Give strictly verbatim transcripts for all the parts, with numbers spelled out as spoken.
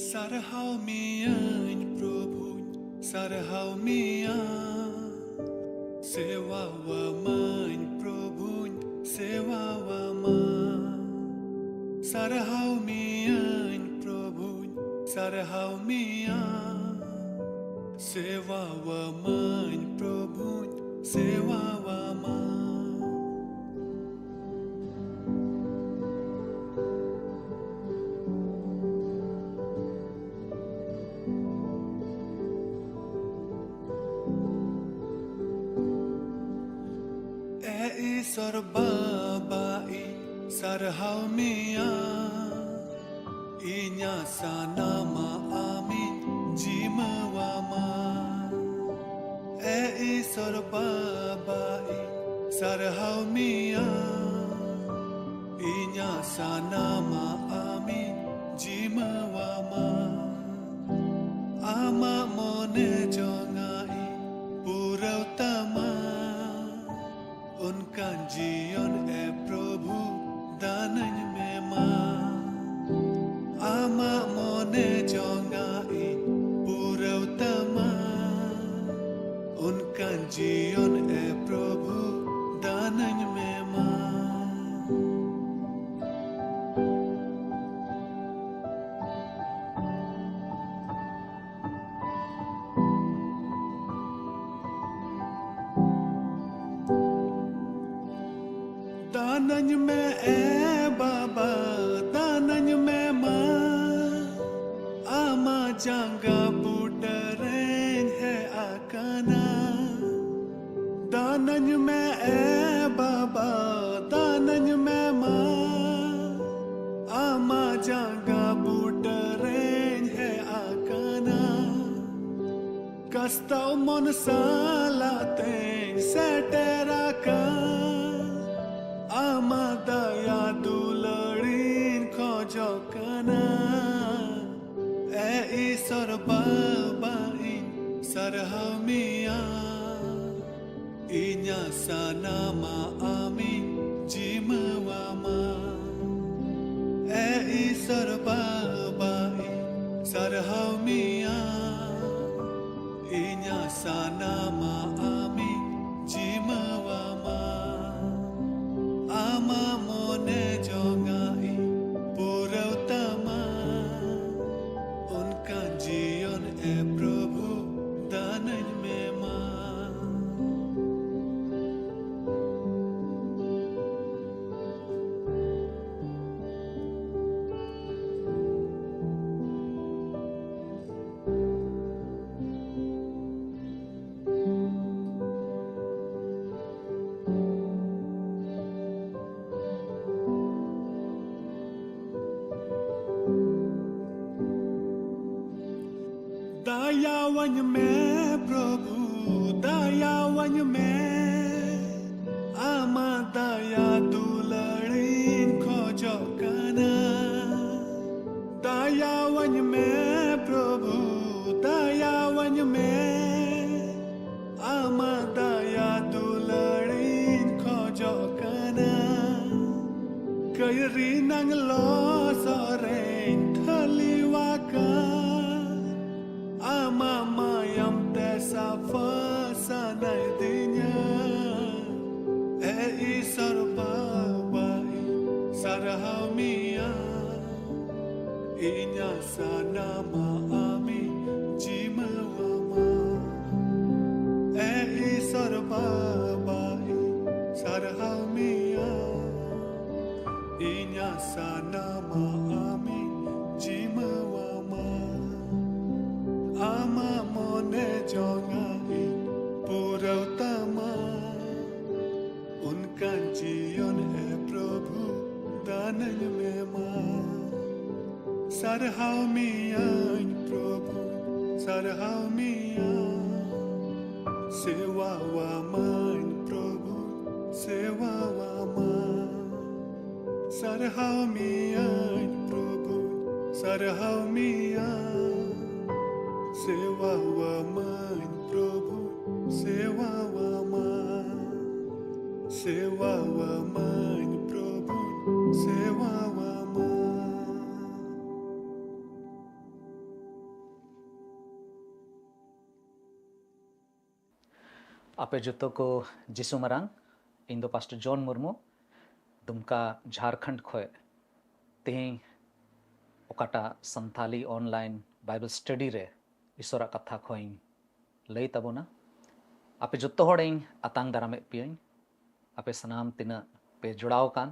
ᱥᱟᱨᱦᱟᱣ ᱢᱤᱭᱟᱹᱧ ᱯᱨᱚᱵᱷᱩᱧ, ᱥᱟᱨᱦᱟᱣ ᱢᱤᱭᱟ᱾ ᱥᱮᱣᱟᱣᱟᱢᱟᱹᱧ ᱯᱨᱚᱵᱷᱩᱧ, ᱥᱮᱣᱟᱣᱟᱢᱟ᱾ ᱥᱟᱨᱦᱟᱣ ᱢᱤᱭᱟᱹᱧ ᱯᱨᱚᱵᱷᱩᱧ, ᱥᱟᱨᱦᱟᱣ ᱢᱤᱭᱟ᱾ ᱥᱮᱣᱟᱣᱟᱢᱟᱹᱧ ᱯᱨᱚᱵᱷᱩᱧ, ᱥᱮᱣᱟᱣᱟᱢᱟ᱾ ᱮ ᱤᱥᱚᱨ ᱵᱟᱵᱟ, ᱤᱧ ᱥᱟᱨᱦᱟᱣ ᱢᱮᱭᱟ᱾ ᱤᱧᱟᱹᱜ ᱥᱟᱱᱟᱢᱟᱜ ᱟᱢᱤᱧ ᱡᱤᱢᱟᱹᱣᱟᱢᱟ᱾ ᱮ ᱤᱥᱚᱨ ᱵᱟᱵᱟ, ᱤᱧ ᱥᱟᱨᱦᱟᱣ ᱢᱮᱭᱟ᱾ ᱤᱧᱟᱹᱜ ᱥᱟᱱᱟᱢᱟᱜ ᱟᱢᱤᱧ ᱡᱤᱢᱟᱹᱣᱟᱢᱟ᱾ ᱟᱢᱟᱜ ᱢᱚᱱᱮ ᱡᱚᱝᱟᱜ ᱤᱧ ᱯᱩᱨᱟᱹᱣ ᱛᱟᱢᱟ᱾ ᱚᱱᱠᱟᱱ ᱡᱤᱭᱚᱱ ᱮ ᱯᱨᱚᱵᱷᱩ ᱫᱟᱱᱟᱹᱧ ᱢᱮ ᱢᱟ᱾ ᱟᱢᱟᱜ ᱢᱚᱱᱮ ᱡᱚᱝᱟᱜ ᱤᱧ ᱯᱩᱨᱟᱹᱣ ᱛᱟᱢᱟ᱾ ᱚᱱᱠᱟᱱ ᱡᱤᱭᱚᱱ ᱮ ᱯᱨᱚᱵᱷᱩ ᱫᱟᱱᱟᱹᱧ ᱢᱮ ᱢᱟ᱾ ᱫᱟᱱᱟᱹᱧ ᱢᱮ ᱮ ᱵᱟᱵᱟ, ᱫᱟᱱᱟᱹᱧ ᱢᱮ ᱢᱟ᱾ ᱟᱢᱟᱜ ᱡᱟᱸᱜᱟ ᱵᱩᱴᱟᱹ ᱨᱮᱧ ᱦᱮᱡ ᱟᱠᱟᱱᱟ᱾ ᱫᱟᱱᱟᱹᱧ ᱢᱮ ᱮ ᱵᱟᱵᱟ, ᱫᱟᱱᱟᱹᱧ ᱢᱮ ᱢᱟ᱾ ᱟᱢᱟᱜ ᱡᱟᱸᱜᱟ ᱵᱩᱴᱟᱹ ᱨᱮᱧ ᱦᱮᱡ ᱟᱠᱟᱱᱟ᱾ ᱠᱟᱥᱛᱟᱣ ᱢᱚᱱ ᱥᱟᱞᱟᱜ ᱛᱮᱧ ᱥᱮᱴᱮᱨ ᱟᱠᱟᱱ᱾ ᱟᱢᱟᱜ ᱫᱟᱭᱟ ᱫᱩᱞᱟᱹᱲᱤᱧ ᱠᱷᱚᱡᱚᱜ ᱠᱟᱱᱟ᱾ ᱮ ᱤᱥᱚᱨ ᱵᱟᱵᱟ, ᱤᱧ ᱥᱟᱨᱦᱟᱣ ᱢᱮᱭᱟ᱾ ᱤᱧᱟᱹᱜ ᱥᱟᱱᱟᱢᱟᱜ ᱟᱢᱤᱧ ᱡᱤᱢᱟᱹᱣᱟᱢᱟ᱾ ᱮ ᱤᱥᱚᱨ ᱵᱟᱵᱟ, ᱤᱧ ᱟᱢᱟᱜ ᱢᱚᱱᱮ ᱡᱚᱝᱟᱜ ᱤᱧ ᱯᱩᱨᱟᱹᱣ ᱛᱟᱢᱟ, ᱚᱱᱠᱟᱱ ᱡᱤᱭᱚᱱ ᱮ ᱯᱨᱚᱵᱷᱩ ᱫᱟᱱᱟᱹᱧ ᱢᱮ ᱢᱟ᱾ ᱫᱟᱭᱟᱣᱟᱹᱧ ᱢᱮ ᱯᱨᱚᱵᱷᱩ, ᱫᱟᱭᱟᱣᱟᱹᱧ ᱢᱮ, ᱟᱢᱟᱜ ᱫᱟᱭᱟ ᱫᱩᱞᱟᱹᱲᱤᱧ ᱠᱷᱚᱡᱚᱜ ᱠᱟᱱᱟ᱾ ᱫᱟᱭᱟᱣᱟᱹᱧ ᱢᱮ ᱯᱨᱚᱵᱷᱩ, ᱫᱟᱭᱟᱣᱟᱹᱧ ᱢᱮ, ᱟᱢᱟᱜ ᱫᱟᱭᱟ ᱫᱩᱞᱟᱹᱲᱤᱧ ᱠᱷᱚᱡᱚᱜ ᱠᱟᱱᱟ᱾ ᱠᱟᱹᱭᱨᱤ ᱱᱟᱝ ᱞᱚᱥᱚᱫ ᱨᱮᱧ ᱴᱷᱟᱹᱞᱤᱣᱟᱠᱟᱱ, ᱟᱢᱟᱜ ᱢᱟᱭᱟᱢ ᱛᱮ ᱥᱟᱯᱷᱟ ᱥᱟᱱᱟᱭᱫᱤᱧᱟ᱾ ᱮ ᱤᱥᱚᱨ ᱵᱟᱵᱟ, ᱤᱧ ᱥᱟᱨᱦᱟᱣ ᱢᱮᱭᱟ, ᱤᱧᱟᱹᱜ ᱥᱟᱱᱟᱢᱟᱜ ᱟᱢᱤᱧ ᱡᱤᱢᱟᱹᱣᱟᱢᱟ᱾ ᱮ ᱤᱥᱚᱨ ᱵᱟᱵᱟ, ᱤᱧ ᱥᱟᱨᱦᱟᱣ ᱢᱮᱭᱟ, ᱤᱧᱟᱹᱜ ᱥᱟᱱᱟᱢᱟᱜ ᱟᱢᱤᱧ ᱡᱤᱢᱟᱹᱣᱟᱢᱟ᱾ ᱟᱢᱟᱜ ᱢᱚᱱᱮ ᱡᱚᱝᱟᱜ ᱤᱧ ᱯᱩᱨᱟᱹᱣ ᱛᱟᱢᱟ, ᱚᱱᱠᱟᱱ ᱡᱤᱭᱚᱱ ᱮ ᱯᱨᱚᱵᱷᱩ ᱫᱟᱱᱟᱹᱧ ᱢᱮ ᱢᱟ᱾ ᱥᱟᱨᱦᱟᱣ ᱢᱮᱭᱟᱹᱧ ᱯᱨᱚᱵᱷᱩ, ᱥᱟᱨᱦᱟᱣ ᱢᱮᱭᱟ, ᱥᱮᱣᱟᱣᱟᱢᱟᱹᱧ ᱯᱨᱚᱵᱷᱩ, ᱥᱮᱣᱟᱣᱟᱢᱟᱹᱧ᱾ ᱥᱟᱨᱦᱟᱣ ᱢᱮᱭᱟᱹᱧ ᱯᱨᱚᱵᱷᱩ, ᱥᱟᱨᱦᱟᱣ ᱢᱮᱭᱟ, ᱥᱮᱣᱟᱣᱟᱢᱟᱹᱧ ᱯᱨᱚᱵᱷᱩ, ᱥᱮᱣᱟᱣᱟᱢᱟ, ᱥᱮᱣᱟᱣᱟᱢᱟᱹᱧ ᱯᱨᱚᱵᱷᱩ, ᱥᱮᱣᱟᱣᱟᱢᱟ᱾ ᱟᱯᱮ ᱡᱚᱛᱚ ᱠᱚ ᱡᱤᱥᱩ ᱢᱟᱨᱟᱝ᱾ ᱤᱧ ᱫᱚ ᱯᱟᱥᱴᱚᱨ ᱡᱚᱱ ᱢᱩᱨᱢᱩ᱾ ᱫᱩᱢᱠᱟ, ᱡᱷᱟᱨᱠᱷᱚᱸᱰ ᱠᱷᱚᱱ ᱛᱮᱦᱮᱧ ᱚᱠᱟᱴᱟᱜ ᱥᱟᱱᱛᱟᱞᱤ online Bible study ᱨᱮ ᱤᱥᱚᱨᱟᱜ ᱠᱟᱛᱷᱟ ᱠᱷᱚᱱ ᱤᱧ ᱞᱟᱹᱭ ᱛᱟᱵᱚᱱᱟ᱾ ᱟᱯᱮ ᱡᱚᱛᱚ ᱦᱚᱲᱤᱧ ᱟᱛᱟᱝ ᱫᱟᱨᱟᱢᱮᱫ ᱯᱮᱭᱟᱹᱧ᱾ ᱟᱯᱮ ᱥᱟᱱᱟᱢ ᱛᱤᱱᱟᱹᱜ ᱯᱮ ᱡᱚᱲᱟᱣ ᱟᱠᱟᱱ,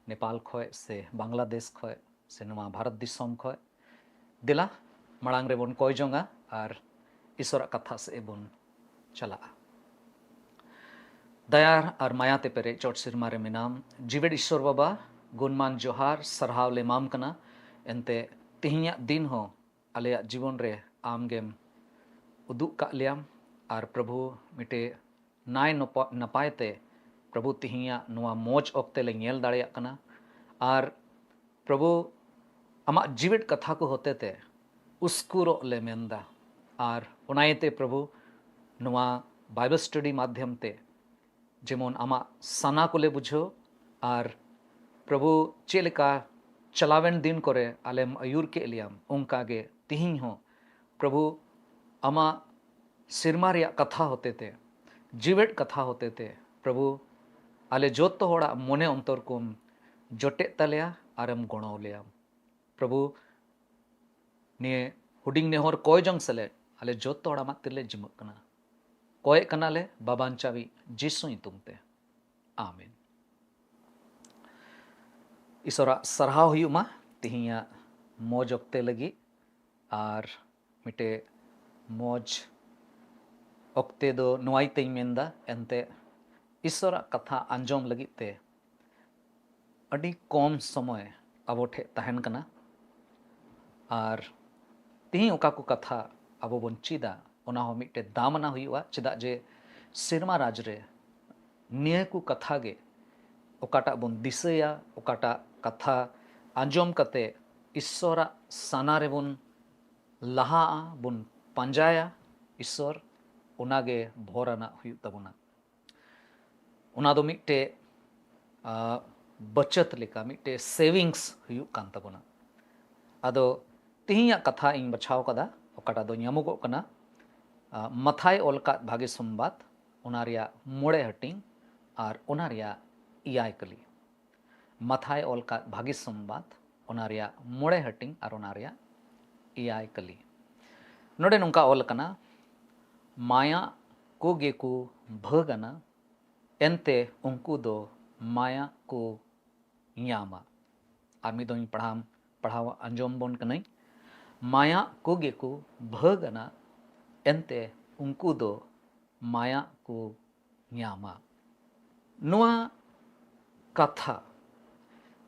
ᱱᱮᱯᱟᱞ ᱠᱷᱚᱱ ᱥᱮ ᱵᱟᱝᱞᱟᱫᱮᱥ ᱠᱷᱚᱱ ᱥᱮ ᱱᱚᱣᱟ ᱵᱷᱟᱨᱚᱛ ᱫᱤᱥᱚᱢ ᱠᱷᱚᱱ, ᱫᱮᱞᱟ ᱢᱟᱲᱟᱝ ᱨᱮᱵᱚᱱ ᱠᱚᱭ ᱡᱚᱝᱟ ᱟᱨ ᱤᱥᱚᱨᱟᱜ ᱠᱟᱛᱷᱟ ᱥᱮᱫ ᱵᱚᱱ ᱪᱟᱞᱟᱜᱼᱟ᱾ ᱫᱟᱭᱟ ᱟᱨ ᱢᱟᱭᱟ ᱛᱮ ᱯᱮᱨᱮᱡ ᱪᱚᱴ ᱥᱮᱨᱢᱟ ᱨᱮ ᱢᱮᱱᱟᱢ, ᱡᱤᱣᱮᱫ ᱤᱥᱚᱨ ᱵᱟᱵᱟ, ᱜᱩᱱᱢᱟᱱ ᱡᱚᱦᱟᱨ, ᱥᱟᱨᱦᱟᱣ ᱞᱮ ᱮᱢᱟᱢ ᱠᱟᱱᱟ᱾ ᱮᱱᱛᱮ ᱛᱮᱦᱮᱧᱟᱜ ᱫᱤᱱ ᱦᱚᱸ ᱟᱞᱮᱭᱟᱜ ᱡᱤᱵᱚᱱ ᱨᱮ ᱟᱢ ᱜᱮᱢ ᱩᱫᱩᱜ ᱠᱟᱜ ᱞᱮᱭᱟᱢ᱾ ᱟᱨ ᱯᱨᱚᱵᱷᱩ, ᱢᱤᱫᱴᱮᱡ ᱱᱟᱭ ᱱᱚᱯᱟ-, ᱱᱟᱯᱟᱭ ᱛᱮ ᱯᱨᱚᱵᱷᱩ ᱛᱮᱦᱮᱧᱟᱜ ᱱᱚᱣᱟ ᱢᱚᱡᱽ ᱚᱠᱛᱮ ᱞᱮ ᱧᱮᱞ ᱫᱟᱲᱮᱭᱟᱜ ᱠᱟᱱᱟ᱾ ᱟᱨ ᱯᱨᱚᱵᱷᱩ, ᱟᱢᱟᱜ ᱡᱤᱣᱮᱫ ᱠᱟᱛᱷᱟ ᱠᱚ ᱦᱚᱛᱮ ᱛᱮ ᱩᱥᱠᱩᱨᱚᱜ ᱞᱮ ᱢᱮᱱᱫᱟ᱾ ᱟᱨ ᱚᱱᱟ ᱤᱭᱟᱹᱛᱮ ᱯᱨᱚᱵᱷᱩ, ᱱᱚᱣᱟ Bible study ᱢᱟᱫᱽᱫᱷᱚᱢ ᱛᱮ ᱡᱮᱢᱚᱱ ᱟᱢᱟᱜ ᱥᱟᱱᱟ ᱠᱚᱞᱮ ᱵᱩᱡᱷᱟᱹᱣ, ᱟᱨ ᱯᱨᱚᱵᱷᱩ, ᱪᱮᱫ ᱞᱮᱠᱟ ᱪᱟᱞᱟᱣᱮᱱ ᱫᱤᱱ ᱠᱚᱨᱮ ᱟᱞᱮᱢ ᱟᱹᱭᱩᱨ ᱠᱮᱫ ᱞᱮᱭᱟᱢ, ᱚᱱᱠᱟ ᱜᱮ ᱛᱤᱦᱤᱧ ᱦᱚᱸ ᱯᱨᱚᱵᱷᱩ, ᱟᱢᱟᱜ ᱥᱮᱨᱢᱟ ᱨᱮᱭᱟᱜ ᱠᱟᱛᱷᱟ ᱦᱚᱛᱮ ᱛᱮ, ᱡᱤᱣᱮᱫ ᱠᱟᱛᱷᱟ ᱦᱚᱛᱮ ᱛᱮ ᱯᱨᱚᱵᱷᱩ, ᱟᱞᱮ ᱡᱚᱛᱚ ᱦᱚᱲᱟᱜ ᱢᱚᱱᱮ ᱚᱱᱛᱚᱨ ᱠᱚᱢ ᱡᱚᱴᱮᱫ ᱛᱟᱞᱮᱭᱟ ᱟᱨᱮᱢ ᱜᱚᱲᱚ ᱞᱮᱭᱟ᱾ ᱯᱨᱚᱵᱷᱩ, ᱱᱤᱭᱟᱹ ᱦᱩᱰᱤᱧ ᱱᱮᱦᱚᱨ ᱠᱚᱭ ᱡᱚᱝ ᱥᱮᱞᱮᱫ ᱟᱞᱮ ᱡᱚᱛᱚ ᱦᱚᱲ ᱟᱢᱟᱜ ᱛᱤᱨᱮᱞᱮ ᱡᱤᱢᱟᱹᱜ ᱠᱟᱱᱟ᱾ ᱠᱚᱭᱮᱜ ᱠᱟᱱᱟᱞᱮ ᱵᱟᱵᱟᱧᱪᱟᱣᱤᱡ ᱡᱤᱥᱩ ᱧᱩᱛᱩᱢ ᱛᱮ, ᱟᱢᱮᱱ᱾ ᱤᱥᱚᱨᱟᱜ ᱥᱟᱨᱦᱟᱣ ᱦᱩᱭᱩᱜ ᱢᱟ ᱛᱮᱦᱮᱧᱟᱜ ᱢᱚᱡᱽ ᱚᱠᱛᱮ ᱞᱟᱹᱜᱤᱫ᱾ ᱟᱨ ᱢᱤᱫᱴᱮᱡ ᱢᱚᱡᱽ ᱚᱠᱛᱮ ᱫᱚ ᱱᱚᱣᱟ ᱤᱭᱟᱹᱛᱮᱧ ᱢᱮᱱᱫᱟ, ᱮᱱᱛᱮ ᱤᱥᱚᱨᱟᱜ ᱠᱟᱛᱷᱟ ᱟᱸᱡᱚᱢ ᱞᱟᱹᱜᱤᱫ ᱛᱮ ᱟᱹᱰᱤ ᱠᱚᱢ ᱥᱚᱢᱚᱭ ᱟᱵᱚ ᱴᱷᱮᱡ ᱛᱟᱦᱮᱱ ᱠᱟᱱᱟ᱾ ᱟᱨ ᱛᱤᱦᱤᱧ ᱚᱠᱟ ᱠᱚ ᱠᱟᱛᱷᱟ ᱟᱵᱚ ᱵᱚᱱ ᱪᱮᱫᱟ, ᱚᱱᱟ ᱦᱚᱸ ᱢᱤᱫᱴᱮᱡ ᱫᱟᱢᱟᱱᱟ ᱦᱩᱭᱩᱜᱼᱟ, ᱪᱮᱫᱟᱜ ᱡᱮ ᱥᱮᱨᱢᱟ ᱨᱟᱡᱽ ᱨᱮ ᱱᱤᱭᱟᱹ ᱠᱚ ᱠᱟᱛᱷᱟ ᱜᱮ ᱚᱠᱟᱴᱟᱜ ᱵᱚᱱ ᱫᱤᱥᱟᱹᱭᱟ, ᱚᱠᱟᱴᱟᱜ ᱠᱟᱛᱷᱟ ᱟᱸᱡᱚᱢ ᱠᱟᱛᱮ ᱤᱥᱥᱚᱨᱟᱜ ᱥᱟᱱᱟ ᱨᱮᱵᱚᱱ ᱞᱟᱦᱟᱜᱼᱟ, ᱵᱚᱱ ᱯᱟᱸᱡᱟᱭᱟ ᱤᱥᱥᱚᱨ, ᱚᱱᱟᱜᱮ ᱵᱷᱚᱨ ᱟᱱᱟᱜ ᱦᱩᱭᱩᱜ ᱛᱟᱵᱚᱱᱟ᱾ ᱚᱱᱟ ᱫᱚ ᱢᱤᱫᱴᱮᱡ, ᱟ, ᱵᱟᱪᱟᱛ ᱞᱮᱠᱟ, ᱢᱤᱫᱴᱮᱡ savings ᱦᱩᱭᱩᱜ ᱠᱟᱱ ᱛᱟᱵᱚᱱᱟ᱾ ᱟᱫᱚ ᱛᱤᱦᱤᱧᱟᱜ ᱠᱟᱛᱷᱟ ᱤᱧ ᱵᱟᱪᱷᱟᱣ ᱠᱟᱫᱟ, ᱚᱠᱟᱴᱟᱜ ᱫᱚ ᱧᱟᱢᱚᱜᱚᱜ ᱠᱟᱱᱟ, ᱟ, ᱢᱟᱛᱷᱟᱭ ᱚᱞ ᱠᱟᱫ ᱵᱷᱟᱜᱮ ᱥᱚᱢᱵᱟᱫ, ᱚᱱᱟ ᱨᱮᱭᱟᱜ ᱢᱚᱬᱮ ᱦᱟᱹᱴᱤᱧ ᱟᱨ ᱚᱱᱟ ᱨᱮᱭᱟᱜ ᱮᱭᱟᱭ ᱠᱟᱹᱞᱤ᱾ ᱢᱟᱛᱷᱟᱭ ᱚᱞ ᱠᱟᱜ ᱵᱷᱟᱹᱜᱤ ᱥᱚᱢᱵᱟᱫ, ᱚᱱᱟ ᱨᱮᱭᱟᱜ ᱢᱚᱬᱮ ᱦᱟᱹᱴᱤᱧ ᱟᱨ ᱚᱱᱟ ᱨᱮᱭᱟᱜ ᱮᱭᱟᱭ ᱠᱟᱹᱞᱤ᱾ ᱱᱚᱰᱮ ᱱᱚᱝᱠᱟ ᱚᱞ ᱟᱠᱟᱱᱟ, ᱢᱟᱭᱟᱜ ᱠᱚᱜᱮ ᱠᱚ ᱵᱷᱟᱹᱜᱟᱱᱟ, ᱮᱱᱛᱮ ᱩᱱᱠᱩ ᱫᱚ ᱢᱟᱭᱟᱜ ᱠᱚ ᱧᱟᱢᱟ᱾ ᱟᱨ ᱢᱤᱫ ᱫᱚᱧ ᱯᱟᱲᱦᱟᱣ, ᱯᱟᱲᱦᱟᱣ ᱟᱸᱡᱚᱢ ᱵᱚᱱ ᱠᱟᱹᱱᱟᱹᱧ᱾ ᱢᱟᱭᱟᱜ ᱠᱚᱜᱮ ᱠᱚ ᱵᱷᱟᱹᱜᱟᱱᱟ, ᱮᱱᱛᱮ ᱩᱱᱠᱩ ᱫᱚ ᱢᱟᱭᱟᱜ ᱠᱚ ᱧᱟᱢᱟ᱾ ᱱᱚᱣᱟ ᱠᱟᱛᱷᱟ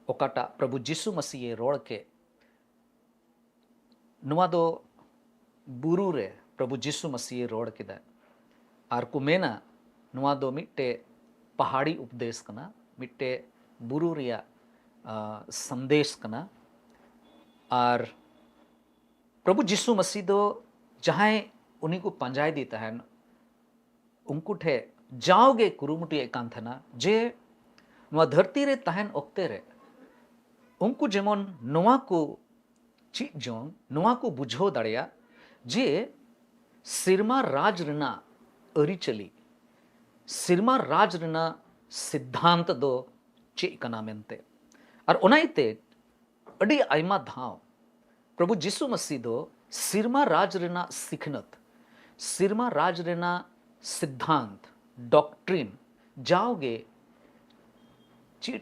ᱚᱠᱟᱴᱟᱜ ᱯᱨᱚᱵᱷᱩ ᱡᱤᱥᱩ ᱢᱟᱹᱥᱤᱦᱮ ᱨᱚᱲ ᱠᱮᱫ, ᱱᱚᱣᱟ ᱫᱚ ᱵᱩᱨᱩ ᱨᱮ ᱯᱨᱚᱵᱷᱩ ᱡᱤᱥᱩ ᱢᱟᱹᱥᱤᱦᱮ ᱨᱚᱲ ᱠᱮᱫᱟ᱾ ᱟᱨ ᱠᱚ ᱢᱮᱱᱟ, ᱱᱚᱣᱟ ᱫᱚ ᱢᱤᱫᱴᱮᱡ ᱯᱟᱦᱟᱲᱤ ᱩᱯᱫᱮᱥ ᱠᱟᱱᱟ, ᱢᱤᱫᱴᱮᱡ ᱵᱩᱨᱩ ᱨᱮᱭᱟᱜ, ᱟ, ᱥᱟᱸᱫᱮᱥ ᱠᱟᱱᱟ᱾ ᱟᱨ ᱯᱨᱚᱵᱷᱩ ᱡᱤᱥᱩ ᱢᱟᱹᱥᱤ ᱫᱚ ᱡᱟᱦᱟᱸᱭ ᱩᱱᱤ ᱠᱚ ᱯᱟᱸᱡᱟᱭᱮᱫᱮ ᱛᱟᱦᱮᱱ, ᱩᱱᱠᱩ ᱴᱷᱮᱱ ᱡᱟᱣᱜᱮ ᱠᱩᱨᱩᱢᱩᱴᱩᱭᱮᱫ ᱠᱟᱱ ᱛᱟᱦᱮᱱᱟ ᱡᱮ ᱱᱚᱣᱟ ᱫᱷᱟᱹᱨᱛᱤ ᱨᱮ ᱛᱟᱦᱮᱱ ᱚᱠᱛᱮ ᱨᱮ ᱩᱱᱠᱩ ᱡᱮᱢᱚᱱ ᱱᱚᱣᱟ ᱠᱚ ᱪᱮᱫ ᱡᱚᱝ, ᱱᱚᱣᱟ ᱠᱚ ᱵᱩᱡᱷᱟᱹᱣ ᱫᱟᱲᱮᱭᱟᱜ ᱡᱮ ᱥᱮᱨᱢᱟ ᱨᱟᱡᱽ ᱨᱮᱱᱟᱜ ᱟᱹᱨᱤᱪᱟᱹᱞᱤ, ᱥᱮᱨᱢᱟ ᱨᱟᱡᱽ ᱨᱮᱱᱟᱜ ᱥᱤᱫᱽᱫᱷᱟᱱᱛ ᱫᱚ ᱪᱮᱫ ᱠᱟᱱᱟ ᱢᱮᱱᱛᱮ᱾ ᱟᱨ ᱚᱱᱟ ᱤᱭᱟᱹᱛᱮ ᱟᱹᱰᱤ ᱟᱭᱢᱟ ᱫᱷᱟᱣ ᱯᱨᱚᱵᱷᱩ ᱡᱤᱥᱩ ᱢᱟᱹᱥᱤ ᱫᱚ ᱥᱮᱨᱢᱟ ᱨᱟᱡᱽ ᱨᱮᱱᱟᱜ ᱥᱤᱠᱷᱱᱟᱹᱛ, ᱥᱮᱨᱢᱟ ᱨᱟᱡᱽ ᱨᱮᱱᱟᱜ ᱥᱤᱫᱽᱫᱷᱟᱱᱛ, ᱰᱚᱠᱴᱨᱤᱱ ᱡᱟᱣᱜᱮ ᱪᱮᱫ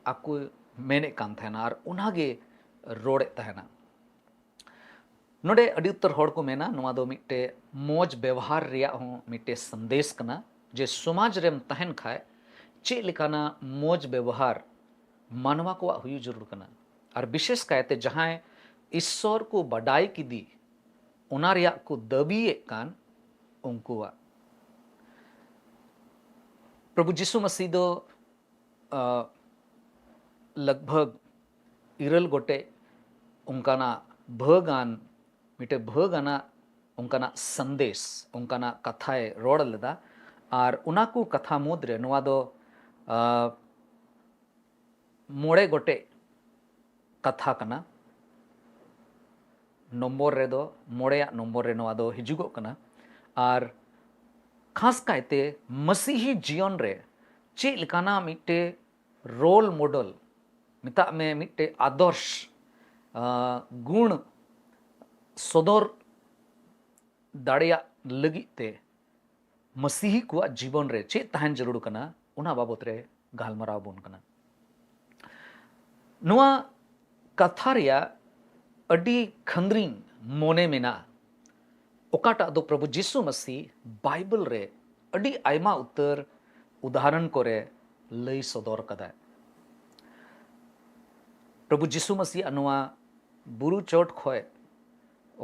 ᱟᱠᱚ ᱢᱮᱱᱮᱫ ᱠᱟᱱ ᱛᱟᱦᱮᱱᱟ ᱟᱨ ᱚᱱᱟᱜᱮ ᱨᱚᱲᱮᱫ ᱛᱟᱦᱮᱱᱟ᱾ ᱱᱚᱰᱮ ᱟᱹᱰᱤ ᱩᱛᱟᱹᱨ ᱦᱚᱲ ᱠᱚ ᱢᱮᱱᱟ, ᱱᱚᱣᱟ ᱫᱚ ᱢᱤᱫᱴᱮᱡ ᱢᱚᱡᱽ ᱵᱮᱣᱦᱟᱨ ᱨᱮᱭᱟᱜ ᱦᱚᱸ ᱢᱤᱫᱴᱮᱡ ᱥᱟᱸᱫᱮᱥ ᱠᱟᱱᱟ ᱡᱮ ᱥᱚᱢᱟᱡᱽ ᱨᱮᱢ ᱛᱟᱦᱮᱱ ᱠᱷᱟᱡ ᱪᱮᱫ ᱞᱮᱠᱟᱱᱟᱜ ᱢᱚᱡᱽ ᱵᱮᱣᱦᱟᱨ ᱢᱟᱱᱣᱟ ᱠᱚᱣᱟᱜ ᱦᱩᱭᱩᱜ ᱡᱟᱹᱨᱩᱲ ᱠᱟᱱᱟ᱾ ᱟᱨ ᱵᱤᱥᱮᱥ ᱠᱟᱭᱛᱮ ᱡᱟᱦᱟᱸᱭ ᱤᱥᱥᱚᱨ ᱠᱚ ᱵᱟᱰᱟᱭ ᱠᱮᱫᱮ, ᱚᱱᱟ ᱨᱮᱭᱟᱜ ᱠᱚ ᱫᱟᱹᱵᱤᱭᱮᱫ ᱠᱟᱱ ᱩᱱᱠᱩᱣᱟᱜ᱾ ᱯᱨᱚᱵᱷᱩ ᱡᱤᱥᱩ ᱢᱟᱹᱥᱤ ᱫᱚ, ᱟ, ᱞᱟᱜᱽᱵᱷᱟᱜᱽ ᱤᱨᱟᱹᱞ ᱜᱚᱴᱮᱡ ᱚᱱᱠᱟᱱᱟᱜ ᱵᱷᱟᱹᱜᱟᱱ, ᱢᱤᱫᱴᱮᱡ ᱵᱷᱟᱹᱜᱟᱱᱟᱜ ᱚᱱᱠᱟᱱᱟᱜ ᱥᱟᱸᱫᱮᱥ, ᱚᱱᱠᱟᱱᱟᱜ ᱠᱟᱛᱷᱟᱭ ᱨᱚᱲ ᱞᱮᱫᱟ᱾ ᱟᱨ ᱚᱱᱟ ᱠᱚ ᱠᱟᱛᱷᱟ ᱢᱩᱫᱽᱨᱮ ᱱᱚᱣᱟ ᱫᱚ, ᱟ, ᱢᱚᱬᱮ ᱜᱚᱴᱮᱡ ᱠᱟᱛᱷᱟ ᱠᱟᱱᱟ᱾ ᱱᱚᱢᱵᱚᱨ ᱨᱮᱫᱚ, ᱢᱚᱬᱮᱭᱟᱜ ᱱᱚᱢᱵᱚᱨ ᱨᱮ ᱱᱚᱣᱟ ᱫᱚ ᱦᱤᱡᱩᱜᱚᱜ ᱠᱟᱱᱟ᱾ ᱟᱨ ᱠᱷᱟᱥ ᱠᱟᱭᱛᱮ ᱢᱟᱹᱥᱤᱦᱤ ᱡᱤᱭᱚᱱ ᱨᱮ ᱪᱮᱫ ᱞᱮᱠᱟᱱᱟᱜ ᱢᱤᱫᱴᱮᱡ ᱨᱳᱞ ᱢᱚᱰᱮᱞ ᱢᱮᱛᱟᱜ ᱢᱮ ᱢᱤᱫᱴᱮᱡ ᱟᱫᱚᱨᱥ, ᱟᱸ, ᱜᱩᱬ ᱥᱚᱫᱚᱨ ᱫᱟᱲᱮᱭᱟᱜ ᱞᱟᱹᱜᱤᱫ ᱛᱮ ᱢᱟᱹᱥᱤᱦᱤ ᱠᱚᱣᱟᱜ ᱡᱤᱵᱚᱱ ᱨᱮ ᱪᱮᱫ ᱛᱟᱦᱮᱱ ᱡᱟᱹᱨᱩᱲ ᱠᱟᱱᱟ, ᱚᱱᱟ ᱵᱟᱵᱚᱛ ᱨᱮ ᱜᱟᱞᱢᱟᱨᱟᱣ ᱵᱚᱱ ᱠᱟᱱᱟ᱾ ᱱᱚᱣᱟ ᱠᱟᱛᱷᱟ ᱨᱮᱭᱟᱜ ᱟᱹᱰᱤ ᱠᱷᱟᱹᱱᱫᱽᱨᱤᱝ ᱢᱚᱱᱮ ᱢᱮᱱᱟᱜᱼᱟ, ᱚᱠᱟᱴᱟᱜ ᱫᱚ ᱯᱨᱚᱵᱷᱩ ᱡᱤᱥᱩ ᱢᱟᱹᱥᱤ ᱵᱟᱭᱵᱮᱞ ᱨᱮ ᱟᱹᱰᱤ ᱟᱭᱢᱟ ᱩᱛᱟᱹᱨ ᱩᱫᱟᱦᱚᱨᱚᱱ ᱠᱚᱨᱮ ᱞᱟᱹᱭ ᱥᱚᱫᱚᱨ ᱠᱟᱫᱟᱭ᱾ ᱯᱨᱚᱵᱷᱩ ᱡᱤᱥᱩ ᱢᱟᱹᱥᱤᱭᱟᱜ ᱱᱚᱣᱟ ᱵᱩᱨᱩ ᱪᱚᱴ ᱠᱷᱚᱡ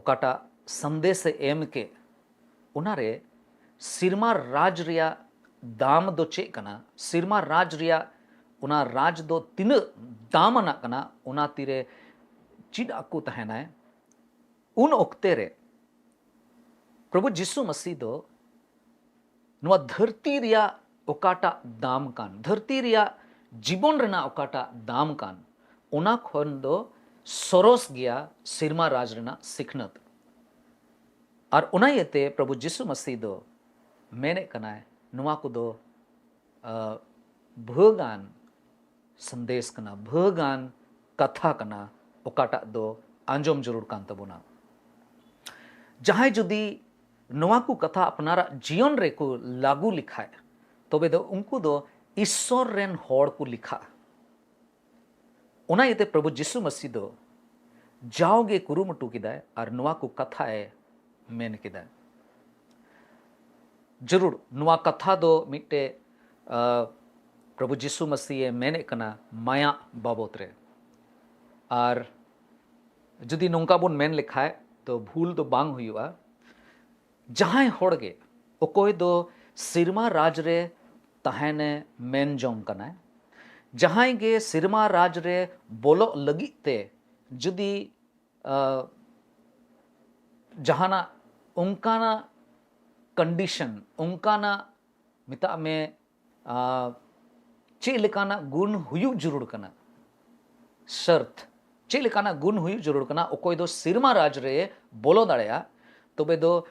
ᱚᱠᱟᱴᱟᱜ ᱥᱟᱸᱫᱮᱥᱮ ᱮᱢ ᱠᱮᱫ, ᱚᱱᱟᱨᱮ ᱥᱮᱨᱢᱟ ᱨᱟᱡᱽ ᱨᱮᱭᱟᱜ ᱫᱟᱢ ᱫᱚ ᱪᱮᱫ ᱠᱟᱱᱟ, ᱥᱮᱨᱢᱟ ᱨᱟᱡᱽ ᱨᱮᱭᱟᱜ ᱚᱱᱟ ᱨᱟᱡᱽ ᱫᱚ ᱛᱤᱱᱟᱹᱜ ᱫᱟᱢ ᱟᱱᱟᱜ ᱠᱟᱱᱟ, ᱚᱱᱟ ᱛᱤᱨᱮ ᱪᱮᱫ ᱟᱠᱚ ᱛᱟᱦᱮᱱᱟᱭ᱾ ᱩᱱ ᱚᱠᱛᱮ ᱨᱮ ᱯᱨᱚᱵᱷᱩ ᱡᱤᱥᱩ ᱢᱟᱹᱥᱤ ᱫᱚ ᱱᱚᱣᱟ ᱫᱷᱟᱹᱨᱛᱤ ᱨᱮᱭᱟᱜ ᱚᱠᱟᱴᱟᱜ ᱫᱟᱢ ᱠᱟᱱ, ᱫᱷᱟᱹᱨᱛᱤ ᱨᱮᱭᱟᱜ ᱡᱤᱵᱚᱱ ᱨᱮᱱᱟᱜ ᱚᱠᱟᱴᱟᱜ ᱫᱟᱢ ᱠᱟᱱ, ᱚᱱᱟ ᱠᱷᱚᱱ ᱫᱚ ᱥᱚᱨᱚᱥ ᱜᱮᱭᱟ ᱥᱮᱨᱢᱟ ᱨᱟᱡᱽ ᱨᱮᱱᱟᱜ ᱥᱤᱠᱷᱱᱟᱹᱛ᱾ ᱟᱨ ᱚᱱᱟ ᱤᱭᱟᱹᱛᱮ ᱯᱨᱚᱵᱷᱩ ᱡᱤᱥᱩ ᱢᱟᱹᱥᱤ ᱫᱚ ᱢᱮᱱᱮᱫ ᱠᱟᱱᱟᱭ, ᱱᱚᱣᱟ ᱠᱚᱫᱚ, ᱟᱸ, ᱵᱷᱟᱹᱜᱟᱱ ᱥᱟᱸᱫᱮᱥ ᱠᱟᱱᱟ, ᱵᱷᱟᱹᱜᱟᱱ ᱠᱟᱛᱷᱟ ᱠᱟᱱᱟ, ᱚᱠᱟᱴᱟᱜ ᱫᱚ ᱟᱸᱡᱚᱢ ᱡᱟᱹᱨᱩᱲ ᱠᱟᱱ ᱛᱟᱵᱚᱱᱟ᱾ ᱡᱟᱦᱟᱸᱭ ᱡᱩᱫᱤ ᱱᱚᱣᱟ ᱠᱚ ᱠᱟᱛᱷᱟ ᱟᱯᱱᱟᱨᱟᱜ ᱡᱤᱭᱚᱱ ᱨᱮᱠᱚ ᱞᱟᱹᱜᱩ ᱞᱮᱠᱷᱟᱡ, ᱛᱚᱵᱮ ᱫᱚ ᱩᱱᱠᱩ ᱫᱚ ᱤᱥᱥᱚᱨ ᱨᱮᱱ ᱦᱚᱲ ᱠᱚ ᱞᱮᱠᱷᱟᱜᱼᱟ᱾ ᱚᱱᱟ ᱤᱭᱟᱹᱛᱮ ᱯᱨᱚᱵᱷᱩ ᱡᱤᱥᱩ ᱢᱟᱹᱥᱤ ᱫᱚ ᱡᱟᱣᱜᱮ ᱠᱩᱨᱩᱢᱩᱴᱩ ᱠᱮᱫᱟᱭ ᱟᱨ ᱱᱚᱣᱟ ᱠᱚ ᱠᱟᱛᱷᱟᱭ ᱢᱮᱱ ᱠᱮᱫᱟ᱾ ᱡᱟᱹᱨᱩᱲ ᱱᱚᱣᱟ ᱠᱟᱛᱷᱟ ᱫᱚ ᱢᱤᱫᱴᱮᱡ, ᱟ, ᱯᱨᱚᱵᱷᱩ ᱡᱤᱥᱩ ᱢᱟᱹᱥᱤᱭᱮ ᱢᱮᱱᱮᱫ ᱠᱟᱱᱟ ᱢᱟᱭᱟᱜ ᱵᱟᱵᱚᱛ ᱨᱮ᱾ ᱟᱨ ᱡᱩᱫᱤ ᱱᱚᱝᱠᱟ ᱵᱚᱱ ᱢᱮᱱ ᱞᱮᱠᱷᱟᱡ ᱛᱚ ᱵᱷᱩᱞ ᱫᱚ ᱵᱟᱝ ᱦᱩᱭᱩᱜᱼᱟ᱾ ᱡᱟᱦᱟᱸᱭ ᱦᱚᱲ ᱜᱮ, ᱚᱠᱚᱭ ᱫᱚ ᱥᱮᱨᱢᱟ ᱨᱟᱡᱽ ᱨᱮ ᱛᱟᱦᱮᱱᱮ ᱢᱮᱱ ᱡᱚᱝ ᱠᱟᱱᱟᱭ, ᱡᱟᱦᱟᱸᱭ ᱜᱮ ᱥᱮᱨᱢᱟ ᱨᱟᱡᱽ ᱨᱮ ᱵᱚᱞᱚᱜ ᱞᱟᱹᱜᱤᱫ ᱛᱮ ᱡᱩᱫᱤ, ᱟ, ᱡᱟᱦᱟᱱᱟᱜ ᱚᱱᱠᱟᱱᱟᱜ ᱠᱚᱱᱰᱤᱥᱚᱱ, ᱚᱱᱠᱟᱱᱟᱜ ᱢᱮᱛᱟᱜ ᱢᱮ, ᱟ, ᱪᱮᱫ ᱞᱮᱠᱟᱱᱟᱜ ᱜᱩᱱ ᱦᱩᱭᱩᱜ ᱡᱟᱹᱨᱩᱲ ᱠᱟᱱᱟ, ᱥᱟᱨᱛ, ᱪᱮᱫ ᱞᱮᱠᱟᱱᱟᱜ ᱜᱩᱱ ᱦᱩᱭᱩᱜ ᱡᱟᱹᱨᱩᱲ ᱠᱟᱱᱟ, ᱚᱠᱚᱭ ᱫᱚ ᱥᱮᱨᱢᱟ ᱨᱟᱡᱽ ᱨᱮ ᱵᱚᱞᱚ ᱫᱟᱲᱮᱭᱟᱜᱼᱟ, ᱛᱚᱵᱮ ᱫᱚ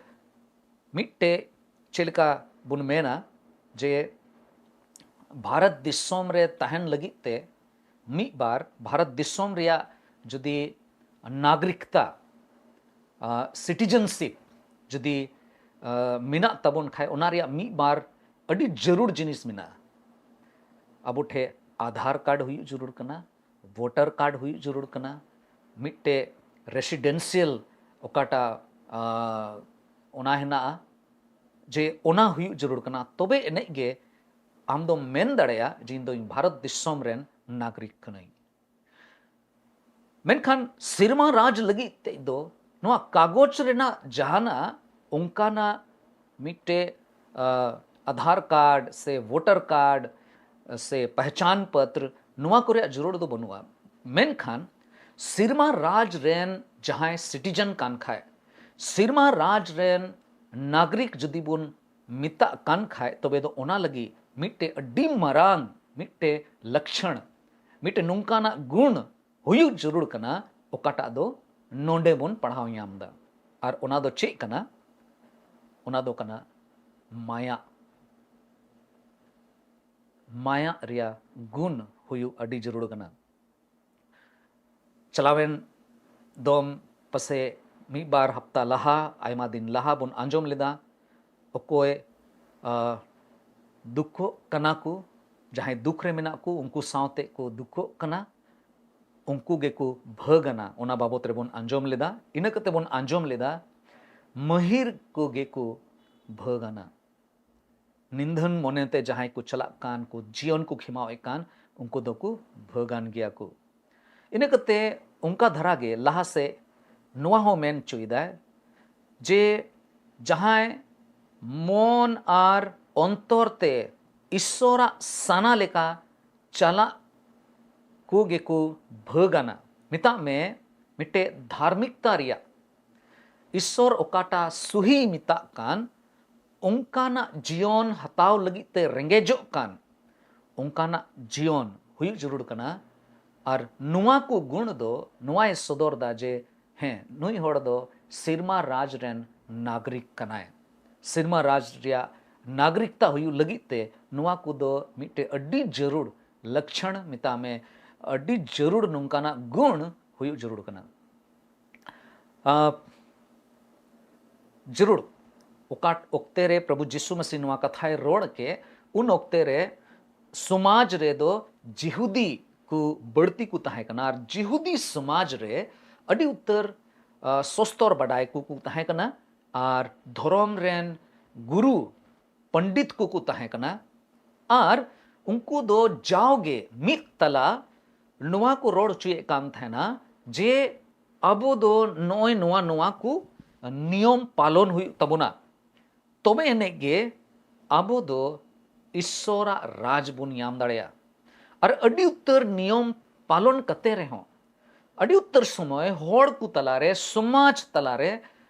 ᱢᱤᱫᱴᱮᱡ ᱪᱮᱫ ᱞᱮᱠᱟ ᱵᱚᱱ ᱢᱮᱱᱟ ᱡᱮ ᱵᱷᱟᱨᱚᱛ ᱫᱤᱥᱚᱢ ᱨᱮ ᱛᱟᱦᱮᱱ ᱞᱟᱹᱜᱤᱫ ᱛᱮ ᱢᱤᱫ ᱵᱟᱨ ᱵᱷᱟᱨᱚᱛ ᱫᱤᱥᱚᱢ ᱨᱮᱭᱟᱜ ᱡᱩᱫᱤ ᱱᱟᱜᱚᱨᱤᱠᱛᱟ, ᱥᱤᱴᱤᱡᱮᱱᱥᱤᱯ ᱡᱩᱫᱤ ᱢᱮᱱᱟᱜ ᱛᱟᱵᱚᱱ ᱠᱷᱟᱡ, ᱚᱱᱟ ᱨᱮᱭᱟᱜ ᱢᱤᱫ ᱵᱟᱨ ᱟᱹᱰᱤ ᱡᱟᱹᱨᱩᱲ ᱡᱤᱱᱤᱥ ᱢᱮᱱᱟᱜᱼᱟ᱾ ᱟᱵᱚ ᱴᱷᱮᱡ ᱟᱫᱷᱟᱨ ᱠᱟᱨᱰ ᱦᱩᱭᱩᱜ ᱡᱟᱹᱨᱩᱲ ᱠᱟᱱᱟ, ᱵᱷᱳᱴᱟᱨ ᱠᱟᱨᱰ ᱦᱩᱭᱩᱜ ᱡᱟᱹᱨᱩᱲ ᱠᱟᱱᱟ, ᱢᱤᱫᱴᱮᱡ ᱨᱮᱥᱤᱰᱮᱱᱥᱤᱭᱟᱞ ᱚᱠᱟᱴᱟᱜ ᱚᱱᱟ ᱦᱮᱱᱟᱜᱼᱟ, ᱡᱮ ᱚᱱᱟ ᱦᱩᱭᱩᱜ ᱡᱟᱹᱨᱩᱲ ᱠᱟᱱᱟ, ᱛᱚᱵᱮ ᱮᱱᱮᱡ ᱜᱮ ᱟᱢ ᱫᱚᱢ ᱢᱮᱱ ᱫᱟᱲᱮᱭᱟᱜᱼᱟ ᱡᱮ ᱤᱧ ᱫᱚᱧ ᱵᱷᱟᱨᱚᱛ ᱫᱤᱥᱚᱢ ᱨᱮᱱ ᱱᱟᱜᱚᱨᱤᱠ ᱠᱟᱹᱱᱟᱹᱧ᱾ ᱢᱮᱱᱠᱷᱟᱱ ᱥᱮᱨᱢᱟ ᱨᱟᱡᱽ ᱞᱟᱹᱜᱤᱫ ᱛᱮ ᱫᱚ ᱱᱚᱣᱟ ᱠᱟᱜᱚᱡᱽ ᱨᱮᱱᱟᱜ ᱡᱟᱦᱟᱱᱟᱜ ᱚᱱᱠᱟᱱᱟᱜ ᱢᱤᱫᱴᱮᱡ ᱟᱫᱷᱟᱨ ᱠᱟᱨᱰ ᱥᱮ ᱵᱷᱳᱴᱟᱨ ᱠᱟᱨᱰ ᱥᱮ ᱯᱮᱦᱪᱟᱱ ᱯᱚᱛᱨ, ᱱᱚᱣᱟ ᱠᱚᱨᱮᱭᱟᱜ ᱡᱟᱹᱨᱩᱲ ᱫᱚ ᱵᱟᱹᱱᱩᱜᱼᱟ᱾ ᱢᱮᱱᱠᱷᱟᱱ ᱥᱮᱨᱢᱟ ᱨᱟᱡᱽ ᱨᱮᱱ ᱡᱟᱦᱟᱸᱭ ᱥᱤᱴᱤᱡᱮᱱ ᱠᱟᱱ ᱠᱷᱟᱡ, ᱥᱮᱨᱢᱟ ᱨᱟᱡᱽ ᱨᱮᱱ ᱱᱟᱜᱚᱨᱤᱠ ᱡᱩᱫᱤ ᱵᱚᱱ ᱢᱮᱛᱟᱜ ᱠᱟᱱ ᱠᱷᱟᱡ, ᱛᱚᱵᱮ ᱫᱚ ᱚᱱᱟ ᱞᱟᱹᱜᱤᱫ ᱢᱤᱫᱴᱮᱡ ᱟᱹᱰᱤ ᱢᱟᱨᱟᱝ ᱢᱤᱫᱴᱮᱡ ᱞᱚᱠᱠᱷᱚᱱ, ᱢᱤᱫᱴᱮᱡ ᱱᱚᱝᱠᱟᱱᱟᱜ ᱜᱩᱱ ᱦᱩᱭᱩᱜ ᱡᱟᱹᱨᱩᱲ ᱠᱟᱱᱟ, ᱚᱠᱟᱴᱟᱜ ᱫᱚ ᱱᱚᱰᱮ ᱵᱚᱱ ᱯᱟᱲᱦᱟᱣ ᱧᱟᱢ ᱮᱫᱟ᱾ ᱟᱨ ᱚᱱᱟ ᱫᱚ ᱪᱮᱫ ᱠᱟᱱᱟ? ᱚᱱᱟ ᱫᱚ ᱠᱟᱱᱟ ᱢᱟᱭᱟ᱾ ᱢᱟᱭᱟ ᱨᱮᱭᱟᱜ ᱜᱩᱱ ᱦᱩᱭᱩᱜ ᱟᱹᱰᱤ ᱡᱟᱹᱨᱩᱲ ᱠᱟᱱᱟ᱾ ᱪᱟᱞᱟᱣᱮᱱ ᱫᱚᱢ ᱯᱟᱥᱮ ᱢᱤᱫ ᱵᱟᱨ ᱦᱟᱯᱛᱟ ᱞᱟᱦᱟ, ᱟᱭᱢᱟ ᱫᱤᱱ ᱞᱟᱦᱟ ᱵᱚᱱ ᱟᱸᱡᱚᱢ ᱞᱮᱫᱟ, ᱚᱠᱚᱭ ᱫᱩᱠᱷᱚᱜ ᱠᱟᱱᱟ ᱠᱚ, ᱡᱟᱦᱟᱸᱭ ᱫᱩᱠᱷ ᱨᱮ ᱢᱮᱱᱟᱜ ᱠᱚ, ᱩᱱᱠᱩ ᱥᱟᱶᱛᱮ ᱠᱚ ᱫᱩᱠᱷᱚᱜ ᱠᱟᱱᱟ, ᱩᱱᱠᱩ ᱜᱮᱠᱚ ᱵᱷᱟᱹᱜᱟᱱᱟ᱾ ᱚᱱᱟ ᱵᱟᱵᱚᱛ ᱨᱮᱵᱚᱱ ᱟᱸᱡᱚᱢ ᱞᱮᱫᱟ᱾ ᱤᱱᱟᱹ ᱠᱟᱛᱮ ᱵᱚᱱ ᱟᱸᱡᱚᱢ ᱞᱮᱫᱟ, ᱢᱟᱹᱦᱤᱨ ᱠᱚᱜᱮ ᱠᱚ ᱵᱷᱟᱹᱜᱟᱱᱟ᱾ ᱱᱤᱫᱷᱟᱹᱱ ᱢᱚᱱᱮᱛᱮ ᱡᱟᱦᱟᱸᱭ ᱠᱚ ᱪᱟᱞᱟᱜ ᱠᱟᱱ, ᱠᱚ ᱡᱤᱭᱚᱱ ᱠᱚ ᱠᱷᱮᱢᱟᱣᱮᱫ ᱠᱟᱱ, ᱩᱱᱠᱩ ᱫᱚᱠᱚ ᱵᱷᱟᱹᱜᱟᱱ ᱜᱮᱭᱟ ᱠᱚ᱾ ᱤᱱᱟᱹ ᱠᱟᱛᱮ ᱚᱱᱠᱟ ᱫᱷᱟᱨᱟ ᱜᱮ ᱞᱟᱦᱟ ᱥᱮᱫ ᱱᱚᱣᱟ ᱦᱚᱸ ᱢᱮᱱ ᱦᱚᱪᱚᱭᱮᱫᱟᱭ ᱡᱮ ᱡᱟᱦᱟᱸᱭ ᱢᱚᱱ ᱟᱨ ᱚᱱᱛᱚᱨ ᱛᱮ ᱤᱥᱥᱚᱨᱟᱜ ᱥᱟᱱᱟ ᱞᱮᱠᱟ ᱪᱟᱞᱟᱜ ᱠᱚ ᱜᱮᱠᱚ ᱵᱷᱟᱹᱜᱟᱱᱟ᱾ ᱢᱮᱛᱟᱜ ᱢᱮ, ᱢᱤᱫᱴᱮᱡ ᱫᱷᱟᱨᱢᱤᱠᱛᱟ ᱨᱮᱭᱟᱜ ᱤᱥᱥᱚᱨ ᱚᱠᱟᱴᱟᱜ ᱥᱩᱦᱤ ᱢᱮᱛᱟᱜ ᱠᱟᱱ, ᱚᱱᱠᱟᱱᱟᱜ ᱡᱤᱭᱚᱱ ᱦᱟᱛᱟᱣ ᱞᱟᱹᱜᱤᱫ ᱛᱮ ᱨᱮᱸᱜᱮᱡᱚᱜ ᱠᱟᱱ, ᱚᱱᱠᱟᱱᱟᱜ ᱡᱤᱭᱚᱱ ᱦᱩᱭᱩᱜ ᱡᱟᱹᱨᱩᱲ ᱠᱟᱱᱟ᱾ ᱟᱨ ᱱᱚᱣᱟ ᱠᱚ ᱜᱩᱱ ᱫᱚ ᱱᱚᱣᱟᱭ ᱥᱚᱫᱚᱨ ᱫᱟ ᱡᱮ ᱦᱮᱸ, ᱱᱩᱭ ᱦᱚᱲ ᱫᱚ ᱥᱮᱨᱢᱟ ᱨᱟᱡᱽ ᱨᱮᱱ ᱱᱟᱜᱚᱨᱤᱠ ᱠᱟᱱᱟᱭ᱾ ᱥᱮᱨᱢᱟ ᱨᱟᱡᱽ ᱨᱮᱭᱟᱜ ᱱᱟᱜᱚᱨᱤᱠᱛᱟ ᱦᱩᱭᱩᱜ ᱞᱟᱹᱜᱤᱫ ᱛᱮ ᱱᱚᱣᱟ ᱠᱚᱫᱚ ᱢᱤᱫᱴᱮᱡ ᱟᱹᱰᱤ ᱡᱟᱹᱨᱩᱲ ᱞᱚᱠᱠᱷᱚᱱ ᱢᱮᱛᱟᱜ ᱢᱮ, ᱟᱹᱰᱤ ᱡᱟᱹᱨᱩᱲ ᱱᱚᱝᱠᱟᱱᱟᱜ ᱜᱩᱱ ᱦᱩᱭᱩᱜ ᱡᱟᱹᱨᱩᱲ ᱠᱟᱱᱟ᱾ ᱟᱸ, ᱡᱟᱹᱨᱩᱲ ᱚᱠᱟ ᱚᱠᱛᱮ ᱨᱮ ᱯᱨᱚᱵᱷᱩ ᱡᱤᱥᱩ ᱢᱟᱹᱥᱤ ᱱᱚᱣᱟ ᱠᱟᱛᱷᱟᱭ ᱨᱚᱲ ᱠᱮ, ᱩᱱ ᱚᱠᱛᱮ ᱨᱮ ᱥᱚᱢᱟᱡᱽ ᱨᱮᱫᱚ ᱡᱤᱦᱩᱫᱤ ᱠᱚ ᱵᱟᱹᱲᱛᱤ ᱠᱚ ᱛᱟᱦᱮᱸ ᱠᱟᱱᱟ᱾ ᱟᱨ ᱡᱤᱦᱩᱫᱤ ᱥᱚᱢᱟᱡᱽ ᱨᱮ ᱟᱹᱰᱤ ᱩᱛᱟᱹᱨ, ᱟᱸ, ᱥᱚᱥᱛᱚᱨ ᱵᱟᱰᱟᱭ ᱠᱚ ᱠᱚ ᱛᱟᱦᱮᱸ ᱠᱟᱱᱟ᱾ ᱟᱨ ᱫᱷᱚᱨᱚᱢ ᱨᱮᱱ ᱜᱩᱨᱩ ᱯᱚᱱᱰᱤᱛ ᱠᱚᱠᱚ ᱛᱟᱦᱮᱸ ᱠᱟᱱᱟ᱾ ᱟᱨ ᱩᱱᱠᱩ ᱫᱚ ᱡᱟᱣᱜᱮ ᱢᱤᱫ ᱛᱟᱞᱟ ᱱᱚᱣᱟ ᱠᱚ ᱨᱚᱲ ᱦᱚᱪᱚᱭᱮᱫ ᱠᱟᱱ ᱛᱟᱦᱮᱱᱟ ᱡᱮ ᱟᱵᱚ ᱫᱚ ᱱᱚᱜᱼᱚᱭ ᱱᱚᱣᱟ, ᱱᱚᱣᱟ ᱠᱚ ᱱᱤᱭᱚᱢ ᱯᱟᱞᱚᱱ ᱦᱩᱭᱩᱜ ᱛᱟᱵᱚᱱᱟ, ᱛᱚᱵᱮ ᱮᱱᱮᱡ ᱜᱮ ᱟᱵᱚ ᱫᱚ ᱤᱥᱥᱚᱨᱟᱜ ᱨᱟᱡᱽ ᱵᱚᱱ ᱧᱟᱢ ᱫᱟᱲᱮᱭᱟᱜᱼᱟ᱾ ᱟᱨ ᱟᱹᱰᱤ ᱩᱛᱟᱹᱨ ᱱᱤᱭᱚᱢ ᱯᱟᱞᱚᱱ ᱠᱟᱛᱮ ᱨᱮᱦᱚᱸ ᱟᱹᱰᱤ ᱩᱛᱟᱹᱨ ᱥᱚᱢᱚᱭ ᱦᱚᱲ ᱠᱚ ᱛᱟᱞᱟᱨᱮ, ᱥᱚᱢᱟᱡᱽ ᱛᱟᱞᱟᱨᱮ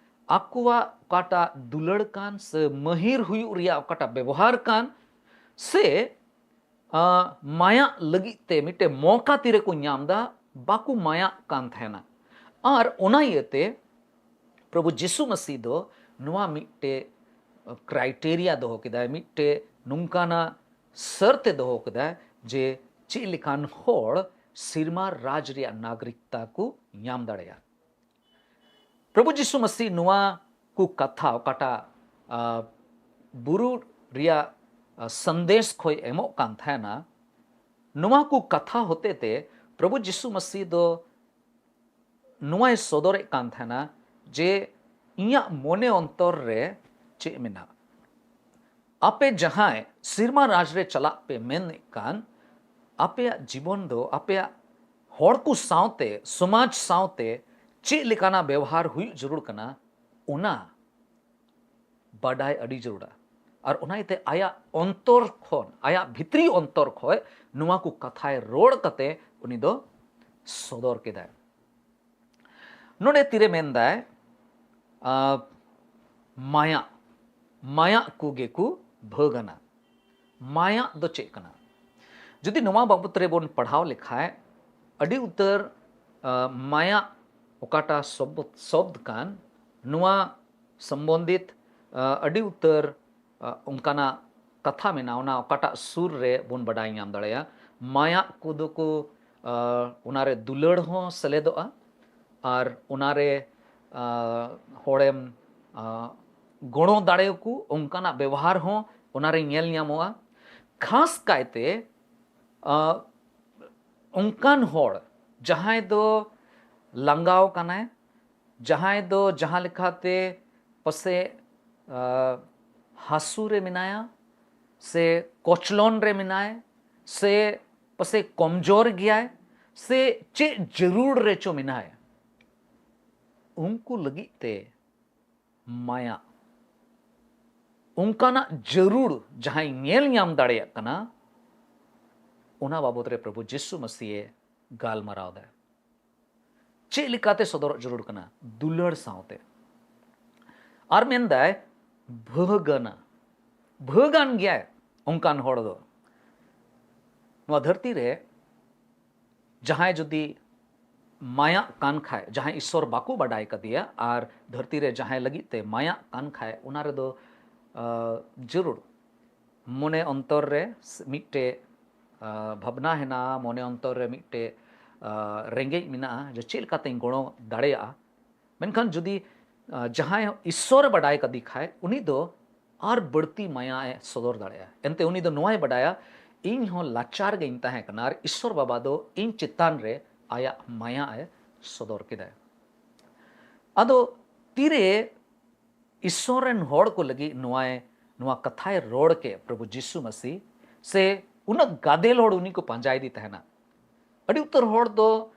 ᱟᱠᱚᱣᱟᱜ ᱚᱠᱟᱴᱟᱜ ᱫᱩᱞᱟᱹᱲ ᱠᱟᱱ ᱥᱮ ᱢᱟᱹᱦᱤᱨ ᱦᱩᱭᱩᱜ ᱨᱮᱭᱟᱜ ᱚᱠᱟᱴᱟᱜ ᱵᱮᱵᱚᱦᱟᱨ ᱠᱟᱱ ᱥᱮ, ᱟᱸ, ᱢᱟᱭᱟᱜ ᱞᱟᱹᱜᱤᱫ ᱛᱮ ᱢᱤᱫᱴᱮᱱ ᱢᱚᱠᱟ ᱛᱤᱨᱮ ᱠᱚ ᱧᱟᱢ ᱮᱫᱟ, ᱵᱟᱠᱚ ᱢᱟᱭᱟᱜ ᱠᱟᱱ ᱛᱟᱦᱮᱱᱟ᱾ ᱟᱨ ᱚᱱᱟ ᱤᱭᱟᱹᱛᱮ ᱯᱨᱚᱵᱷᱩ ᱡᱤᱥᱩ ᱢᱟᱹᱥᱤ ᱫᱚ ᱱᱚᱣᱟ ᱢᱤᱫᱴᱮᱡ criteria ᱫᱚᱦᱚ ᱠᱮᱫᱟᱭ, ᱢᱤᱫᱴᱮᱡ ᱱᱚᱝᱠᱟᱱᱟᱜ ᱥᱟᱨᱛᱮ ᱫᱚᱦᱚ ᱠᱮᱫᱟᱭ ᱡᱮ ᱪᱮᱫ ᱞᱮᱠᱟᱱ ᱦᱚᱲ ᱥᱤᱨᱢᱟ ᱨᱟᱡᱽ ᱨᱮᱭᱟᱜ ᱱᱟᱜᱚᱨᱤᱠᱛᱟ ᱠᱚ ᱧᱟᱢ ᱫᱟᱲᱮᱭᱟᱜᱼᱟ᱾ ᱯᱨᱚᱵᱷᱩ ᱡᱤᱥᱩ ᱢᱟᱹᱥᱤ ᱱᱚᱣᱟ ᱠᱚ ᱠᱟᱛᱷᱟ ᱚᱠᱟᱴᱟᱜ, ᱟ, ᱵᱩᱨᱩ ᱨᱮᱭᱟᱜ, ᱟ, ᱥᱟᱸᱫᱮᱥ ᱠᱷᱚᱡ ᱮᱢᱚᱜ ᱠᱟᱱ ᱛᱟᱦᱮᱱᱟ, ᱱᱚᱣᱟ ᱠᱚ ᱠᱟᱛᱷᱟ ᱦᱚᱛᱮ ᱛᱮ ᱯᱨᱚᱵᱷᱩ ᱡᱤᱥᱩ ᱢᱟᱹᱥᱤ ᱫᱚ ᱱᱚᱣᱟᱭ ᱥᱚᱫᱚᱨᱮᱫ ᱠᱟᱱ ᱛᱟᱦᱮᱱᱟ ᱡᱮ ᱤᱧᱟᱹᱜ ᱢᱚᱱᱮ ᱚᱱᱛᱚᱨ ᱨᱮ ᱪᱮᱫ ᱢᱮᱱᱟᱜᱼᱟ᱾ ᱟᱯᱮ ᱡᱟᱦᱟᱸᱭ ᱥᱤᱨᱢᱟ ᱨᱟᱡᱽ ᱨᱮ ᱪᱟᱞᱟᱜ ᱯᱮ ᱢᱮᱱᱮᱫ ᱠᱟᱱ, ᱟᱯᱮᱭᱟᱜ ᱡᱤᱵᱚᱱ ᱫᱚ ᱟᱯᱮᱭᱟᱜ ᱦᱚᱲ ᱠᱚ ᱥᱟᱶᱛᱮ, ᱥᱚᱢᱟᱡᱽ ᱥᱟᱶᱛᱮ ᱪᱮᱫ ᱞᱮᱠᱟᱱᱟᱜ ᱵᱮᱣᱦᱟᱨ ᱦᱩᱭᱩᱜ ᱡᱟᱹᱨᱩᱲ ᱠᱟᱱᱟ, ᱚᱱᱟ ᱵᱟᱰᱟᱭ ᱟᱹᱰᱤ ᱡᱟᱹᱨᱩᱲᱟ᱾ ᱟᱨ ᱚᱱᱟ ᱤᱭᱟᱹᱛᱮ ᱟᱭᱟᱜ ᱚᱱᱛᱚᱨ ᱠᱷᱚᱱ, ᱟᱭᱟᱜ ᱵᱷᱤᱛᱨᱤ ᱚᱱᱛᱚᱨ ᱠᱷᱚᱱ ᱱᱚᱣᱟ ᱠᱚ ᱠᱟᱛᱷᱟᱭ ᱨᱚᱲ ᱠᱟᱛᱮ ᱩᱱᱤ ᱫᱚ ᱥᱚᱫᱚᱨ ᱠᱮᱫᱟᱭ᱾ ᱱᱚᱰᱮ ᱛᱤᱨᱮ ᱢᱮᱱᱫᱟᱭ, ᱟᱸ, ᱢᱟᱭᱟᱜ, ᱢᱟᱭᱟᱜ ᱠᱚᱜᱮ ᱠᱚ ᱵᱷᱟᱹᱜᱟᱱᱟ᱾ ᱢᱟᱭᱟᱜ ᱫᱚ ᱪᱮᱫ ᱠᱟᱱᱟ? ᱡᱩᱫᱤ ᱱᱚᱣᱟ ᱵᱟᱵᱚᱛ ᱨᱮᱵᱚᱱ ᱯᱟᱲᱦᱟᱣ ᱞᱮᱠᱷᱟᱡ, ᱟᱹᱰᱤ ᱩᱛᱟᱹᱨ, ᱟᱸ, ᱢᱟᱭᱟᱜ ᱚᱠᱟᱴᱟᱜ ᱥᱚᱵᱫ, ᱥᱚᱵᱫ ᱠᱟᱱ, ᱱᱚᱣᱟ ᱥᱚᱢᱵᱚᱱᱫᱤᱛ, ᱟᱸ, ᱟᱹᱰᱤ ᱩᱛᱟᱹᱨ, ᱟᱸ, ᱚᱱᱠᱟᱱᱟᱜ ᱠᱟᱛᱷᱟ ᱢᱮᱱᱟᱜᱼᱟ, ᱚᱱᱟ ᱚᱠᱟᱴᱟᱜ ᱥᱩᱨ ᱨᱮ ᱵᱚᱱ ᱵᱟᱰᱟᱭ ᱧᱟᱢ ᱫᱟᱲᱮᱭᱟᱜᱼᱟ᱾ ᱢᱟᱭᱟᱜ ᱠᱚᱫᱚ ᱠᱚ, ᱟᱨ ᱚᱱᱟᱨᱮ ᱫᱩᱞᱟᱹᱲ ᱦᱚᱸ ᱥᱮᱞᱮᱫᱚᱜᱼᱟ, ᱟᱨ ᱚᱱᱟᱨᱮ ᱟᱨ ᱦᱚᱲᱮᱢ ᱟᱨ ᱜᱚᱲᱚ ᱫᱟᱲᱮᱭᱟᱠᱚ, ᱚᱱᱠᱟᱱᱟᱜ ᱵᱮᱣᱦᱟᱨ ᱦᱚᱸ ᱚᱱᱟᱨᱮ ᱧᱮᱞ ᱧᱟᱢᱚᱜᱼᱟ᱾ ᱠᱷᱟᱥ ᱠᱟᱭᱛᱮ ᱟᱨ ᱚᱱᱠᱟᱱ ᱦᱚᱲ ᱡᱟᱦᱟᱸᱭ ᱫᱚ ᱞᱟᱸᱜᱟᱣ ᱠᱟᱱᱟᱭ, ᱡᱟᱦᱟᱸᱭ ᱫᱚ ᱡᱟᱦᱟᱸ ᱞᱮᱠᱟᱛᱮ ᱯᱟᱥᱮ ᱟᱨ ᱦᱟᱹᱥᱩ ᱨᱮ ᱢᱮᱱᱟᱭᱟ, ᱥᱮ ᱠᱚᱪᱞᱚᱱ ᱨᱮ ᱢᱮᱱᱟᱭ, ᱥᱮ ᱯᱟᱥᱮ ᱠᱚᱢᱡᱳᱨ ᱜᱮᱭᱟᱭ, ᱥᱮ ᱪᱮᱫ ᱡᱟᱹᱨᱩᱲ ᱨᱮᱪᱚ ᱢᱮᱱᱟᱭ, ᱩᱱᱠᱩ ᱞᱟᱹᱜᱤᱫ ᱛᱮ ᱢᱟᱭᱟ, ᱚᱱᱠᱟᱱᱟᱜ ᱡᱟᱹᱨᱩᱲ ᱡᱟᱦᱟᱸᱭ ᱧᱮᱞ ᱧᱟᱢ ᱫᱟᱲᱮᱭᱟᱜ ᱠᱟᱱᱟ, ᱚᱱᱟ ᱵᱟᱵᱚᱫ ᱨᱮ ᱯᱨᱚᱵᱷᱩ ᱡᱤᱥᱩ ᱢᱟᱹᱥᱤᱭᱮ ᱜᱟᱞᱢᱟᱨᱟᱣ ᱫᱟᱭ᱾ ᱪᱮᱫ ᱞᱮᱠᱟᱛᱮ ᱥᱚᱫᱚᱨᱚᱜ ᱡᱟᱹᱨᱩᱲ ᱠᱟᱱᱟ? ᱫᱩᱞᱟᱹᱲ ᱥᱟᱶᱛᱮ᱾ ᱟᱨ ᱢᱮᱱᱫᱟᱭ, ᱵᱷᱟᱹᱜᱟᱱᱟ, ᱵᱷᱟᱹᱜᱟᱱ ᱜᱮᱭᱟᱭ ᱚᱱᱠᱟᱱ ᱦᱚᱲ ᱫᱚ᱾ ᱱᱚᱣᱟ ᱫᱷᱟᱹᱨᱛᱤ ᱨᱮ ᱡᱟᱦᱟᱸᱭ ᱡᱩᱫᱤ ᱢᱟᱭᱟᱜ ᱠᱟᱱ ᱠᱷᱟᱡ, ᱡᱟᱦᱟᱸᱭ ᱤᱥᱥᱚᱨ ᱵᱟᱠᱚ ᱵᱟᱰᱟᱭ ᱠᱟᱫᱮᱭᱟ, ᱟᱨ ᱫᱷᱟᱹᱨᱛᱤ ᱨᱮ ᱡᱟᱦᱟᱸᱭ ᱞᱟᱹᱜᱤᱫ ᱛᱮ ᱢᱟᱭᱟᱜ ᱠᱟᱱ ᱠᱷᱟᱡ, ᱚᱱᱟ ᱨᱮᱫᱚ ᱟᱸ, ᱡᱟᱹᱨᱩᱲ ᱢᱚᱱᱮ ᱚᱱᱛᱚᱨ ᱨᱮ ᱢᱤᱫᱴᱮᱡ ᱟᱸ, ᱵᱷᱟᱵᱽᱱᱟ ᱦᱮᱱᱟᱜᱼᱟ, ᱢᱚᱱᱮ ᱚᱱᱛᱚᱨ ᱨᱮ ᱢᱤᱫᱴᱮᱡ ᱟᱸ, ᱨᱮᱸᱜᱮᱡ ᱢᱮᱱᱟᱜᱼᱟ ᱡᱮ ᱪᱮᱫ ᱞᱮᱠᱟᱛᱮᱧ ᱜᱚᱲᱚ ᱫᱟᱲᱮᱭᱟᱜᱼᱟ᱾ ᱢᱮᱱᱠᱷᱟᱱ ᱡᱩᱫᱤ ᱟᱸ, ᱡᱟᱦᱟᱸᱭ ᱤᱥᱥᱚᱨᱮ ᱵᱟᱰᱟᱭ ᱠᱟᱫᱮ ᱠᱷᱟᱡ, ᱩᱱᱤ ᱫᱚ ᱟᱨ ᱵᱟᱹᱲᱛᱤ ᱢᱟᱭᱟᱭ ᱥᱚᱫᱚᱨ ᱫᱟᱲᱮᱭᱟᱜᱼᱟ᱾ ᱮᱱᱛᱮ ᱩᱱᱤ ᱫᱚ ᱱᱚᱣᱟᱭ ᱵᱟᱰᱟᱭᱟ, ᱤᱧ ᱦᱚᱸ ᱞᱟᱪᱟᱨ ᱜᱮᱧ ᱛᱟᱦᱮᱸ ᱠᱟᱱᱟ ᱟᱨ ᱤᱥᱥᱚᱨ ᱵᱟᱵᱟ ᱫᱚ ᱤᱧ ᱪᱮᱛᱟᱱ ᱨᱮ ᱟᱭᱟᱜ ᱢᱟᱭᱟᱭ ᱥᱚᱫᱚᱨ ᱠᱮᱫᱟᱭ᱾ ᱟᱫᱚ ᱛᱤᱨᱮ ᱤᱥᱥᱚᱨ ᱨᱮᱱ ᱦᱚᱲ ᱠᱚ ᱞᱟᱹᱜᱤᱫ ᱱᱚᱣᱟᱭ, ᱱᱚᱣᱟ ᱠᱟᱛᱷᱟᱭ ᱨᱚᱲ ᱠᱮᱫ, ᱯᱨᱚᱵᱷᱩ ᱡᱤᱥᱩ ᱢᱟᱹᱥᱤ, ᱥᱮ ᱩᱱᱟᱹᱜ ᱜᱟᱫᱮᱞ ᱦᱚᱲ ᱩᱱᱤ ᱠᱚ ᱯᱟᱸᱡᱟᱭᱮᱫᱮ ᱛᱟᱦᱮᱱᱟ᱾ ᱟᱹᱰᱤ ᱩᱛᱟᱹᱨ ᱦᱚᱲ ᱫᱚ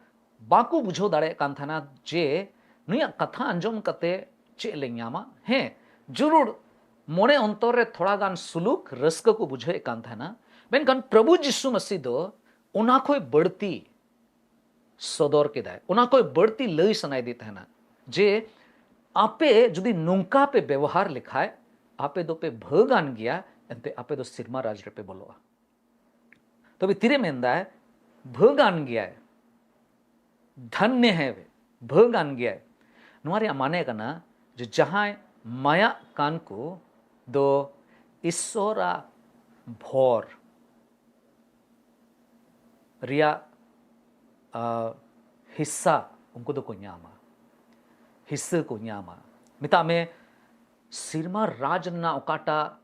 ᱵᱟᱠᱚ ᱵᱩᱡᱷᱟᱹᱣ ᱫᱟᱲᱮᱭᱟᱜ ᱠᱟᱱ ᱛᱟᱦᱮᱱᱟ ᱡᱮ ᱱᱩᱭᱟᱜ ᱠᱟᱛᱷᱟ ᱟᱸᱡᱚᱢ ᱠᱟᱛᱮ ᱪᱮᱫ ᱞᱮ ᱧᱟᱢᱟ᱾ ᱦᱮᱸ, ᱡᱟᱹᱨᱩᱲ ᱢᱚᱱᱮ ᱚᱱᱛᱚᱨ ᱨᱮ ᱛᱷᱚᱲᱟ ᱜᱟᱱ ᱥᱩᱞᱩᱠ ᱨᱟᱹᱥᱠᱟᱹ ᱠᱚ ᱵᱩᱡᱷᱟᱹᱣᱮᱫ ᱠᱟᱱ ᱛᱟᱦᱮᱱᱟ, ᱢᱮᱱᱠᱷᱟᱱ ᱯᱨᱚᱵᱷᱩ ᱡᱤᱥᱩ ᱢᱟᱹᱥᱤ ᱫᱚ ᱚᱱᱟ ᱠᱷᱚᱡ ᱵᱟᱹᱲᱛᱤ ᱥᱚᱫᱚᱨ ᱠᱮᱫᱟᱭ, ᱚᱱᱟ ᱠᱷᱚᱡ ᱵᱟᱹᱲᱛᱤ ᱞᱟᱹᱭ ᱥᱟᱱᱟᱭᱮᱫᱮ ᱛᱟᱦᱮᱱᱟ ᱡᱮ ᱟᱯᱮ ᱡᱩᱫᱤ ᱱᱚᱝᱠᱟ ᱯᱮ ᱵᱮᱵᱚᱦᱟᱨ ᱞᱮᱠᱷᱟᱡ, ᱟᱯᱮ ᱫᱚᱯᱮ ᱵᱷᱟᱹᱜᱟᱱ ᱜᱮᱭᱟ, ᱮᱱᱛᱮ ᱟᱯᱮ ᱫᱚ ᱥᱮᱨᱢᱟ ᱨᱟᱡᱽ ᱨᱮᱯᱮ ᱵᱚᱞᱚᱜᱼᱟ᱾ ᱛᱚᱵᱮ ᱛᱤᱨᱮ ᱢᱮᱱᱫᱟᱭ ᱵᱷᱟᱹᱜᱟᱱ ᱜᱮᱭᱟᱭ, ᱫᱷᱟᱱᱱᱮ ᱦᱮ ᱵᱷᱮ, ᱵᱷᱟᱹᱜᱟᱱ ᱜᱮᱭᱟᱭ? ᱱᱚᱣᱟ ᱨᱮᱭᱟᱜ ᱢᱟᱱᱮ ᱠᱟᱱᱟ ᱡᱮ ᱡᱟᱦᱟᱸᱭ ᱢᱟᱭᱟᱜ ᱠᱟᱱ ᱠᱚ ᱫᱚ ᱤᱥᱥᱚᱨᱟᱜ ᱵᱷᱚᱨ ᱨᱮᱭᱟᱜ ᱟᱨ ᱦᱤᱥᱥᱟ ᱩᱱᱠᱩ ᱫᱚᱠᱚ ᱧᱟᱢᱟ᱾ ᱦᱤᱥᱥᱟᱹ ᱠᱚ ᱧᱟᱢᱟ᱾ ᱢᱮᱛᱟᱜ ᱢᱮ, ᱥᱮᱨᱢᱟ ᱨᱟᱡᱽ ᱨᱮᱱᱟᱜ ᱚᱠᱟᱴᱟᱜ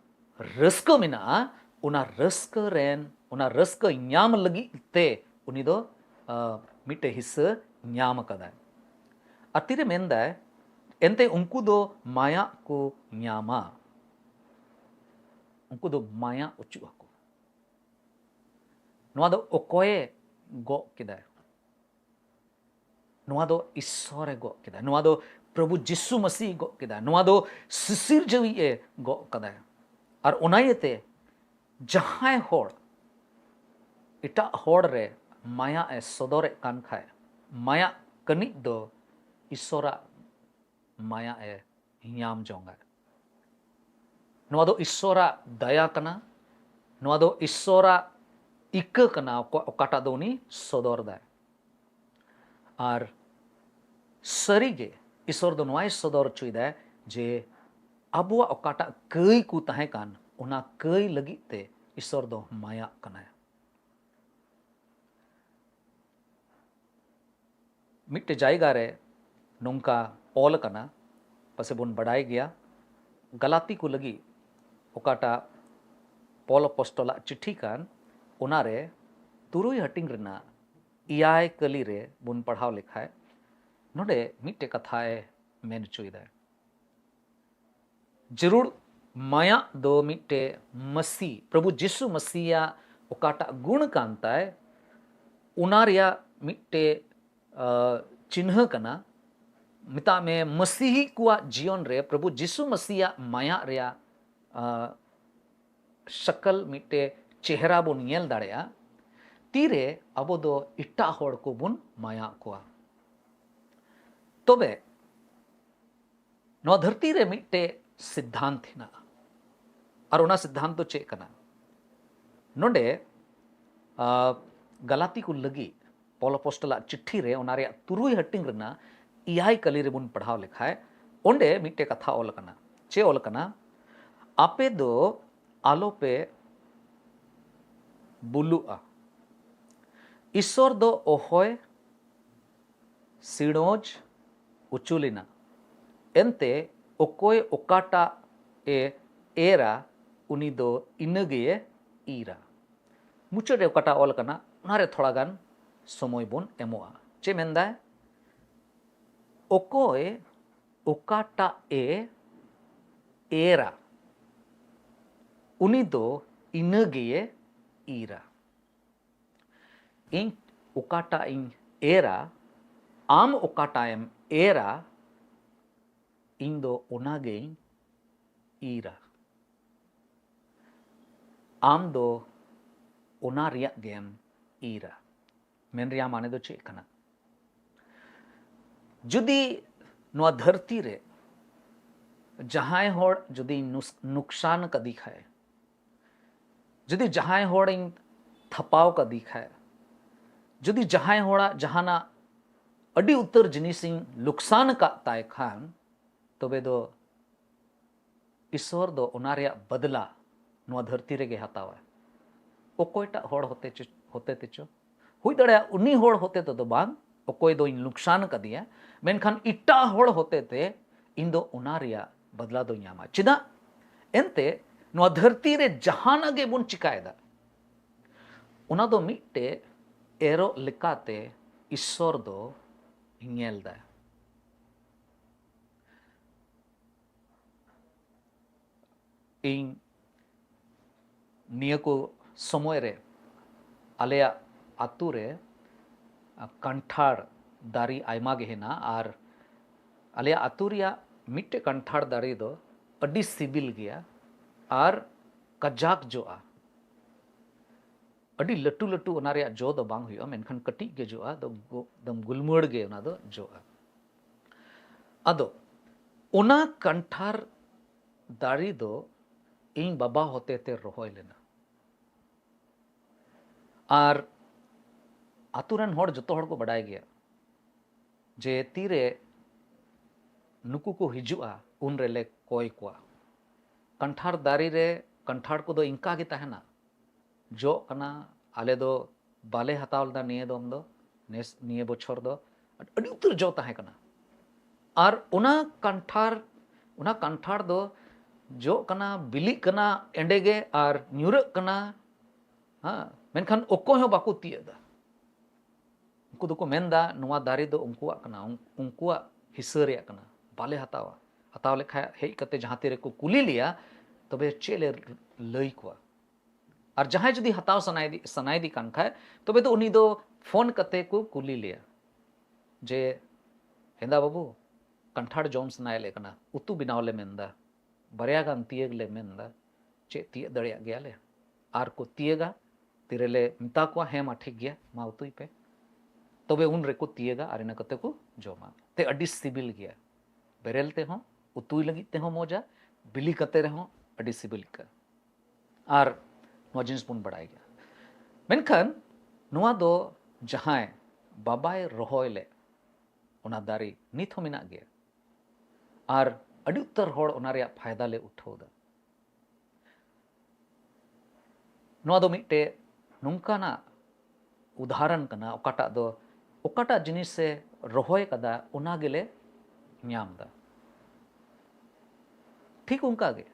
ᱨᱟᱹᱥᱠᱟᱹ ᱢᱮᱱᱟᱜᱼᱟ, ᱚᱱᱟ ᱨᱟᱹᱥᱠᱟᱹ ᱨᱮᱱ, ᱚᱱᱟ ᱨᱟᱹᱥᱠᱟᱹ ᱧᱟᱢ ᱞᱟᱹᱜᱤᱫ ᱛᱮ ᱩᱱᱤ ᱫᱚ, ᱟ, ᱢᱤᱫᱴᱮᱡ ᱦᱤᱥᱥᱟᱹ ᱧᱟᱢ ᱟᱠᱟᱫᱟᱭ᱾ ᱟᱨ ᱛᱤᱨᱮ ᱢᱮᱱᱫᱟᱭ, ᱮᱱᱛᱮ ᱩᱱᱠᱩ ᱫᱚ ᱢᱟᱭᱟᱜ ᱠᱚ ᱧᱟᱢᱟ᱾ ᱩᱱᱠᱩ ᱫᱚ ᱢᱟᱭᱟ ᱚᱪᱚᱜ ᱟᱠᱚ᱾ ᱱᱚᱣᱟ ᱫᱚ ᱚᱠᱚᱭᱮ ᱜᱚᱜ ᱠᱮᱫᱟᱭ? ᱱᱚᱣᱟ ᱫᱚ ᱤᱥᱥᱚᱨᱮ ᱜᱚᱜ ᱠᱮᱫᱟ᱾ ᱱᱚᱣᱟ ᱫᱚ ᱯᱨᱚᱵᱷᱩ ᱡᱤᱥᱩ ᱢᱟᱹᱥᱤ ᱜᱚᱜ ᱠᱮᱫᱟ᱾ ᱱᱚᱣᱟ ᱫᱚ ᱥᱤᱥᱤᱨ ᱡᱟᱹᱣᱤᱡ ᱮ ᱜᱚᱜ ᱠᱟᱫᱟ᱾ ᱟᱨ ᱚᱱᱟ ᱤᱭᱟᱹᱛᱮ ᱡᱟᱦᱟᱸᱭ ᱦᱚᱲ ᱮᱴᱟᱜ ᱦᱚᱲ ᱨᱮ ᱢᱟᱭᱟ ᱮ ᱥᱚᱫᱚᱨᱮᱫ ᱠᱟᱱ ᱠᱷᱟᱡ, ᱢᱟᱭᱟ ᱠᱟᱹᱱᱤᱡ ᱫᱚ ᱤᱥᱥᱚᱨᱟᱜ ᱢᱟᱭᱟ ᱮ ᱧᱟᱢ ᱡᱚᱝᱟ᱾ ᱱᱚᱣᱟ ᱫᱚ ᱤᱥᱥᱚᱨᱟᱜ ᱫᱟᱭᱟ ᱠᱟᱱᱟ᱾ ᱱᱚᱣᱟ ᱫᱚ ᱤᱥᱥᱚᱨᱟᱜ ᱤᱠᱟᱹ ᱠᱟᱱᱟ, ᱚᱠᱟ-, ᱚᱠᱟᱴᱟᱜ ᱫᱚ ᱩᱱᱤ ᱥᱚᱫᱚᱨ ᱫᱟᱭ᱾ ᱟᱨ ᱥᱟᱹᱨᱤᱜᱮ ᱤᱥᱥᱚᱨ ᱫᱚ ᱱᱚᱣᱟᱭ ᱥᱚᱫᱚᱨ ᱦᱚᱪᱚᱭᱮᱫᱟᱭ ᱡᱮ ᱟᱵᱚᱣᱟᱜ ᱚᱠᱟᱴᱟᱜ ᱠᱟᱹᱭ ᱠᱚ ᱛᱟᱦᱮᱸ ᱠᱟᱱ, ᱚᱱᱟ ᱠᱟᱹᱭ ᱞᱟᱹᱜᱤᱫ ᱛᱮ ᱤᱥᱥᱚᱨ ᱫᱚ ᱢᱟᱭᱟᱜ ᱠᱟᱱᱟᱭ᱾ ᱢᱤᱫᱴᱮᱡ ᱡᱟᱭᱜᱟ ᱨᱮ ᱱᱚᱝᱠᱟ ᱚᱞ ᱟᱠᱟᱱᱟ, ᱯᱟᱥᱮ ᱵᱚᱱ ᱵᱟᱰᱟᱭ ᱜᱮᱭᱟ, ᱜᱟᱞᱟᱛᱤ ᱠᱚ ᱞᱟᱹᱜᱤᱫ ᱚᱠᱟᱴᱟᱜ ᱯᱚᱞ ᱟᱯᱚᱥᱴᱚᱞᱟᱜ ᱪᱤᱴᱷᱤ ᱠᱟᱱ, ᱚᱱᱟᱨᱮ ᱛᱩᱨᱩᱭ ᱦᱟᱹᱴᱤᱧ ᱨᱮᱱᱟᱜ ᱮᱭᱟᱭ ᱠᱟᱹᱞᱤ ᱨᱮ ᱵᱚᱱ ᱯᱟᱲᱦᱟᱣ ᱞᱮᱠᱷᱟᱡ, ᱱᱚᱰᱮ ᱢᱤᱫᱴᱮᱡ ᱠᱟᱛᱷᱟᱭ ᱢᱮᱱ ᱦᱚᱪᱚᱭᱮᱫᱟ᱾ ᱡᱟᱹᱨᱩᱲ ᱢᱟᱭᱟᱜ ᱫᱚ ᱢᱤᱫᱴᱮᱡ ᱢᱟᱹᱥᱤ, ᱯᱨᱚᱵᱷᱩ ᱡᱤᱥᱩ ᱢᱟᱹᱥᱤᱭᱟᱜ ᱚᱠᱟᱴᱟᱜ ᱜᱩᱬ ᱠᱟᱱ ᱛᱟᱭ, ᱚᱱᱟ ᱨᱮᱭᱟᱜ ᱢᱤᱫᱴᱮᱡ, ᱟ, ᱪᱤᱱᱦᱟᱹ ᱠᱟᱱᱟ᱾ ᱢᱮᱛᱟᱜ ᱢᱮ, ᱢᱟᱹᱥᱤᱦᱤ ᱠᱚᱣᱟᱜ ᱡᱤᱭᱚᱱ ᱨᱮ ᱯᱨᱚᱵᱷᱩ ᱡᱤᱥᱩ ᱢᱟᱹᱥᱤᱭᱟᱜ ᱢᱟᱭᱟᱜ ᱨᱮᱭᱟᱜ, ᱟ, ᱥᱟᱠᱟᱞ, ᱢᱤᱫᱴᱮᱡ ᱪᱮᱦᱨᱟ ᱵᱚᱱ ᱧᱮᱞ ᱫᱟᱲᱮᱭᱟᱜᱼᱟ, ᱛᱤᱨᱮ ᱟᱵᱚ ᱫᱚ ᱮᱴᱟᱜ ᱦᱚᱲ ᱠᱚᱵᱚᱱ ᱢᱟᱭᱟᱜ ᱠᱚᱣᱟ᱾ ᱛᱚᱵᱮ ᱱᱚᱣᱟ ᱫᱷᱟᱹᱨᱛᱤ ᱨᱮ ᱢᱤᱫᱴᱮᱡ ᱥᱤᱫᱽᱫᱷᱟᱱᱛ ᱦᱮᱱᱟᱜᱼᱟ᱾ ᱟᱨ ᱚᱱᱟ ᱥᱤᱫᱽᱫᱷᱟᱱᱛ ᱫᱚ ᱪᱮᱫ ᱠᱟᱱᱟ? ᱱᱚᱰᱮ, ᱟ, ᱜᱟᱞᱟᱛᱤ ᱠᱚ ᱞᱟᱹᱜᱤᱫ ᱯᱚᱞ ᱟᱯᱚᱥᱴᱚᱞᱟᱜ ᱪᱤᱴᱷᱤ ᱨᱮ, ᱚᱱᱟ ᱨᱮᱭᱟᱜ ᱛᱩᱨᱩᱭ ᱦᱟᱹᱴᱤᱧ ᱨᱮᱱᱟᱜ ᱮᱭᱟᱭ ᱠᱟᱹᱞᱤ ᱨᱮᱵᱚᱱ ᱯᱟᱲᱦᱟᱣ ᱞᱮᱠᱷᱟᱡ, ᱚᱸᱰᱮ ᱢᱤᱫᱴᱮᱡ ᱠᱟᱛᱷᱟ ᱚᱞ ᱟᱠᱟᱱᱟ᱾ ᱪᱮᱫ ᱚᱞ ᱟᱠᱟᱱᱟ? ᱟᱯᱮ ᱫᱚ ᱟᱞᱚᱯᱮ ᱵᱩᱞᱩᱜᱼᱟ᱾ ᱤᱥᱥᱚᱨ ᱫᱚ ᱚᱦᱚᱭ ᱥᱤᱬᱚᱡᱽ ᱚᱪᱚ ᱞᱮᱱᱟ, ᱮᱱᱛᱮ ᱚᱠᱚᱭ ᱚᱠᱟᱴᱟᱜ ᱮ ᱮᱨᱟ, ᱩᱱᱤ ᱫᱚ ᱤᱱᱟᱹ ᱜᱮᱭᱮ ᱤᱨᱟ᱾ ᱢᱩᱪᱟᱹᱫ ᱨᱮ ᱚᱠᱟᱴᱟᱜ ᱚᱞ ᱟᱠᱟᱱᱟ, ᱚᱱᱟᱨᱮ ᱛᱷᱚᱲᱟ ᱜᱟᱱ ᱥᱚᱢᱚᱭ ᱵᱚᱱ ᱮᱢᱚᱜᱼᱟ᱾ ᱪᱮᱫ ᱢᱮᱱᱫᱟᱭ? ᱚᱠᱚᱭ ᱚᱠᱟᱴᱟᱜ ᱮ ᱮᱨᱟ, ᱩᱱᱤ ᱫᱚ ᱤᱱᱟᱹ ᱜᱮᱭᱮ ᱤᱨᱟ᱾ ᱤᱧ ᱚᱠᱟᱴᱟᱜ ᱤᱧ ᱮᱨᱟ, ᱟᱢ ᱚᱠᱟᱴᱟᱜ ᱮᱢ ᱮᱨᱟ, ᱤᱧ ᱫᱚ ᱚᱱᱟᱜᱮᱧ ᱤᱨᱟ᱾ ᱟᱢ ᱫᱚ ᱚᱱᱟ ᱨᱮᱭᱟᱜ ᱜᱮᱢ ᱤᱨᱟ᱾ ᱢᱮᱱ ᱨᱮᱭᱟᱜ ᱢᱟᱱᱮ ᱫᱚ ᱪᱮᱫ ᱠᱟᱱᱟ? ᱡᱩᱫᱤ ᱱᱚᱣᱟ ᱫᱷᱟᱹᱨᱛᱤ ᱨᱮ ᱡᱟᱦᱟᱸᱭ ᱦᱚᱲ ᱡᱩᱫᱤ ᱱᱩᱥ-, ᱱᱩᱠᱥᱟᱱ ᱠᱟᱫᱮ ᱠᱷᱟᱭ, ᱡᱩᱫᱤ ᱡᱟᱦᱟᱸᱭ ᱦᱚᱲᱤᱧ ᱛᱷᱟᱯᱟᱣ ᱠᱟᱫᱮ ᱠᱷᱟᱭ, ᱡᱩᱫᱤ ᱡᱟᱦᱟᱸᱭ ᱦᱚᱲᱟᱜ ᱡᱟᱦᱟᱱᱟᱜ ᱟᱹᱰᱤ ᱩᱛᱟᱹᱨ ᱡᱤᱱᱤᱥᱤᱧ ᱞᱩᱠᱥᱟᱱ ᱟᱠᱟᱫ ᱛᱟᱭ ᱠᱷᱟᱱ, ᱛᱚᱵᱮ ᱫᱚ ᱤᱥᱥᱚᱨ ᱫᱚ ᱚᱱᱟ ᱨᱮᱭᱟᱜ ᱵᱟᱫᱞᱟ ᱱᱚᱣᱟ ᱫᱷᱟᱹᱨᱛᱤ ᱨᱮᱜᱮ ᱦᱟᱛᱟᱣᱟᱭ᱾ ᱚᱠᱚᱭᱴᱟᱜ ᱦᱚᱲ ᱦᱚᱛᱮ ᱪᱚ-, ᱦᱚᱛᱮ ᱛᱮᱪᱚ, ᱦᱩᱭ ᱫᱟᱲᱮᱭᱟᱜᱼᱟ ᱩᱱᱤ ᱦᱚᱲ ᱦᱚᱛᱮ ᱛᱮᱫᱚ ᱵᱟᱝ, ᱚᱠᱚᱭ ᱫᱚᱧ ᱞᱩᱠᱥᱟᱱ ᱠᱟᱫᱮᱭᱟ, ᱢᱮᱱᱠᱷᱟᱱ ᱮᱴᱟᱜ ᱦᱚᱲ ᱦᱚᱛᱮ ᱛᱮ ᱤᱧ ᱫᱚ ᱚᱱᱟ ᱨᱮᱭᱟᱜ ᱵᱟᱫᱞᱟ ᱫᱚᱧ ᱧᱟᱢᱟ᱾ ᱪᱮᱫᱟᱜ? ᱮᱱᱛᱮ ᱱᱚᱣᱟ ᱫᱷᱟᱹᱨᱛᱤ ᱨᱮ ᱡᱟᱦᱟᱱᱟᱜ ᱜᱮᱵᱚᱱ ᱪᱤᱠᱟᱭᱮᱫᱟ, ᱚᱱᱟ ᱫᱚ ᱢᱤᱫᱴᱮᱡ ᱮᱨᱚᱜ ᱞᱮᱠᱟᱛᱮ ᱤᱥᱥᱚᱨ ᱫᱚ ᱧᱮᱞ ᱫᱟᱭ᱾ ᱤᱧ ᱱᱤᱭᱟᱹ ᱠᱚ ᱥᱚᱢᱚᱭ ᱨᱮ ᱟᱞᱮᱭᱟᱜ ᱟᱛᱳ ᱨᱮ ᱠᱟᱱᱴᱷᱟᱲ ᱫᱟᱨᱮ ᱟᱭᱢᱟ ᱜᱮ ᱦᱮᱱᱟᱜᱼᱟ, ᱟᱨ ᱟᱞᱮᱭᱟᱜ ᱟᱛᱳ ᱨᱮᱭᱟᱜ ᱢᱤᱫᱴᱮᱡ ᱠᱟᱱᱴᱷᱟᱲ ᱫᱟᱨᱮ ᱫᱚ ᱟᱹᱰᱤ ᱥᱤᱵᱤᱞ ᱜᱮᱭᱟ ᱟᱨ ᱠᱟᱡᱟᱠ ᱡᱚᱜᱼᱟ᱾ ᱟᱹᱰᱤ ᱞᱟᱹᱴᱩ ᱞᱟᱹᱴᱩ ᱚᱱᱟ ᱨᱮᱭᱟᱜ ᱡᱚ ᱫᱚ ᱵᱟᱝ ᱦᱩᱭᱩᱜᱼᱟ, ᱢᱮᱱᱠᱷᱟᱱ ᱠᱟᱹᱴᱤᱡ ᱜᱮ ᱡᱚᱜᱼᱟ, ᱫᱚ ᱜᱩ-, ᱫᱚᱢ ᱜᱩᱞᱢᱟᱹᱲ ᱜᱮ ᱚᱱᱟ ᱫᱚ ᱡᱚᱜᱼᱟ᱾ ᱟᱫᱚ ᱚᱱᱟ ᱠᱟᱱᱴᱷᱟᱲ ᱫᱟᱨᱮ ᱫᱚ ᱤᱧ ᱵᱟᱵᱟ ᱦᱚᱛᱮ ᱛᱮ ᱨᱚᱦᱚᱭ ᱞᱮᱱᱟ᱾ ᱟᱨ ᱟᱛᱳ ᱨᱮᱱ ᱦᱚᱲ, ᱡᱚᱛᱚ ᱦᱚᱲ ᱠᱚ ᱵᱟᱰᱟᱭ ᱜᱮᱭᱟ ᱡᱮ ᱛᱤᱨᱮ ᱱᱩᱠᱩ ᱠᱚ ᱦᱤᱡᱩᱜᱼᱟ, ᱩᱱ ᱨᱮᱞᱮ ᱠᱚᱭ ᱠᱚᱣᱟ᱾ ᱠᱟᱱᱴᱷᱟᱲ ᱫᱟᱨᱮ ᱨᱮ ᱠᱟᱱᱴᱷᱟᱲ ᱠᱚᱫᱚ ᱤᱱᱠᱟ ᱜᱮ ᱛᱟᱦᱮᱱᱟ, ᱡᱚᱜ ᱠᱟᱱᱟ᱾ ᱟᱞᱮ ᱫᱚ ᱵᱟᱞᱮ ᱦᱟᱛᱟᱣ ᱞᱮᱫᱟ ᱱᱤᱭᱟᱹ ᱫᱚᱢ ᱫᱚ, ᱱᱮᱥ, ᱱᱤᱭᱟᱹ ᱵᱚᱪᱷᱚᱨ ᱫᱚ ᱟᱹᱰᱤ ᱩᱛᱟᱹᱨ ᱡᱚ ᱛᱟᱦᱮᱸ ᱠᱟᱱᱟ᱾ ᱟᱨ ᱚᱱᱟ ᱠᱟᱱᱴᱷᱟᱲ, ᱚᱱᱟ ᱠᱟᱱᱴᱷᱟᱲ ᱫᱚ ᱡᱚᱜ ᱠᱟᱱᱟ, ᱵᱤᱞᱤᱜ ᱠᱟᱱᱟ ᱮᱸᱰᱮ ᱜᱮ ᱟᱨ ᱧᱩᱨᱟᱹᱜ ᱠᱟᱱᱟ, ᱦᱮᱸ, ᱢᱮᱱᱠᱷᱟᱱ ᱚᱠᱚᱭ ᱦᱚᱸ ᱵᱟᱠᱚ ᱛᱤᱭᱟᱹᱜ ᱮᱫᱟ᱾ ᱩᱱᱠᱩ ᱫᱚᱠᱚ ᱢᱮᱱᱫᱟ ᱱᱚᱣᱟ ᱫᱟᱨᱮ ᱫᱚ ᱩᱱᱠᱩᱣᱟᱜ ᱠᱟᱱᱟ, ᱩᱱ-, ᱩᱱᱠᱩᱣᱟᱜ ᱦᱤᱥᱟᱹ ᱨᱮᱭᱟᱜ ᱠᱟᱱᱟ, ᱵᱟᱞᱮ ᱦᱟᱛᱟᱣᱟ᱾ ᱦᱟᱛᱟᱣ ᱞᱮᱠᱷᱟᱡ ᱦᱮᱡ ᱠᱟᱛᱮ ᱡᱟᱦᱟᱸ ᱛᱤᱨᱮ ᱠᱚ ᱠᱩᱞᱤ ᱞᱮᱭᱟ, ᱛᱚᱵᱮ ᱪᱮᱫ ᱞᱮ ᱞᱟᱹᱭ ᱠᱚᱣᱟ? ᱟᱨ ᱡᱟᱦᱟᱸᱭ ᱡᱩᱫᱤ ᱦᱟᱛᱟᱣ ᱥᱟᱱᱟᱭᱮᱫᱤ, ᱥᱟᱱᱟᱭᱮᱫᱤ ᱠᱟᱱ ᱠᱷᱟᱡ, ᱛᱚᱵᱮ ᱫᱚ ᱩᱱᱤ ᱫᱚ ᱯᱷᱳᱱ ᱠᱟᱛᱮ ᱠᱚ ᱠᱩᱞᱤ ᱞᱮᱭᱟ ᱡᱮ, "ᱦᱮᱸᱫᱟ ᱵᱟᱹᱵᱩ, ᱠᱟᱱᱴᱷᱟᱲ ᱡᱚᱢ ᱥᱟᱱᱟᱭᱮᱫ ᱞᱮ ᱠᱟᱱᱟ, ᱩᱛᱩ ᱵᱮᱱᱟᱣ ᱞᱮ ᱢᱮᱱᱫᱟ, ᱵᱟᱨᱭᱟ ᱜᱟᱱ ᱛᱤᱭᱟᱹᱜ ᱞᱮ ᱢᱮᱱᱫᱟ, ᱪᱮᱫ ᱛᱤᱭᱟᱹᱜ ᱫᱟᱲᱮᱭᱟᱜ ᱜᱮᱭᱟᱞᱮ?" ᱟᱨ ᱠᱚ ᱛᱤᱭᱟᱹᱜᱟ᱾ ᱛᱤᱨᱮᱞᱮ ᱢᱮᱛᱟ ᱠᱚᱣᱟ, "ᱦᱮᱸ ᱢᱟ, ᱴᱷᱤᱠ ᱜᱮᱭᱟ, ᱢᱟ ᱩᱛᱩᱭ ᱯᱮ", ᱛᱚᱵᱮ ᱩᱱ ᱨᱮᱠᱚ ᱛᱤᱭᱟᱹᱜᱟ ᱟᱨ ᱤᱱᱟᱹ ᱠᱟᱛᱮ ᱠᱚ ᱡᱚᱢᱟ᱾ ᱛᱮ ᱟᱹᱰᱤ ᱥᱤᱵᱤᱞ ᱜᱮᱭᱟ, ᱵᱮᱨᱮᱞ ᱛᱮᱦᱚᱸ, ᱩᱛᱩᱭ ᱞᱟᱹᱜᱤᱫ ᱛᱮᱦᱚᱸ ᱢᱚᱡᱟ, ᱵᱤᱞᱤ ᱠᱟᱛᱮ ᱨᱮᱦᱚᱸ ᱟᱹᱰᱤ ᱥᱤᱵᱤᱞ ᱟᱹᱭᱠᱟᱹᱜᱼᱟ᱾ ᱟᱨ ᱱᱚᱣᱟ ᱡᱤᱱᱤᱥ ᱵᱚᱱ ᱵᱟᱲᱟᱭ ᱜᱮᱭᱟ᱾ ᱢᱮᱱᱠᱷᱟᱱ ᱱᱚᱣᱟ ᱫᱚ ᱡᱟᱦᱟᱸᱭ ᱵᱟᱵᱟᱭ ᱨᱚᱦᱚᱭ ᱞᱮᱫ, ᱚᱱᱟ ᱫᱟᱨᱮ ᱱᱤᱛ ᱦᱚᱸ ᱢᱮᱱᱟᱜ ᱜᱮᱭᱟ᱾ ᱟᱨ ᱟᱹᱰᱤ ᱩᱛᱟᱹᱨ ᱦᱚᱲ ᱚᱱᱟ ᱨᱮᱭᱟᱜ ᱯᱷᱟᱭᱫᱟ ᱞᱮ ᱩᱴᱷᱟᱹᱣ ᱮᱫᱟ᱾ ᱱᱚᱣᱟ ᱫᱚ ᱢᱤᱫᱴᱮᱡ ᱱᱚᱝᱠᱟᱱᱟᱜ ᱩᱫᱟᱦᱚᱨᱚᱱ ᱠᱟᱱᱟ, ᱚᱠᱟᱴᱟᱜ ᱫᱚ, ᱚᱠᱟᱴᱟᱜ ᱡᱤᱱᱤᱥᱮ ᱨᱚᱦᱚᱭ ᱠᱟᱫᱟ, ᱚᱱᱟ ᱜᱮᱞᱮ ᱧᱟᱢ ᱮᱫᱟ᱾ ᱴᱷᱤᱠ ᱚᱱᱠᱟ ᱜᱮ,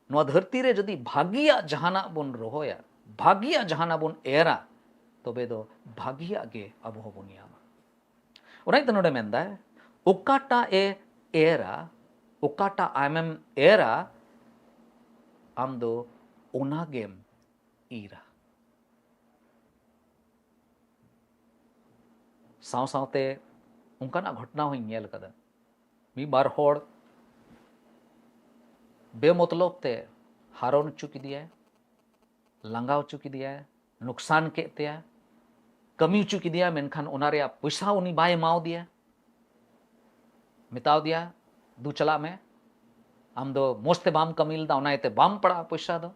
ᱱᱚᱣᱟ ᱫᱷᱟᱹᱨᱛᱤ ᱨᱮ ᱡᱩᱫᱤ ᱵᱷᱟᱹᱜᱤᱭᱟᱜ ᱡᱟᱦᱟᱱᱟᱜ ᱵᱚᱱ ᱨᱚᱦᱚᱭᱟ, ᱵᱷᱟᱹᱜᱤᱭᱟᱜ ᱡᱟᱦᱟᱱᱟᱜ ᱵᱚᱱ ᱮᱨᱟ, ᱛᱚᱵᱮ ᱫᱚ ᱵᱷᱟᱹᱜᱤᱭᱟᱜ ᱜᱮ ᱟᱵᱚ ᱦᱚᱸᱵᱚᱱ ᱧᱟᱢᱟ᱾ ᱚᱱᱟ ᱤᱭᱟᱹᱛᱮ ᱱᱚᱰᱮ ᱢᱮᱱᱫᱟᱭ, ᱚᱠᱟᱴᱟᱜ ᱮ ᱮᱨᱟ, ᱚᱠᱟᱴᱟᱜ ᱟᱢᱮᱢ ᱮᱨᱟ, ᱟᱢ ᱫᱚ ᱚᱱᱟ ᱜᱮᱢ ᱤᱨᱟ᱾ ᱥᱟᱶ ᱥᱟᱶᱛᱮ ᱚᱱᱠᱟᱱᱟᱜ ᱜᱷᱚᱴᱚᱱᱟ ᱦᱚᱸᱧ ᱧᱮᱞ ᱠᱟᱫᱟ᱾ ᱢᱤᱫ ᱵᱟᱨ ᱦᱚᱲ ᱵᱮᱢᱚᱛᱞᱚᱵ ᱛᱮ ᱦᱟᱨᱚᱱ ᱦᱚᱪᱚ ᱠᱮᱫᱮᱭᱟᱭ, ᱞᱟᱸᱜᱟ ᱦᱚᱪᱚ ᱠᱮᱫᱮᱭᱟᱭ, ᱱᱩᱠᱥᱟᱱ ᱠᱮᱫ ᱛᱟᱭᱟ, ᱠᱟᱹᱢᱤ ᱦᱚᱪᱚ ᱠᱮᱫᱮᱭᱟ, ᱢᱮᱱᱠᱷᱟᱱ ᱚᱱᱟ ᱨᱮᱭᱟᱜ ᱯᱚᱭᱥᱟ ᱩᱱᱤ ᱵᱟᱭ ᱮᱢᱟᱣ ᱫᱮᱭᱟ᱾ ᱢᱮᱛᱟᱣ ᱫᱮᱭᱟ, "ᱫᱩ ᱪᱟᱞᱟᱜ ᱢᱮ, ᱟᱢ ᱫᱚ ᱢᱚᱡᱽ ᱛᱮ ᱵᱟᱢ ᱠᱟᱹᱢᱤ ᱞᱮᱫᱟ, ᱚᱱᱟ ᱤᱭᱟᱹᱛᱮ ᱵᱟᱢ ᱯᱟᱲᱟᱜᱼᱟ ᱯᱚᱭᱥᱟ ᱫᱚ᱾"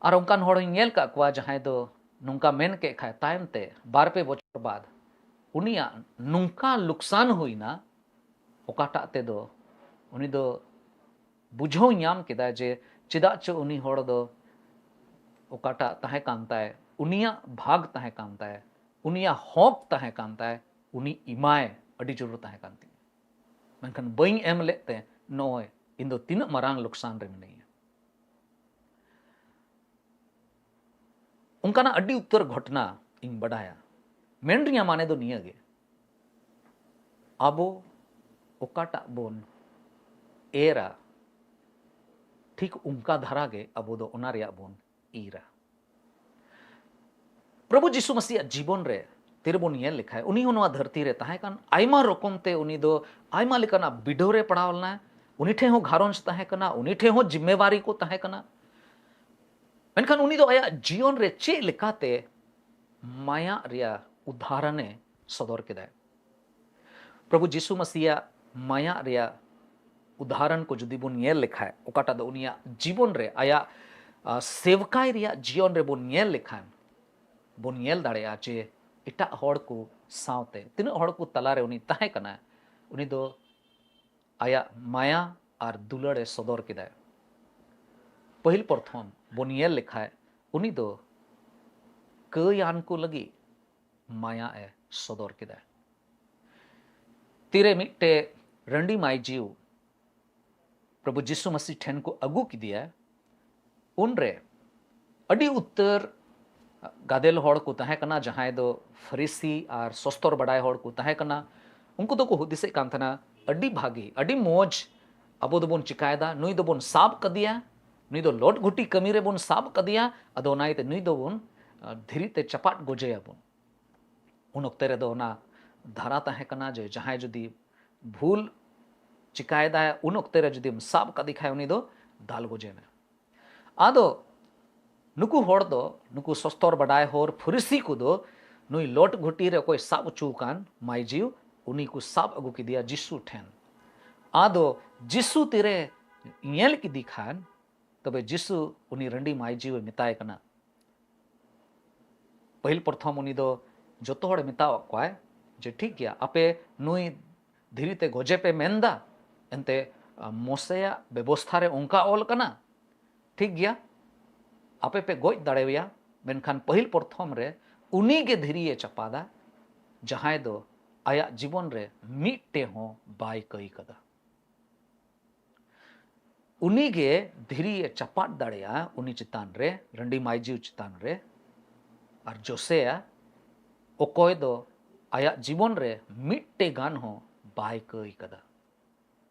ᱟᱨ ᱚᱱᱠᱟᱱ ᱦᱚᱲ ᱦᱚᱧ ᱧᱮᱞ ᱠᱟᱜ ᱠᱚᱣᱟ, ᱡᱟᱦᱟᱸᱭ ᱫᱚ ᱱᱚᱝᱠᱟ ᱢᱮᱱ ᱠᱮᱫ ᱠᱷᱟᱡ, ᱛᱟᱭᱚᱢ ᱛᱮ ᱵᱟᱨ ᱯᱮ ᱵᱚᱪᱷᱚᱨ ᱵᱟᱫ ᱩᱱᱤᱭᱟᱜ ᱱᱚᱝᱠᱟ ᱞᱩᱠᱥᱟᱱ ᱦᱩᱭᱱᱟ, ᱚᱠᱟᱴᱟᱜ ᱛᱮᱫᱚ ᱩᱱᱤ ᱫᱚ ᱵᱩᱡᱷᱟᱹᱣ ᱧᱟᱢ ᱠᱮᱫᱟ ᱡᱮ ᱪᱮᱫᱟᱜ ᱪᱚ ᱩᱱᱤ ᱦᱚᱲ ᱫᱚ ᱚᱠᱟᱴᱟᱜ ᱛᱟᱦᱮᱸ ᱠᱟᱱ ᱛᱟᱭ, ᱩᱱᱤᱭᱟᱜ ᱵᱷᱟᱜᱽ ᱛᱟᱦᱮᱸ ᱠᱟᱱ ᱛᱟᱭ, ᱩᱱᱤᱭᱟᱜ ᱦᱚᱠ ᱛᱟᱦᱮᱸ ᱠᱟᱱ ᱛᱟᱭ, ᱩᱱᱤ ᱮᱢᱟᱭ ᱟᱹᱰᱤ ᱡᱟᱹᱨᱩᱲ ᱛᱟᱦᱮᱸ ᱠᱟᱱ ᱛᱤᱧᱟᱹ᱾ ᱢᱮᱱᱠᱷᱟᱱ ᱵᱟᱹᱧ ᱮᱢ ᱞᱮᱫ ᱛᱮ ᱱᱚᱜᱼᱚᱭ ᱤᱧ ᱫᱚ ᱛᱤᱱᱟᱹᱜ ᱢᱟᱨᱟᱝ ᱞᱚᱠᱥᱟᱱ ᱨᱮ ᱢᱤᱱᱟᱹᱧᱟ᱾ ᱚᱱᱠᱟᱱᱟᱜ ᱟᱹᱰᱤ ᱩᱛᱟᱹᱨ ᱜᱷᱚᱴᱱᱟ ᱤᱧ ᱵᱟᱰᱟᱭᱟ᱾ ᱢᱮᱱ ᱨᱮᱭᱟᱜ ᱢᱟᱱᱮ ᱫᱚ ᱱᱤᱭᱟᱹ ᱜᱮ, ᱟᱵᱚ ᱚᱠᱟᱴᱟᱜ ᱵᱚᱱ ᱮᱨᱟ, ᱴᱷᱤᱠ ᱚᱱᱠᱟ ᱫᱷᱟᱨᱟ ᱜᱮ ᱟᱵᱚ ᱫᱚ ᱚᱱᱟ ᱨᱮᱭᱟᱜ ᱵᱚᱱ ᱤᱨᱟ᱾ ᱯᱨᱚᱵᱷᱩ ᱡᱤᱥᱩ ᱢᱟᱥᱤᱭᱟᱜ ᱡᱤᱵᱚᱱ ᱨᱮ ᱛᱤᱨᱮᱵᱚᱱ ᱧᱮᱞ ᱞᱮᱠᱷᱟᱱ, ᱩᱱᱤ ᱦᱚᱸ ᱱᱚᱣᱟ ᱫᱷᱟᱹᱨᱛᱤ ᱨᱮ ᱛᱟᱦᱮᱸ ᱠᱟᱱ ᱟᱭᱢᱟ ᱨᱚᱠᱚᱢ ᱛᱮ ᱩᱱᱤ ᱫᱚ ᱟᱭᱢᱟ ᱞᱮᱠᱟᱱᱟᱜ ᱵᱤᱰᱟᱹᱣ ᱨᱮ ᱯᱟᱲᱟᱣ ᱞᱮᱱᱟ᱾ ᱩᱱᱤ ᱴᱷᱮᱱ ᱦᱚᱸ ᱜᱷᱟᱨᱚᱸᱡᱽ ᱛᱟᱦᱮᱸ ᱠᱟᱱᱟ, ᱩᱱᱤ ᱴᱷᱮᱱ ᱦᱚᱸ ᱡᱤᱢᱢᱮᱣᱟᱨᱤ ᱠᱚ ᱛᱟᱦᱮᱸ ᱠᱟᱱᱟ᱾ ᱢᱮᱱᱠᱷᱟᱱ ᱩᱱᱤ ᱫᱚ ᱟᱭᱟᱜ ᱡᱤᱭᱚᱱ ᱨᱮ ᱪᱮᱫ ᱞᱮᱠᱟᱛᱮ ᱢᱟᱭᱟᱜ ᱨᱮᱭᱟᱜ ᱩᱫᱟᱦᱚᱨᱚᱱᱮ ᱥᱚᱫᱚᱨ ᱠᱮᱫᱟᱭ? ᱯᱨᱚᱵᱷᱩ ᱡᱤᱥᱩ ᱢᱟᱥᱤᱭᱟᱜ ᱢᱟᱭᱟᱜ ᱨᱮᱭᱟᱜ ᱩᱫᱟᱦᱚᱨᱚᱱ ᱠᱚ ᱡᱩᱫᱤ ᱵᱚᱱ ᱧᱮᱞ ᱞᱮᱠᱷᱟᱱ, ᱚᱠᱟᱴᱟᱜ ᱫᱚ ᱩᱱᱤᱭᱟᱜ ᱡᱤᱵᱚᱱ ᱨᱮ, ᱟᱭᱟᱜ, ᱟ, ᱥᱮᱵᱠᱟᱭ ᱨᱮᱭᱟᱜ ᱡᱤᱭᱚᱱ ᱨᱮᱵᱚᱱ ᱧᱮᱞ ᱞᱮᱠᱷᱟᱱ, ᱵᱚᱱ ᱧᱮᱞ ᱫᱟᱲᱮᱭᱟᱜᱼᱟ ᱡᱮ ᱮᱴᱟᱜ ᱦᱚᱲ ᱠᱚ ᱥᱟᱶᱛᱮ ᱛᱤᱱᱟᱹᱜ ᱦᱚᱲ ᱠᱚ ᱛᱟᱞᱟᱨᱮ ᱩᱱᱤ ᱛᱟᱦᱮᱸ ᱠᱟᱱᱟ, ᱩᱱᱤ ᱫᱚ ᱟᱭᱟᱜ ᱢᱟᱭᱟ ᱟᱨ ᱫᱩᱞᱟᱹᱲ ᱮ ᱥᱚᱫᱚᱨ ᱠᱮᱫᱟᱭ᱾ ᱯᱟᱹᱦᱤᱞ ᱯᱨᱚᱛᱷᱚᱢ ᱵᱚᱱ ᱧᱮᱞ ᱞᱮᱠᱷᱟᱱ, ᱩᱱᱤ ᱫᱚ ᱠᱟᱹᱭᱟᱱ ᱠᱚ ᱞᱟᱹᱜᱤᱫ ᱢᱟᱭᱟ ᱮ ᱥᱚᱫᱚᱨ ᱠᱮᱫᱟ᱾ ᱛᱤᱨᱮ ᱢᱤᱫᱴᱮᱡ ᱨᱟᱺᱰᱤ ᱢᱟᱹᱭ ᱡᱤᱣ ᱯᱨᱚᱵᱷᱩ ᱡᱤᱥᱩ ᱢᱟᱹᱥᱤ ᱴᱷᱮᱱ ᱠᱚ ᱟᱹᱜᱩ ᱠᱮᱫᱮᱭᱟ, ᱩᱱᱨᱮ ᱟᱹᱰᱤ ᱩᱛᱟᱹᱨ ᱜᱟᱫᱮᱞ ᱦᱚᱲ ᱠᱚ ᱛᱟᱦᱮᱸ ᱠᱟᱱᱟ, ᱡᱟᱦᱟᱸᱭ ᱫᱚ ᱯᱷᱟᱹᱨᱤᱥᱤ ᱟᱨ ᱥᱚᱥᱛᱚᱨ ᱵᱟᱰᱟᱭ ᱦᱚᱲ ᱠᱚ ᱛᱟᱦᱮᱸ ᱠᱟᱱᱟ᱾ ᱩᱱᱠᱩ ᱫᱚᱠᱚ ᱦᱩᱫᱤᱥᱮᱫ ᱠᱟᱱ ᱛᱟᱦᱮᱱᱟ, "ᱟᱹᱰᱤ ᱵᱷᱟᱹᱜᱤ, ᱟᱹᱰᱤ ᱢᱚᱡᱽ ᱟᱵᱚ ᱫᱚᱵᱚᱱ ᱪᱤᱠᱟᱭᱮᱫᱟ, ᱱᱩᱭ ᱫᱚᱵᱚᱱ ᱥᱟᱵ ᱠᱟᱫᱮᱭᱟ, ᱱᱩᱭ ᱫᱚ ᱞᱚᱴ ᱜᱷᱩᱴᱤ ᱠᱟᱹᱢᱤ ᱨᱮᱵᱚᱱ ᱥᱟᱵ ᱠᱟᱫᱮᱭᱟ, ᱟᱫᱚ ᱚᱱᱟ ᱤᱭᱟᱹᱛᱮ ᱱᱩᱭ ᱫᱚᱵᱚᱱ, ᱟ, ᱫᱷᱤᱨᱤ ᱛᱮ ᱪᱟᱯᱟᱫ ᱜᱚᱡᱮᱭᱟᱵᱚᱱ᱾" ᱩᱱ ᱚᱠᱛᱮ ᱨᱮᱫᱚ ᱚᱱᱟ ᱫᱷᱟᱨᱟ ᱛᱟᱦᱮᱸ ᱠᱟᱱᱟ ᱡᱮ ᱡᱟᱦᱟᱸᱭ ᱡᱩᱫᱤ ᱵᱷᱩᱞ ᱪᱤᱠᱟᱭᱮᱫᱟᱭ, ᱩᱱ ᱚᱠᱛᱮ ᱨᱮ ᱡᱩᱫᱤᱢ ᱥᱟᱵ ᱠᱟᱫᱮ ᱠᱷᱟᱡ ᱩᱱᱤ ᱫᱚ ᱫᱟᱞ ᱜᱚᱡᱮ ᱢᱮ᱾ ᱟᱫᱚ ᱱᱩᱠᱩ ᱦᱚᱲ ᱫᱚ, ᱱᱩᱠᱩ ᱥᱚᱥᱛᱚᱨ ᱵᱟᱰᱟᱭ ᱦᱚᱲ ᱯᱷᱟᱹᱨᱤᱥᱤ ᱠᱚᱫᱚ ᱱᱩᱭ ᱞᱚᱴ ᱜᱷᱩᱴᱤ ᱨᱮ ᱚᱠᱚᱭ ᱥᱟᱵ ᱦᱚᱪᱚ ᱟᱠᱟᱱ ᱢᱟᱹᱭᱡᱤᱣ, ᱩᱱᱤ ᱠᱚ ᱥᱟᱵ ᱟᱹᱜᱩ ᱠᱮᱫᱮᱭᱟ ᱡᱤᱥᱩ ᱴᱷᱮᱱ᱾ ᱟᱫᱚ ᱡᱤᱥᱩ ᱛᱤᱨᱮ ᱧᱮᱞ ᱠᱮᱫᱮ ᱠᱷᱟᱱ, ᱛᱚᱵᱮ ᱡᱤᱥᱩ ᱩᱱᱤ ᱨᱟᱺᱰᱤ ᱢᱟᱹᱭᱡᱤᱣ ᱮ ᱢᱮᱛᱟᱭ ᱠᱟᱱᱟ, ᱯᱟᱹᱦᱤᱞ ᱯᱨᱚᱛᱷᱚᱢ ᱩᱱᱤ ᱫᱚ ᱡᱚᱛᱚ ᱦᱚᱲᱮ ᱢᱮᱛᱟᱣᱟᱫ ᱠᱚᱣᱟᱭ ᱡᱮ, "ᱴᱷᱤᱠ ᱜᱮᱭᱟ, ᱟᱯᱮ ᱱᱩᱭ ᱫᱷᱤᱨᱤ ᱛᱮ ᱜᱚᱡᱮ ᱯᱮ ᱢᱮᱱᱫᱟ, ᱮᱱᱛᱮ, ᱟ, ᱢᱳᱥᱮᱭᱟᱜ ᱵᱮᱵᱚᱥᱛᱷᱟ ᱨᱮ ᱚᱱᱠᱟ ᱚᱞ ᱠᱟᱱᱟ, ᱴᱷᱤᱠ ᱜᱮᱭᱟ, ᱟᱯᱮ ᱯᱮ ᱜᱚᱡ ᱫᱟᱲᱮᱣᱟᱭᱟ, ᱢᱮᱱᱠᱷᱟᱱ ᱯᱟᱹᱦᱤᱞ ᱯᱨᱚᱛᱷᱚᱢ ᱨᱮ ᱩᱱᱤ ᱜᱮ ᱫᱷᱤᱨᱤᱭᱮ ᱪᱟᱯᱟᱫᱟ, ᱡᱟᱦᱟᱸᱭ ᱫᱚ ᱟᱭᱟᱜ ᱡᱤᱵᱚᱱ ᱨᱮ ᱢᱤᱫᱴᱮᱱ ᱦᱚᱸ ᱵᱟᱭ ᱠᱟᱹᱭ ᱠᱟᱫᱟ᱾ ᱩᱱᱤ ᱜᱮ ᱫᱷᱤᱨᱤᱭᱮ ᱪᱟᱯᱟᱫ ᱫᱟᱲᱮᱭᱟᱜᱼᱟ ᱩᱱᱤ ᱪᱮᱛᱟᱱ ᱨᱮ, ᱨᱟᱺᱰᱤ ᱢᱟᱹᱭᱡᱩ ᱪᱮᱛᱟᱱ ᱨᱮ᱾ ᱟᱨ ᱡᱳᱥᱮᱭᱟ, ᱚᱠᱚᱭ ᱫᱚ ᱟᱭᱟᱜ ᱡᱤᱵᱚᱱ ᱨᱮ ᱢᱤᱫᱴᱮ ᱜᱟᱱ ᱦᱚᱸ ᱵᱟᱭ ᱠᱟᱹᱭ ᱠᱟᱫᱟ᱾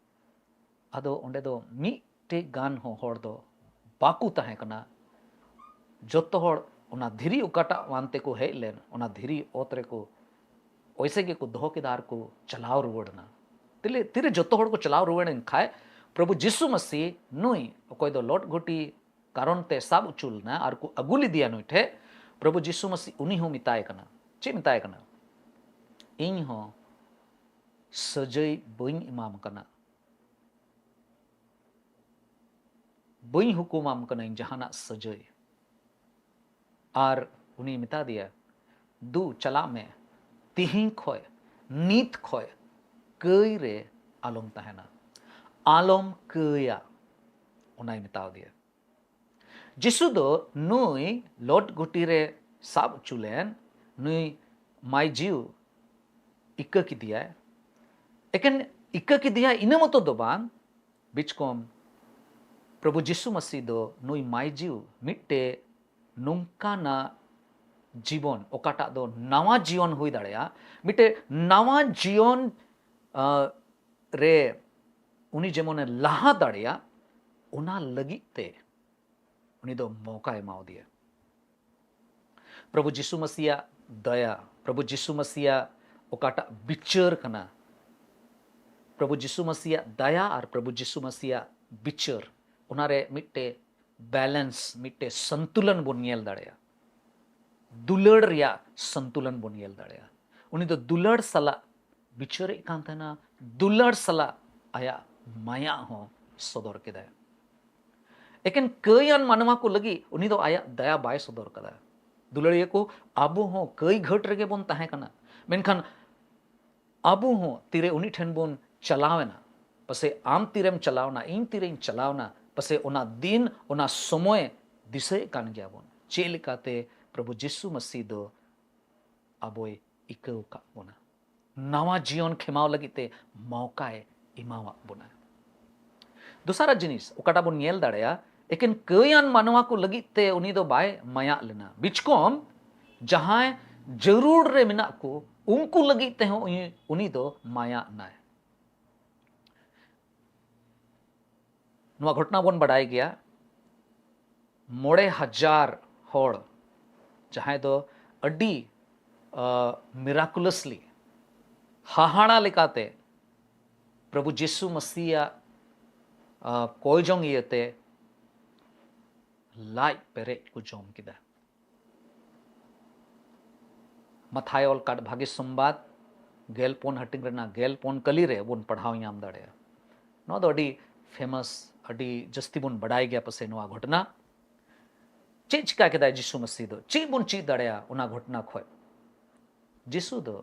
ᱟᱫᱚ ᱚᱸᱰᱮ ᱫᱚ ᱢᱤᱫᱴᱮ ᱜᱟᱱ ᱦᱚᱸ ᱦᱚᱲ ᱫᱚ ᱵᱟᱠᱚ ᱛᱟᱦᱮᱸ ᱠᱟᱱᱟ᱾ ᱡᱚᱛᱚ ᱦᱚᱲ ᱚᱱᱟ ᱫᱷᱤᱨᱤ ᱚᱠᱟᱴᱟᱜ ᱟᱱ ᱛᱮᱠᱚ ᱦᱮᱡ ᱞᱮᱱ, ᱚᱱᱟ ᱫᱷᱤᱨᱤ ᱚᱛ ᱨᱮᱠᱚ ᱚᱭᱥᱮ ᱜᱮᱠᱚ ᱫᱚᱦᱚ ᱠᱮᱫᱟ ᱟᱨ ᱠᱚ ᱪᱟᱞᱟᱣ ᱨᱩᱣᱟᱹᱲ ᱮᱱᱟ᱾ ᱛᱤᱞᱮ-, ᱛᱤᱨᱮ ᱡᱚᱛᱚ ᱦᱚᱲ ᱠᱚ ᱪᱟᱞᱟᱣ ᱨᱩᱣᱟᱹᱲ ᱮᱱ ᱠᱷᱟᱡ, ᱯᱨᱚᱵᱷᱩ ᱡᱤᱥᱩ ᱢᱟᱹᱥᱤ ᱱᱩᱭ ᱚᱠᱚᱭ ᱫᱚ ᱞᱚᱴ ᱜᱷᱩᱴᱤ ᱠᱟᱨᱚᱱ ᱛᱮ ᱥᱟᱵ ᱚᱪᱚ ᱞᱮᱱᱟ ᱟᱨ ᱠᱚ ᱟᱹᱜᱩ ᱞᱮᱫᱮᱭᱟ ᱱᱩᱭ ᱴᱷᱮᱡ, ᱯᱨᱚᱵᱷᱩ ᱡᱤᱥᱩ ᱢᱟᱹᱥᱤ ᱩᱱᱤ ᱦᱚᱸ ᱢᱮᱛᱟᱭ ᱠᱟᱱᱟ᱾ ᱪᱮᱫ ᱢᱮᱛᱟᱭ ᱠᱟᱱᱟ? "ᱤᱧ ᱦᱚᱸ ᱥᱟᱹᱡᱟᱹᱭ ᱵᱟᱹᱧ ᱮᱢᱟᱢ ᱠᱟᱱᱟ, ᱵᱟᱹᱧ ᱦᱩᱠᱩᱢᱟᱢ ᱠᱟᱹᱱᱟᱹᱧ ᱡᱟᱦᱟᱱᱟᱜ ᱥᱟᱹᱡᱟᱹᱭ᱾ ᱟᱨ ᱩᱱᱤ ᱢᱮᱛᱟ ᱫᱮᱭᱟ, 'ᱫᱩ, ᱪᱟᱞᱟᱜ ᱢᱮ, ᱛᱤᱦᱤᱧ ᱠᱷᱚᱡ, ᱱᱤᱛ ᱠᱷᱚᱡ ᱠᱟᱹᱭ ᱨᱮ ᱟᱞᱚᱢ ᱛᱟᱦᱮᱱᱟ, ᱟᱞᱚᱢ ᱠᱟᱹᱭᱟ,'" ᱚᱱᱟᱭ ᱢᱮᱛᱟᱣ ᱫᱮᱭᱟ᱾ ᱡᱤᱥᱩ ᱫᱚ ᱱᱩᱭ ᱞᱚᱴ ᱜᱷᱩᱴᱤ ᱨᱮ ᱥᱟᱵ ᱦᱚᱪᱚ ᱞᱮᱱ ᱱᱩᱭ ᱢᱟᱭ ᱡᱤᱣ ᱤᱠᱟᱹ ᱠᱮᱫᱮᱭᱟᱭ᱾ ᱮᱠᱮᱱ ᱤᱠᱟᱹ ᱠᱮᱫᱮᱭᱟᱭ ᱤᱱᱟᱹ ᱢᱚᱛᱚ ᱫᱚ ᱵᱟᱝ, ᱵᱤᱪᱠᱚᱢ ᱯᱨᱚᱵᱷᱩ ᱡᱤᱥᱩ ᱢᱟᱹᱥᱤ ᱫᱚ ᱱᱩᱭ ᱢᱟᱭ ᱡᱤᱣ ᱢᱤᱫᱴᱮᱡ ᱱᱚᱝᱠᱟᱱᱟᱜ ᱡᱤᱵᱚᱱ, ᱚᱠᱟᱴᱟᱜ ᱫᱚ ᱱᱟᱣᱟ ᱡᱤᱭᱚᱱ ᱦᱩᱭ ᱫᱟᱲᱮᱭᱟᱜᱼᱟ, ᱢᱤᱫᱴᱮᱡ ᱱᱟᱣᱟ ᱡᱤᱭᱚᱱ, ᱟᱸ, ᱨᱮ ᱩᱱᱤ ᱡᱮᱢᱚᱱᱮ ᱞᱟᱦᱟ ᱫᱟᱲᱮᱭᱟᱜ, ᱚᱱᱟ ᱞᱟᱹᱜᱤᱫ ᱛᱮ ᱩᱱᱤ ᱫᱚ ᱢᱚᱠᱟᱭ ᱮᱢᱟᱣᱟᱫᱮᱭᱟ᱾ ᱯᱨᱚᱵᱷᱩ ᱡᱤᱥᱩ ᱢᱟᱹᱥᱤᱭᱟᱜ ᱫᱟᱭᱟ, ᱯᱨᱚᱵᱷᱩ ᱡᱤᱥᱩ ᱢᱟᱹᱥᱤᱭᱟᱜ ᱚᱠᱟᱴᱟᱜ ᱵᱤᱪᱟᱹᱨ ᱠᱟᱱᱟ, ᱯᱨᱚᱵᱷᱩ ᱡᱤᱥᱩ ᱢᱟᱹᱥᱤᱭᱟᱜ ᱫᱟᱭᱟ ᱟᱨ ᱯᱨᱚᱵᱷᱩ ᱡᱤᱥᱩ ᱢᱟᱹᱥᱤᱭᱟᱜ ᱵᱤᱪᱟᱹᱨ, ᱚᱱᱟᱨᱮ ᱢᱤᱫᱴᱮᱡ balance, ᱢᱤᱫᱴᱮᱡ ᱥᱚᱱᱛᱩᱞᱚᱱ ᱵᱚᱱ ᱧᱮᱞ ᱫᱟᱲᱮᱭᱟᱜᱼᱟ᱾ ᱫᱩᱞᱟᱹᱲ ᱨᱮᱭᱟᱜ ᱥᱚᱱᱛᱩᱞᱚᱱ ᱵᱚᱱ ᱧᱮᱞ ᱫᱟᱲᱮᱭᱟᱜᱼᱟ᱾ ᱩᱱᱤ ᱫᱚ ᱫᱩᱞᱟᱹᱲ ᱥᱟᱞᱟᱜ ᱵᱤᱪᱟᱹᱨᱮᱫ ᱠᱟᱱ ᱛᱟᱦᱮᱱᱟ, ᱫᱩᱞᱟᱹᱲ ᱥᱟᱞᱟᱜ ᱟᱭᱟᱜ ᱢᱟᱭᱟ ᱦᱚᱸ ᱥᱚᱫᱚᱨ ᱠᱮᱫᱟᱭ᱾ ᱮᱠᱮᱱ ᱠᱟᱹᱭᱟᱱ ᱢᱟᱱᱣᱟ ᱠᱚ ᱞᱟᱹᱜᱤᱫ ᱩᱱᱤ ᱫᱚ ᱟᱭᱟᱜ ᱫᱟᱭᱟ ᱵᱟᱭ ᱥᱚᱫᱚᱨ ᱠᱟᱫᱟ᱾ ᱫᱩᱞᱟᱹᱲᱤᱭᱟᱹ ᱠᱚ, ᱟᱵᱚ ᱦᱚᱸ ᱠᱟᱹᱭ ᱜᱷᱟᱹᱴ ᱨᱮᱜᱮ ᱵᱚᱱ ᱛᱟᱦᱮᱸ ᱠᱟᱱᱟ, ᱢᱮᱱᱠᱷᱟᱱ ᱟᱵᱚ ᱦᱚᱸ ᱛᱤᱨᱮ ᱩᱱᱤ ᱴᱷᱮᱱ ᱵᱚᱱ ᱪᱟᱞᱟᱣ ᱮᱱᱟ, ᱯᱟᱥᱮ ᱟᱢ ᱛᱤᱨᱮᱢ ᱪᱟᱞᱟᱣᱱᱟ, ᱤᱧ ᱛᱤᱨᱮᱧ ᱪᱟᱞᱟᱣᱱᱟ, ᱯᱟᱥᱮ ᱚᱱᱟ ᱫᱤᱱ, ᱚᱱᱟ ᱥᱚᱢᱚᱭ ᱫᱤᱥᱟᱹᱭᱮᱫ ᱠᱟᱱ ᱜᱮᱭᱟ ᱵᱚᱱ᱾ ᱪᱮᱫ ᱞᱮᱠᱟᱛᱮ ᱯᱨᱚᱵᱷᱩ ᱡᱤᱥᱩ ᱢᱟᱹᱥᱤ ᱫᱚ ᱟᱵᱚᱭ ᱤᱠᱟᱹᱣ ᱟᱠᱟᱫ ᱵᱚᱱᱟ, ᱱᱟᱣᱟ ᱡᱤᱭᱚᱱ ᱠᱷᱮᱢᱟᱣ ᱞᱟᱹᱜᱤᱫ ᱛᱮ ᱢᱚᱣᱠᱟᱭ ᱮᱢᱟᱣᱟᱫ ᱵᱚᱱᱟ᱾ ᱫᱚᱥᱟᱨᱟᱜ ᱡᱤᱱᱤᱥ ᱚᱠᱟᱴᱟᱜ ᱵᱚᱱ ᱧᱮᱞ ᱫᱟᱲᱮᱭᱟᱜᱼᱟ, ᱮᱠᱮᱱ ᱠᱟᱹᱭᱟᱱ ᱢᱟᱱᱣᱟ ᱠᱚ ᱞᱟᱹᱜᱤᱫ ᱛᱮ ᱩᱱᱤ ᱫᱚ ᱵᱟᱭ ᱢᱟᱭᱟᱜ ᱞᱮᱱᱟ, ᱵᱤᱪᱠᱚᱢ ᱡᱟᱦᱟᱸᱭ ᱡᱟᱹᱨᱩᱲ ᱨᱮ ᱢᱮᱱᱟᱜ ᱠᱚ ᱩᱱᱠᱩ ᱞᱟᱹᱜᱤᱫ ᱛᱮᱦᱚᱸ ᱩᱱᱤ, ᱩᱱᱤ ᱫᱚ ᱢᱟᱭᱟᱜ ᱱᱟᱭ᱾ ᱱᱚᱣᱟ ᱜᱷᱚᱴᱚᱱᱟ ᱵᱚᱱ ᱵᱟᱰᱟᱭ ᱜᱮᱭᱟ, ᱢᱚᱬᱮ ᱦᱟᱡᱟᱨ ᱦᱚᱲ, ᱡᱟᱦᱟᱸᱭ ᱫᱚ ᱟᱹᱰᱤ ᱢᱤᱨᱟᱠᱩᱞᱟᱥᱞᱤ, ᱦᱟᱦᱟᱲᱟ ᱞᱮᱠᱟᱛᱮ ᱯᱨᱚᱵᱷᱩ ᱡᱤᱥᱩ ᱢᱟᱹᱥᱤᱭᱟᱜ ᱠᱚᱭ ᱡᱚᱝ ᱤᱭᱟᱹᱛᱮ ᱞᱟᱡ ᱯᱮᱨᱮᱡ ᱠᱚ ᱡᱚᱢ ᱠᱮᱫᱟ᱾ ᱢᱟᱛᱷᱟᱭ ᱚᱞ ᱠᱟᱫ ᱵᱷᱟᱹᱜᱤ ᱥᱚᱢᱵᱟᱫ ᱜᱮᱞ ᱯᱩᱱ ᱦᱟᱹᱴᱤᱧ ᱨᱮᱱᱟᱜ ᱜᱮᱞ ᱯᱩᱱ ᱠᱟᱹᱞᱤ ᱨᱮ ᱵᱚᱱ ᱯᱟᱲᱦᱟᱣ ᱧᱟᱢ ᱫᱟᱲᱮᱭᱟᱜᱼᱟ᱾ ᱱᱚᱣᱟ ᱫᱚ ᱟᱹᱰᱤ ᱯᱷᱮᱢᱟᱥ, ᱟᱹᱰᱤ ᱡᱟᱹᱥᱛᱤ ᱵᱚᱱ ᱵᱟᱰᱟᱭ ᱜᱮᱭᱟ ᱯᱟᱥᱮ ᱱᱚᱣᱟ ᱜᱷᱚᱴᱚᱱᱟ᱾ ᱪᱮᱫ ᱪᱤᱠᱟ ᱠᱮᱫᱟᱭ ᱡᱤᱥᱩ ᱢᱟᱹᱥᱤ ᱫᱚ? ᱪᱮᱫ ᱵᱚᱱ ᱪᱮᱫ ᱫᱟᱲᱮᱭᱟᱜᱼᱟ ᱚᱱᱟ ᱜᱷᱚᱴᱚᱱᱟ ᱠᱷᱚᱱ? ᱡᱤᱥᱩ ᱫᱚ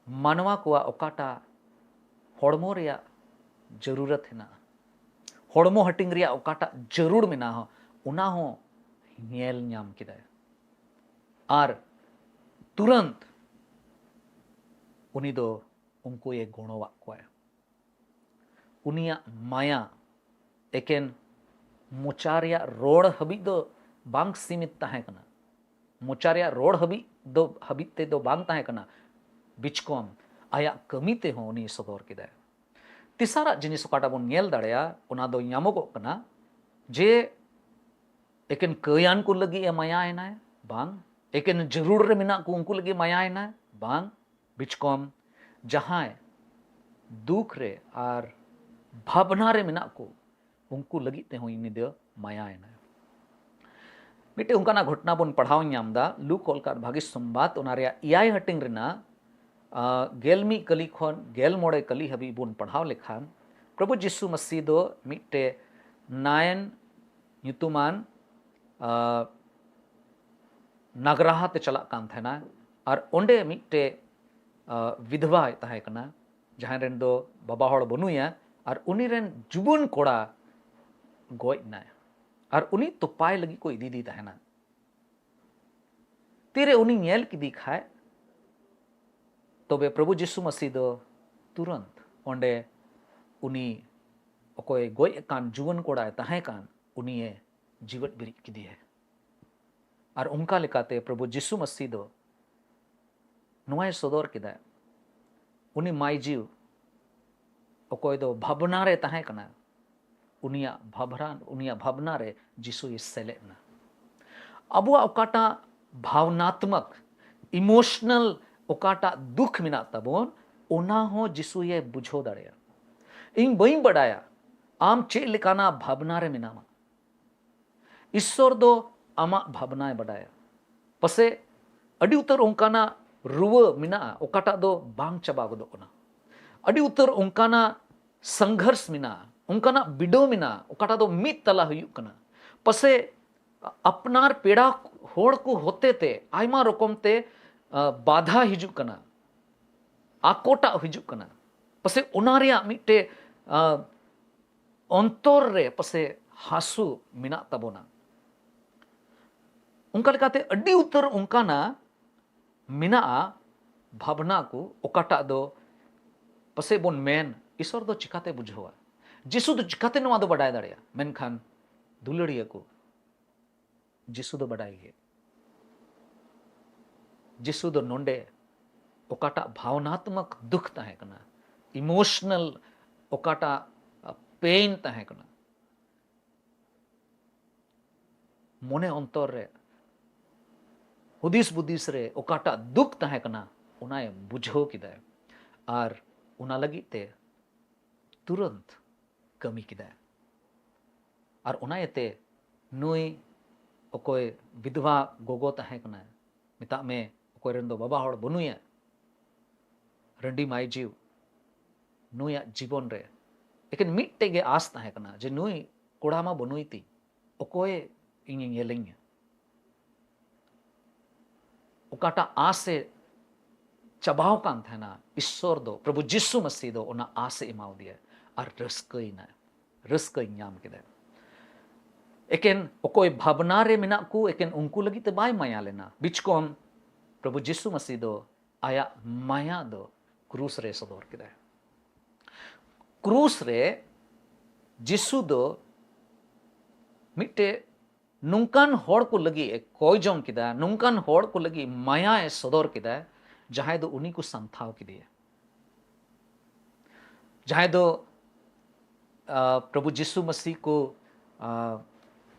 ᱢᱟᱱᱣᱟ ᱠᱚᱣᱟᱜ ᱚᱠᱟᱴᱟᱜ ᱦᱚᱲᱢᱚ ᱨᱮᱭᱟᱜ ᱡᱟᱹᱨᱩᱨᱟᱛ ᱦᱮᱱᱟᱜᱼᱟ, ᱦᱚᱲᱢᱚ ᱦᱟᱹᱴᱤᱧ ᱨᱮᱭᱟᱜ ᱚᱠᱟᱴᱟᱜ ᱡᱟᱹᱨᱩᱲ ᱢᱮᱱᱟᱜᱼᱟ, ᱚᱱᱟ ᱦᱚᱸ ᱧᱮᱞ ᱧᱟᱢ ᱠᱮᱫᱟᱭ᱾ ᱟᱨ ᱛᱩᱨᱟᱹᱱᱛ ᱩᱱᱤ ᱫᱚ ᱩᱱᱠᱩᱭ ᱜᱚᱲᱚᱣᱟᱜ ᱠᱚᱣᱟᱭ᱾ ᱩᱱᱤᱭᱟᱜ ᱢᱟᱭᱟ ᱮᱠᱮᱱ ᱢᱚᱪᱟ ᱨᱮᱭᱟᱜ ᱨᱚᱲ ᱦᱟᱹᱵᱤᱡ ᱫᱚ ᱵᱟᱝ ᱥᱤᱢᱤᱛ ᱛᱟᱦᱮᱸ ᱠᱟᱱᱟ, ᱢᱚᱪᱟ ᱨᱮᱭᱟᱜ ᱨᱚᱲ ᱦᱟᱹᱵᱤᱡ ᱫᱚ, ᱦᱟᱹᱵᱤᱡ ᱛᱮᱫᱚ ᱵᱟᱝ ᱛᱟᱦᱮᱸ ᱠᱟᱱᱟ, ᱵᱤᱪᱠᱚᱢ ᱟᱭᱟᱜ ᱠᱟᱹᱢᱤ ᱛᱮᱦᱚᱸ ᱩᱱᱤ ᱥᱚᱫᱚᱨ ᱠᱮᱫᱟᱭ᱾ ᱛᱮᱥᱟᱨᱟᱜ ᱡᱤᱱᱤᱥ ᱚᱠᱟᱴᱟᱜ ᱵᱚᱱ ᱧᱮᱞ ᱫᱟᱲᱮᱭᱟᱜᱼᱟ, ᱚᱱᱟ ᱫᱚ ᱧᱟᱢᱚᱜᱚᱜ ᱠᱟᱱᱟ ᱡᱮ ᱮᱠᱮᱱ ᱠᱟᱹᱭᱟᱱ ᱠᱚ ᱞᱟᱹᱜᱤᱫ ᱮ ᱢᱟᱭᱟᱭᱮᱱᱟᱭ? ᱵᱟᱝ᱾ ᱮᱠᱮᱱ ᱡᱟᱹᱨᱩᱲ ᱨᱮ ᱢᱮᱱᱟᱜ ᱠᱚ ᱩᱱᱠᱩ ᱞᱟᱹᱜᱤᱫ ᱢᱟᱭᱟᱭᱮᱱᱟᱭ? ᱵᱟᱝ᱾ ᱵᱤᱪᱠᱚᱢ ᱡᱟᱦᱟᱸᱭ ᱫᱩᱠ ᱨᱮ ᱟᱨ ᱵᱷᱟᱵᱽᱱᱟ ᱨᱮ ᱢᱮᱱᱟᱜ ᱠᱚ ᱩᱱᱠᱩ ᱞᱟᱹᱜᱤᱫ ᱛᱮᱦᱚᱸ ᱩᱱᱤ ᱫᱚ ᱢᱟᱭᱟᱭᱮᱱᱟᱭ᱾ ᱢᱤᱫᱴᱮᱡ ᱚᱱᱠᱟᱱᱟᱜ ᱜᱷᱚᱴᱚᱱᱟ ᱵᱚᱱ ᱯᱟᱲᱦᱟᱣ ᱧᱟᱢ ᱮᱫᱟ ᱞᱩᱠ ᱚᱞ ᱠᱟᱫ ᱵᱷᱟᱹᱜᱤ ᱥᱚᱢᱵᱟᱫ, ᱚᱱᱟ ᱨᱮᱭᱟᱜ ᱮᱭᱟᱭ ᱦᱟᱹᱴᱤᱧ ᱨᱮᱱᱟᱜ ᱜᱮᱞ ᱢᱤᱫ ᱠᱟᱹᱞᱤ ᱠᱷᱚᱱ ᱜᱮᱞ ᱢᱚᱬᱮ ᱠᱟᱹᱞᱤ ᱦᱟᱹᱵᱤᱡ ᱵᱚᱱ ᱯᱟᱲᱦᱟᱣ ᱞᱮᱠᱷᱟᱱ, ᱯᱨᱚᱵᱷᱩ ᱡᱤᱥᱩ ᱢᱟᱹᱥᱤ ᱫᱚ ᱢᱤᱫᱴᱮᱡ ᱱᱟᱭᱮᱱ ᱧᱩᱛᱩᱢᱟᱱ ᱱᱟᱜᱽᱨᱟᱦᱟ ᱛᱮ ᱪᱟᱞᱟᱜ ᱠᱟᱱ ᱛᱟᱦᱮᱱᱟ᱾ ᱟᱨ ᱚᱸᱰᱮ ᱢᱤᱫᱴᱮᱡ ᱵᱤᱫᱷᱵᱟᱭ ᱛᱟᱦᱮᱸ ᱠᱟᱱᱟ, ᱡᱟᱦᱟᱸᱭ ᱨᱮᱱ ᱫᱚ ᱵᱟᱵᱟ ᱦᱚᱲ ᱵᱟᱹᱱᱩᱭᱟ᱾ ᱟᱨ ᱩᱱᱤ ᱨᱮᱱ ᱡᱩᱣᱟᱹᱱ ᱠᱚᱲᱟ ᱜᱚᱡ ᱮᱱᱟᱭ, ᱟᱨ ᱩᱱᱤ ᱛᱚᱯᱟᱭ ᱞᱟᱹᱜᱤᱫ ᱠᱚ ᱤᱫᱤᱭᱮᱫᱮ ᱛᱟᱦᱮᱱᱟ᱾ ᱛᱤᱨᱮ ᱩᱱᱤ ᱧᱮᱞ ᱠᱮᱫᱮ ᱠᱷᱟᱡ, ᱛᱚᱵᱮ ᱯᱨᱚᱵᱷᱩ ᱡᱤᱥᱩ ᱢᱟᱹᱥᱤ ᱫᱚ ᱛᱩᱨᱟᱹᱱᱛ ᱚᱸᱰᱮ ᱩᱱᱤ ᱚᱠᱚᱭ ᱜᱚᱡ ᱟᱠᱟᱱ ᱡᱩᱣᱟᱹᱱ ᱠᱚᱲᱟᱭ ᱛᱟᱦᱮᱸ ᱠᱟᱱ, ᱩᱱᱤᱭᱮ ᱡᱤᱣᱮᱫ ᱵᱮᱨᱮᱫ ᱠᱮᱫᱮᱭᱟ᱾ ᱟᱨ ᱚᱱᱠᱟ ᱞᱮᱠᱟᱛᱮ ᱯᱨᱚᱵᱷᱩ ᱡᱤᱥᱩ ᱢᱟᱹᱥᱤ ᱫᱚ ᱱᱚᱣᱟᱭ ᱥᱚᱫᱚᱨ ᱠᱮᱫᱟ, ᱩᱱᱤ ᱢᱟᱹᱭ ᱡᱤᱣᱤ ᱚᱠᱚᱭ ᱫᱚ ᱵᱷᱟᱵᱽᱱᱟ ᱨᱮ ᱛᱟᱦᱮᱸ ᱠᱟᱱᱟ, ᱩᱱᱤᱭᱟᱜ ᱵᱷᱟᱵᱽᱱᱟ, ᱩᱱᱤᱭᱟᱜ ᱵᱷᱟᱵᱽᱱᱟ ᱨᱮ ᱡᱤᱥᱩᱭ ᱥᱮᱞᱮᱫ ᱮᱱᱟ᱾ ᱟᱵᱚᱣᱟᱜ ᱚᱠᱟᱴᱟᱜ ᱵᱷᱟᱵᱽᱱᱟᱛᱢᱚᱠ, emotional ᱚᱠᱟᱴᱟᱜ ᱫᱩᱠᱷ ᱢᱮᱱᱟᱜ ᱛᱟᱵᱚᱱ, ᱚᱱᱟ ᱦᱚᱸ ᱡᱤᱥᱩᱭᱮ ᱵᱩᱡᱷᱟᱹᱣ ᱫᱟᱲᱮᱭᱟᱜᱼᱟ᱾ ᱤᱧ ᱵᱟᱹᱧ ᱵᱟᱰᱟᱭᱟ ᱟᱢ ᱪᱮᱫ ᱞᱮᱠᱟᱱᱟᱜ ᱵᱷᱟᱵᱽᱱᱟ ᱨᱮ ᱢᱮᱱᱟᱢᱟ᱾ ᱤᱥᱥᱚᱨ ᱫᱚ ᱟᱢᱟᱜ ᱵᱷᱟᱵᱽᱱᱟᱭ ᱵᱟᱰᱟᱭᱟ᱾ ᱯᱟᱥᱮ ᱟᱹᱰᱤ ᱩᱛᱟᱹᱨ ᱚᱱᱠᱟᱱᱟᱜ ᱨᱩᱣᱟᱹ ᱢᱮᱱᱟᱜᱼᱟ, ᱚᱠᱟᱴᱟᱜ ᱫᱚ ᱵᱟᱝ ᱪᱟᱵᱟ ᱜᱚᱫᱚᱜ ᱠᱟᱱᱟ᱾ ᱟᱹᱰᱤ ᱩᱛᱟᱹᱨ ᱚᱱᱠᱟᱱᱟᱜ ᱥᱚᱝᱜᱷᱚᱨᱥ ᱢᱮᱱᱟᱜᱼᱟ, ᱚᱱᱠᱟᱱᱟᱜ ᱵᱤᱰᱟᱹᱣ ᱢᱮᱱᱟᱜᱼᱟ, ᱚᱠᱟᱴᱟᱜ ᱫᱚ ᱢᱤᱫ ᱛᱟᱞᱟ ᱦᱩᱭᱩᱜ ᱠᱟᱱᱟ᱾ ᱯᱟᱥᱮ ᱟᱯᱱᱟᱨ ᱯᱮᱲᱟ ᱦᱚᱲ ᱠᱚ ᱦᱚᱛᱮ ᱛᱮ ᱟᱭᱢᱟ ᱨᱚᱠᱚᱢ ᱛᱮ, ᱟ, ᱵᱟᱫᱷᱟ ᱦᱤᱡᱩᱜ ᱠᱟᱱᱟ, ᱟᱠᱚᱴᱟᱜ ᱦᱤᱡᱩᱜ ᱠᱟᱱᱟ᱾ ᱯᱟᱥᱮ ᱚᱱᱟ ᱨᱮᱭᱟᱜ ᱢᱤᱫᱴᱮᱡ, ᱟ, ᱚᱱᱛᱚᱨ ᱨᱮ ᱯᱟᱥᱮ ᱦᱟᱹᱥᱩ ᱢᱮᱱᱟᱜ ᱛᱟᱵᱚᱱᱟ᱾ ᱚᱱᱠᱟ ᱞᱮᱠᱟᱛᱮ ᱟᱹᱰᱤ ᱩᱛᱟᱹᱨ ᱚᱱᱠᱟᱱᱟᱜ ᱢᱮᱱᱟᱜᱼᱟ ᱵᱷᱟᱵᱽᱱᱟ ᱠᱚ, ᱚᱠᱟᱴᱟᱜ ᱫᱚ ᱯᱟᱥᱮ ᱵᱚᱱ ᱢᱮᱱ, "ᱤᱥᱚᱨ ᱫᱚ ᱪᱤᱠᱟᱛᱮ ᱵᱩᱡᱷᱟᱹᱣᱟ? ᱡᱤᱥᱩ ᱫᱚ ᱪᱤᱠᱟᱛᱮ ᱱᱚᱣᱟ ᱫᱚ ᱵᱟᱰᱟᱭ ᱫᱟᱲᱮᱭᱟᱜᱼᱟ?" ᱢᱮᱱᱠᱷᱟᱱ ᱫᱩᱞᱟᱹᱲᱤᱭᱟᱹ ᱠᱚ, ᱡᱤᱥᱩ ᱫᱚ ᱵᱟᱰᱟᱭ ᱜᱮ᱾ ᱡᱤᱥᱩ ᱫᱚ ᱱᱚᱰᱮ ᱚᱠᱟᱴᱟᱜ ᱵᱷᱟᱣᱱᱟᱛᱢᱚᱠ ᱫᱩᱠᱷ ᱛᱟᱦᱮᱸ ᱠᱟᱱᱟ, emotional ᱚᱠᱟᱴᱟᱜ, ᱟ, pain ᱛᱟᱦᱮᱸ ᱠᱟᱱᱟ, ᱢᱚᱱᱮ ᱚᱱᱛᱚᱨ ᱨᱮ, ᱦᱩᱫᱤᱥ ᱵᱩᱫᱤᱥ ᱨᱮ ᱚᱠᱟᱴᱟᱜ ᱫᱩᱠᱷ ᱛᱟᱦᱮᱸ ᱠᱟᱱᱟ, ᱚᱱᱟᱭ ᱵᱩᱡᱷᱟᱹᱣ ᱠᱮᱫᱟᱭ᱾ ᱟᱨ ᱚᱱᱟ ᱞᱟᱹᱜᱤᱫ ᱛᱮ ᱛᱩᱨᱟᱹᱱᱛ ᱠᱟᱹᱢᱤ ᱠᱮᱫᱟᱭ᱾ ᱟᱨ ᱚᱱᱟ ᱤᱭᱟᱹᱛᱮ ᱱᱩᱭ ᱚᱠᱚᱭ ᱵᱤᱫᱷᱣᱟ ᱜᱚᱜᱚ ᱛᱟᱦᱮᱸ ᱠᱟᱱᱟᱭ, ᱢᱮᱛᱟᱜ ᱢᱮ ᱚᱠᱚᱭ ᱨᱮᱱ ᱫᱚ ᱵᱟᱵᱟ ᱦᱚᱲ ᱵᱟᱹᱱᱩᱭᱟ, ᱨᱟᱺᱰᱤ ᱢᱟᱹᱭ ᱡᱤᱣ, ᱱᱩᱭᱟᱜ ᱡᱤᱵᱚᱱ ᱨᱮ ᱮᱠᱮᱱ ᱢᱤᱫᱴᱮᱡ ᱜᱮ ᱟᱥ ᱛᱟᱦᱮᱸ ᱠᱟᱱᱟ ᱡᱮ ᱱᱩᱭ ᱠᱚᱲᱟ ᱢᱟ ᱵᱟᱹᱱᱩᱭ ᱛᱤᱧ, ᱚᱠᱚᱭ ᱤᱧᱮ ᱧᱮᱞᱤᱧᱟ? ᱚᱠᱟᱴᱟᱜ ᱟᱥ ᱮ ᱪᱟᱵᱟᱣ ᱠᱟᱱ ᱛᱟᱦᱮᱱᱟ, ᱤᱥᱥᱚᱨ ᱫᱚ, ᱯᱨᱚᱵᱷᱩ ᱡᱤᱥᱩ ᱢᱟᱹᱥᱤ ᱫᱚ ᱚᱱᱟ ᱟᱥ ᱮ ᱮᱢᱟᱣᱟᱫᱮᱭᱟ ᱟᱨ ᱨᱟᱹᱥᱠᱟᱹᱭᱮᱱᱟ, ᱨᱟᱹᱥᱠᱟᱹᱭ ᱧᱟᱢ ᱠᱮᱫᱟ᱾ ᱮᱠᱮᱱ ᱚᱠᱚᱭ ᱵᱷᱟᱵᱽᱱᱟ ᱨᱮ ᱢᱮᱱᱟᱜ ᱠᱚ, ᱮᱠᱮᱱ ᱩᱱᱠᱩ ᱞᱟᱹᱜᱤᱫ ᱛᱮ ᱵᱟᱭ ᱢᱟᱭᱟ ᱞᱮᱱᱟ᱾ ᱵᱤᱪᱠᱚᱢ ᱯᱨᱚᱵᱷᱩ ᱡᱤᱥᱩ ᱢᱟᱹᱥᱤ ᱫᱚ ᱟᱭᱟᱜ ᱢᱟᱭᱟ ᱫᱚ ᱠᱨᱩᱥ ᱨᱮ ᱥᱚᱫᱚᱨ ᱠᱮᱫᱟᱭ᱾ ᱠᱨᱩᱥ ᱨᱮ ᱡᱤᱥᱩ ᱫᱚ ᱢᱤᱫᱴᱮᱡ ᱱᱚᱝᱠᱟᱱ ᱦᱚᱲ ᱠᱚ ᱞᱟᱹᱜᱤᱫ ᱮ ᱠᱚᱭ ᱡᱚᱝ ᱠᱮᱫᱟ, ᱱᱚᱝᱠᱟᱱ ᱦᱚᱲ ᱠᱚ ᱞᱟᱹᱜᱤᱫ ᱢᱟᱭᱟ ᱮ ᱥᱚᱫᱚᱨ ᱠᱮᱫᱟ, ᱡᱟᱦᱟᱸᱭ ᱫᱚ ᱩᱱᱤ ᱠᱚ ᱥᱟᱱᱛᱷᱟᱣ ᱠᱮᱫᱮᱭᱟ, ᱡᱟᱦᱟᱸᱭ ᱫᱚ, ᱟ, ᱯᱨᱚᱵᱷᱩ ᱡᱤᱥᱩ ᱢᱟᱹᱥᱤ ᱠᱚ, ᱟ,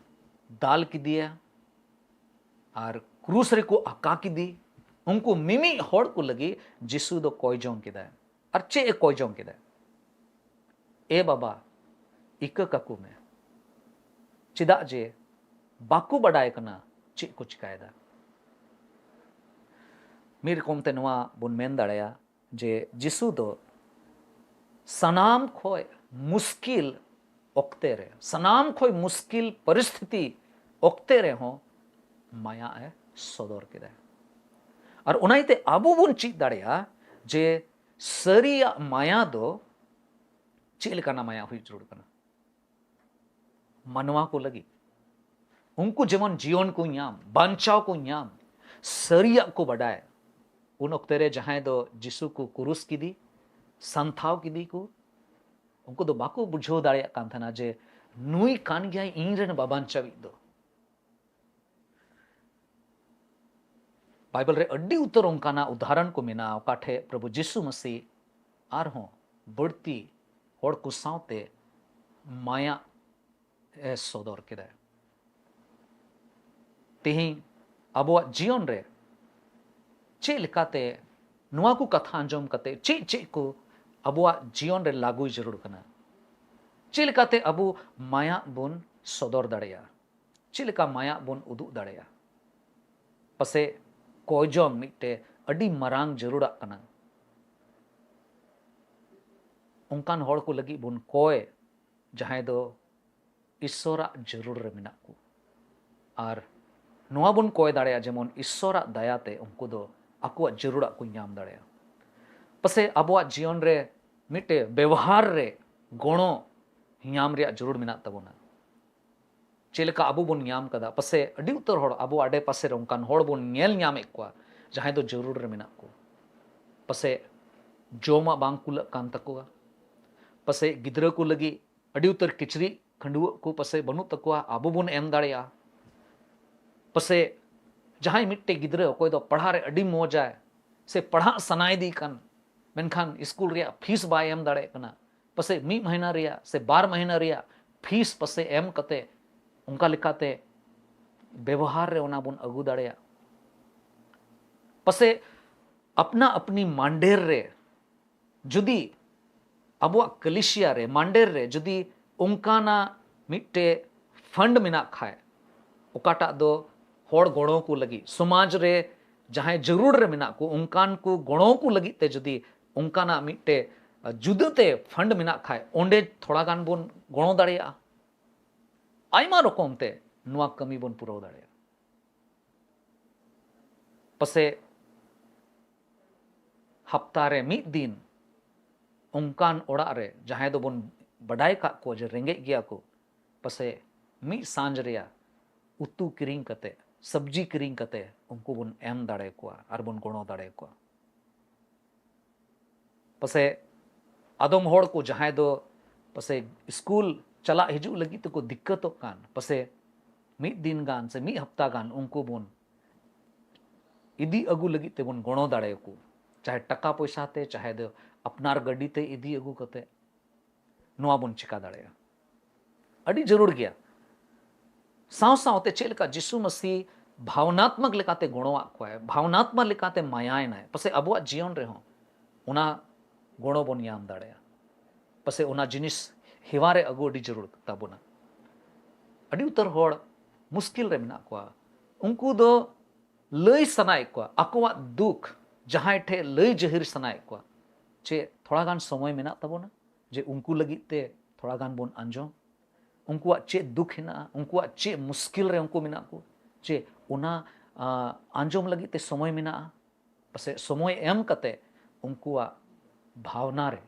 ᱫᱟᱞ ᱠᱮᱫᱮᱭᱟ ᱟᱨ ᱠᱨᱩᱥ ᱨᱮᱠᱚ ᱟᱠᱟ ᱠᱮᱫᱮ᱾ ᱩᱱᱠᱩ ᱢᱤᱢᱤᱫ ᱦᱚᱲ ᱠᱚ ᱞᱟᱹᱜᱤᱫ ᱡᱤᱥᱩ ᱫᱚ ᱠᱚᱭ ᱡᱚᱝ ᱠᱮᱫᱟᱭ᱾ ᱟᱨ ᱪᱮᱫ ᱮ ᱠᱚᱭ ᱡᱚᱝ ᱠᱮᱫᱟ? ᱮ ᱵᱟᱵᱟ, ᱤᱠᱟᱹ ᱠᱟᱠᱚ ᱢᱮ, ᱪᱮᱫᱟᱜ ᱡᱮ ᱵᱟᱠᱚ ᱵᱟᱰᱟᱭ ᱠᱟᱱᱟ ᱪᱮᱫ ᱠᱚ ᱪᱤᱠᱟᱭᱮᱫᱟ᱾ ᱢᱤᱫ ᱨᱚᱠᱚᱢ ᱛᱮ ᱱᱚᱣᱟ ᱵᱚᱱ ᱢᱮᱱ ᱫᱟᱲᱮᱭᱟᱜᱼᱟ ᱡᱮ ᱡᱤᱥᱩ ᱫᱚ ᱥᱟᱱᱟᱢ ᱠᱷᱚᱱ ᱢᱩᱥᱠᱤᱞ ᱚᱠᱛᱮ ᱨᱮ, ᱥᱟᱱᱟᱢ ᱠᱷᱚᱱ ᱢᱩᱥᱠᱤᱞ ᱯᱚᱨᱤᱥᱛᱷᱤᱛᱤ ᱚᱠᱛᱮ ᱨᱮᱦᱚᱸ ᱢᱟᱭᱟ ᱮ ᱥᱚᱫᱚᱨ ᱠᱮᱫᱟ᱾ ᱟᱨ ᱚᱱᱟ ᱤᱭᱟᱹᱛᱮ ᱟᱵᱚ ᱵᱚᱱ ᱪᱮᱫ ᱫᱟᱲᱮᱭᱟᱜᱼᱟ ᱡᱮ ᱥᱟᱹᱨᱤᱭᱟᱜ ᱢᱟᱭᱟ ᱫᱚ ᱪᱮᱫ ᱞᱮᱠᱟᱱᱟᱜ ᱢᱟᱭᱟ ᱦᱩᱭ ᱡᱟᱹᱨᱩᱲ ᱠᱟᱱᱟ ᱢᱟᱱᱣᱟ ᱠᱚ ᱞᱟᱹᱜᱤᱫ᱾ ᱩᱱᱠᱩ ᱡᱮᱢᱚᱱ ᱡᱤᱭᱚᱱ ᱠᱚ ᱧᱟᱢ, ᱵᱟᱧᱪᱟᱣ ᱠᱚ ᱧᱟᱢ, ᱥᱟᱹᱨᱤᱭᱟᱜ ᱠᱚ ᱵᱟᱰᱟᱭ᱾ ᱩᱱ ᱚᱠᱛᱮ ᱨᱮ ᱡᱟᱦᱟᱸᱭ ᱫᱚ ᱡᱤᱥᱩ ᱠᱚ ᱠᱩᱨᱩᱥ ᱠᱮᱫᱮ, ᱥᱟᱱᱛᱷᱟᱣ ᱠᱮᱫᱮ ᱠᱚ, ᱩᱱᱠᱩ ᱫᱚ ᱵᱟᱠᱚ ᱵᱩᱡᱷᱟᱹᱣ ᱫᱟᱲᱮᱭᱟᱜ ᱠᱟᱱ ᱛᱟᱦᱮᱱᱟ ᱡᱮ ᱱᱩᱭ ᱠᱟᱱ ᱜᱮᱭᱟᱭ ᱤᱧ ᱨᱮᱱ ᱵᱟᱵᱟᱧᱪᱟᱣᱤᱡ ᱫᱚ᱾ ᱵᱟᱭᱵᱮᱞ ᱨᱮ ᱟᱹᱰᱤ ᱩᱛᱟᱹᱨ ᱚᱱᱠᱟᱱᱟᱜ ᱩᱫᱟᱦᱚᱨᱚᱱ ᱠᱚ ᱢᱮᱱᱟᱜᱼᱟ, ᱚᱠᱟ ᱴᱷᱮᱡ ᱯᱨᱚᱵᱷᱩ ᱡᱤᱥᱩ ᱢᱟᱹᱥᱤ ᱟᱨᱦᱚᱸ ᱵᱟᱹᱲᱛᱤ ᱦᱚᱲ ᱠᱚ ᱥᱟᱶᱛᱮ ᱢᱟᱭᱟ ᱮ ᱥᱚᱫᱚᱨ ᱠᱮᱫᱟ᱾ ᱛᱮᱦᱮᱧ ᱟᱵᱚᱣᱟᱜ ᱡᱤᱭᱚᱱ ᱨᱮ ᱪᱮᱫ ᱞᱮᱠᱟᱛᱮ ᱱᱚᱣᱟ ᱠᱚ ᱠᱟᱛᱷᱟ ᱟᱸᱡᱚᱢ ᱠᱟᱛᱮ ᱪᱮᱫ ᱪᱮᱫ ᱠᱚ ᱟᱵᱚᱣᱟᱜ ᱡᱤᱭᱚᱱ ᱨᱮ ᱞᱟᱹᱜᱩᱭ ᱡᱟᱹᱨᱩᱲ ᱠᱟᱱᱟ? ᱪᱮᱫ ᱞᱮᱠᱟᱛᱮ ᱟᱵᱚ ᱢᱟᱭᱟ ᱵᱚᱱ ᱥᱚᱫᱚᱨ ᱫᱟᱲᱮᱭᱟᱜᱼᱟ? ᱪᱮᱫ ᱞᱮᱠᱟ ᱢᱟᱭᱟ ᱵᱚᱱ ᱩᱫᱩᱜ ᱫᱟᱲᱮᱭᱟᱜᱼᱟ? ᱯᱟᱥᱮᱡ ᱠᱚᱭ ᱡᱚᱝ ᱢᱤᱫᱴᱮᱡ ᱟᱹᱰᱤ ᱢᱟᱨᱟᱝ ᱡᱟᱹᱨᱩᱲᱟᱜ ᱠᱟᱱᱟ᱾ ᱚᱱᱠᱟᱱ ᱦᱚᱲ ᱠᱚ ᱞᱟᱹᱜᱤᱫ ᱵᱚᱱ ᱠᱚᱭ, ᱡᱟᱦᱟᱸᱭ ᱫᱚ ᱤᱥᱥᱚᱨᱟᱜ ᱡᱟᱹᱨᱩᱲ ᱨᱮ ᱢᱮᱱᱟᱜ ᱠᱚ᱾ ᱟᱨ ᱱᱚᱣᱟ ᱵᱚᱱ ᱠᱚᱭ ᱫᱟᱲᱮᱭᱟᱜᱼᱟ ᱡᱮᱢᱚᱱ ᱤᱥᱥᱚᱨᱟᱜ ᱫᱟᱭᱟᱛᱮ ᱩᱱᱠᱩ ᱫᱚ ᱟᱠᱚᱣᱟᱜ ᱡᱟᱹᱨᱩᱲᱟᱜ ᱠᱚ ᱧᱟᱢ ᱫᱟᱲᱮᱭᱟᱜᱼᱟ᱾ ᱯᱟᱥᱮᱡ ᱟᱵᱚᱣᱟᱜ ᱡᱤᱭᱚᱱ ᱨᱮ ᱢᱤᱫᱴᱮᱡ ᱵᱮᱣᱦᱟᱨ ᱨᱮ ᱜᱚᱲᱚ ᱧᱟᱢ ᱨᱮᱭᱟᱜ ᱡᱟᱹᱨᱩᱲ ᱢᱮᱱᱟᱜ ᱛᱟᱵᱚᱱᱟ᱾ ᱪᱮᱫ ᱞᱮᱠᱟ ᱟᱵᱚ ᱵᱚᱱ ᱧᱟᱢ ᱠᱟᱫᱟ, ᱯᱟᱥᱮ ᱟᱹᱰᱤ ᱩᱛᱟᱹᱨ ᱦᱚᱲ ᱟᱵᱚ ᱟᱰᱮ ᱯᱟᱥᱮ ᱨᱮ ᱚᱱᱠᱟᱱ ᱦᱚᱲ ᱵᱚᱱ ᱧᱮᱞ ᱧᱟᱢᱮᱫ ᱠᱚᱣᱟ ᱡᱟᱦᱟᱸᱭ ᱫᱚ ᱡᱟᱹᱨᱩᱲ ᱨᱮ ᱢᱮᱱᱟᱜ ᱠᱚ, ᱯᱟᱥᱮ ᱡᱚᱢᱟᱜ ᱵᱟᱝ ᱠᱩᱞᱟᱹᱜ ᱠᱟᱱ ᱛᱟᱠᱚᱣᱟ, ᱯᱟᱥᱮ ᱜᱤᱫᱽᱨᱟᱹ ᱠᱚ ᱞᱟᱹᱜᱤᱫ ᱟᱹᱰᱤ ᱩᱛᱟᱹᱨ ᱠᱤᱪᱨᱤᱡ ᱠᱷᱟᱹᱰᱩᱣᱟᱹᱜ ᱠᱚ ᱯᱟᱥᱮ ᱵᱟᱹᱱᱩᱜ ᱛᱟᱠᱚᱣᱟ, ᱟᱵᱚ ᱵᱚᱱ ᱮᱢ ᱫᱟᱲᱮᱭᱟᱜᱼᱟ᱾ ᱯᱟᱥᱮ ᱡᱟᱦᱟᱸᱭ ᱢᱤᱫᱴᱮᱡ ᱜᱤᱫᱽᱨᱟᱹ ᱚᱠᱚᱭ ᱫᱚ ᱯᱟᱲᱦᱟᱜ ᱨᱮ ᱟᱹᱰᱤ ᱢᱚᱡᱟᱭ, ᱥᱮ ᱯᱟᱲᱦᱟᱜ ᱥᱟᱱᱟᱭᱮᱫᱮ ᱠᱟᱱ, ᱢᱮᱱᱠᱷᱟᱱ ᱥᱠᱩᱞ ᱨᱮᱭᱟᱜ ᱯᱷᱤᱥ ᱵᱟᱭ ᱮᱢ ᱫᱟᱲᱮᱭᱟᱜ ᱠᱟᱱᱟ, ᱯᱟᱥᱮ ᱢᱤᱫ ᱢᱟᱹᱦᱱᱟᱹ ᱨᱮᱭᱟᱜ ᱥᱮ ᱵᱟᱨ ᱢᱟᱹᱦᱱᱟᱹ ᱨᱮᱭᱟᱜ ᱯᱷᱤᱥ ᱯᱟᱥᱮ ᱮᱢ ᱠᱟᱛᱮ ᱚᱱᱠᱟ ᱞᱮᱠᱟᱛᱮ ᱵᱮᱵᱚᱦᱟᱨ ᱨᱮ ᱚᱱᱟ ᱵᱚᱱ ᱟᱹᱜᱩ ᱫᱟᱲᱮᱭᱟᱜ᱾ ᱯᱟᱥᱮ ᱟᱯᱱᱟ ᱟᱯᱱᱤ ᱢᱟᱱᱰᱮᱨ ᱨᱮ ᱡᱩᱫᱤ ᱟᱵᱚᱣᱟᱜ ᱠᱟᱞᱤᱥᱤᱭᱟ ᱨᱮ, ᱢᱟᱱᱰᱮᱨ ᱨᱮ ᱡᱩᱫᱤ ᱚᱱᱠᱟᱱᱟᱜ ᱢᱤᱫᱴᱮᱡ ᱯᱷᱟᱱᱰ ᱢᱮᱱᱟᱜ ᱠᱷᱟᱡ, ᱚᱠᱟᱴᱟᱜ ᱫᱚ ᱦᱚᱲ ᱜᱚᱲᱚ ᱠᱚ ᱞᱟᱹᱜᱤᱫ, ᱥᱚᱢᱟᱡᱽ ᱨᱮ ᱡᱟᱦᱟᱸᱭ ᱡᱟᱹᱨᱩᱲ ᱨᱮ ᱢᱮᱱᱟᱜ ᱠᱚ, ᱚᱱᱠᱟᱱ ᱠᱚ ᱜᱚᱲᱚ ᱠᱚ ᱞᱟᱹᱜᱤᱫ ᱛᱮ ᱡᱩᱫᱤ ᱚᱱᱠᱟᱱᱟᱜ ᱢᱤᱫᱴᱮᱡ ᱡᱩᱫᱟᱹᱛᱮ ᱯᱷᱟᱱᱰ ᱢᱮᱱᱟᱜ ᱠᱷᱟᱡ, ᱚᱸᱰᱮ ᱛᱷᱚᱲᱟ ᱜᱟᱱ ᱵᱚᱱ ᱜᱚᱲᱚ ᱫᱟᱲᱮᱭᱟᱜᱼᱟ᱾ ᱟᱭᱢᱟ ᱨᱚᱠᱚᱢ ᱛᱮ ᱱᱚᱣᱟ ᱠᱟᱹᱢᱤ ᱵᱚᱱ ᱯᱩᱨᱟᱹᱣ ᱫᱟᱲᱮᱭᱟᱜᱼᱟ᱾ ᱯᱟᱥᱮ ᱦᱟᱯᱛᱟ ᱨᱮ ᱢᱤᱫ ᱫᱤᱱ ᱚᱱᱠᱟᱱ ᱚᱲᱟᱜ ᱨᱮ ᱡᱟᱦᱟᱸᱭ ᱫᱚᱵᱚᱱ ᱵᱟᱰᱟᱭ ᱠᱟᱜ ᱠᱚᱣᱟ ᱡᱮ ᱨᱮᱸᱜᱮᱡ ᱜᱮᱭᱟ ᱠᱚ, ᱯᱟᱥᱮ ᱢᱤᱫ ᱥᱟᱸᱡ ᱨᱮᱭᱟᱜ ᱩᱛᱩ ᱠᱤᱨᱤᱧ ᱠᱟᱛᱮ, ᱥᱚᱵᱽᱡᱤ ᱠᱤᱨᱤᱧ ᱠᱟᱛᱮ ᱩᱱᱠᱩ ᱵᱚᱱ ᱮᱢ ᱫᱟᱲᱮ ᱠᱚᱣᱟ ᱟᱨ ᱵᱚᱱ ᱜᱚᱲᱚ ᱫᱟᱲᱮ ᱠᱚᱣᱟ᱾ ᱯᱟᱥᱮ ᱟᱫᱚᱢ ᱦᱚᱲ ᱠᱚ ᱡᱟᱦᱟᱸᱭ ᱫᱚ ᱯᱟᱥᱮ ᱥᱠᱩᱞ ᱪᱟᱞᱟᱜ ᱦᱤᱡᱩᱜ ᱞᱟᱹᱜᱤᱫ ᱛᱮᱠᱚ ᱫᱤᱠᱠᱟᱹᱛᱚᱜ ᱠᱟᱱ, ᱯᱟᱥᱮ ᱢᱤᱫ ᱫᱤᱱ ᱜᱟᱱ ᱥᱮ ᱢᱤᱫ ᱦᱟᱯᱛᱟ ᱜᱟᱱ ᱩᱱᱠᱩ ᱵᱚᱱ ᱤᱫᱤ ᱟᱹᱜᱩ ᱞᱟᱹᱜᱤᱫ ᱛᱮᱵᱚᱱ ᱜᱚᱲᱚ ᱫᱟᱲᱮᱭᱟᱠᱚ, ᱪᱟᱦᱮ ᱴᱟᱠᱟ ᱯᱚᱭᱥᱟ ᱛᱮ, ᱪᱟᱦᱮ ᱫᱚ ᱟᱯᱱᱟᱨ ᱜᱟᱹᱰᱤ ᱛᱮ ᱤᱫᱤ ᱟᱹᱜᱩ ᱠᱟᱛᱮ ᱱᱚᱣᱟ ᱵᱚᱱ ᱪᱮᱠᱟ ᱫᱟᱲᱮᱭᱟᱜᱼᱟ᱾ ᱟᱹᱰᱤ ᱡᱟᱹᱨᱩᱲ ᱜᱮᱭᱟ᱾ ᱥᱟᱶ ᱥᱟᱶᱛᱮ ᱪᱮᱫ ᱞᱮᱠᱟ ᱡᱤᱥᱩ ᱢᱟᱹᱥᱤ ᱵᱷᱟᱣᱱᱟᱛᱢᱚᱠ ᱞᱮᱠᱟᱛᱮ ᱜᱚᱲᱚᱣᱟᱜ ᱠᱚᱣᱟᱭ, ᱵᱷᱟᱣᱱᱟᱛᱢᱟ ᱞᱮᱠᱟᱛᱮ ᱢᱟᱭᱟᱭᱮᱱᱟᱭ, ᱯᱟᱥᱮ ᱟᱵᱚᱣᱟᱜ ᱡᱤᱭᱚᱱ ᱨᱮᱦᱚᱸ ᱚᱱᱟ ᱜᱚᱲᱚ ᱵᱚᱱ ᱧᱟᱢ ᱫᱟᱲᱮᱭᱟᱜᱼᱟ᱾ ᱯᱟᱥᱮ ᱚᱱᱟ ᱡᱤᱱᱤᱥ ᱦᱮᱣᱟ ᱨᱮ ᱟᱹᱜᱩ ᱟᱹᱰᱤ ᱡᱟᱹᱨᱩᱲ ᱛᱟᱵᱚᱱᱟ᱾ ᱟᱹᱰᱤ ᱩᱛᱟᱹᱨ ᱦᱚᱲ ᱢᱩᱥᱠᱤᱞ ᱨᱮ ᱢᱮᱱᱟᱜ ᱠᱚᱣᱟ, ᱩᱱᱠᱩ ᱫᱚ ᱞᱟᱹᱭ ᱥᱟᱱᱟᱭᱮᱫ ᱠᱚᱣᱟ ᱟᱠᱚᱣᱟᱜ ᱫᱩᱠ, ᱡᱟᱦᱟᱸᱭ ᱴᱷᱮᱱ ᱞᱟᱹᱭ ᱡᱟᱹᱦᱤᱨ ᱥᱟᱱᱟᱭᱮᱫ ᱠᱚᱣᱟ᱾ ᱪᱮᱫ ᱛᱷᱚᱲᱟ ᱜᱟᱱ ᱥᱚᱢᱚᱭ ᱢᱮᱱᱟᱜ ᱛᱟᱵᱚᱱᱟ ᱡᱮ ᱩᱱᱠᱩ ᱞᱟᱹᱜᱤᱫ ᱛᱮ ᱛᱷᱚᱲᱟ ᱜᱟᱱ ᱵᱚᱱ ᱟᱸᱡᱚᱢ? ᱩᱱᱠᱩᱣᱟᱜ ᱪᱮᱫ ᱫᱩᱠ ᱦᱮᱱᱟᱜᱼᱟ, ᱩᱱᱠᱩᱣᱟᱜ ᱪᱮᱫ ᱢᱩᱥᱠᱤᱞ ᱨᱮ ᱩᱱᱠᱩ ᱢᱮᱱᱟᱜ ᱠᱚ, ᱪᱮ ᱚᱱᱟ, ᱟ, ᱟᱸᱡᱚᱢ ᱞᱟᱹᱜᱤᱫ ᱛᱮ ᱥᱚᱢᱚᱭ ᱢᱮᱱᱟᱜᱼᱟ? ᱯᱟᱥᱮᱡ ᱥᱚᱢᱚᱭ ᱮᱢ ᱠᱟᱛᱮ ᱩᱱᱠᱩᱣᱟᱜ ᱵᱷᱟᱣᱱᱟ ᱨᱮ,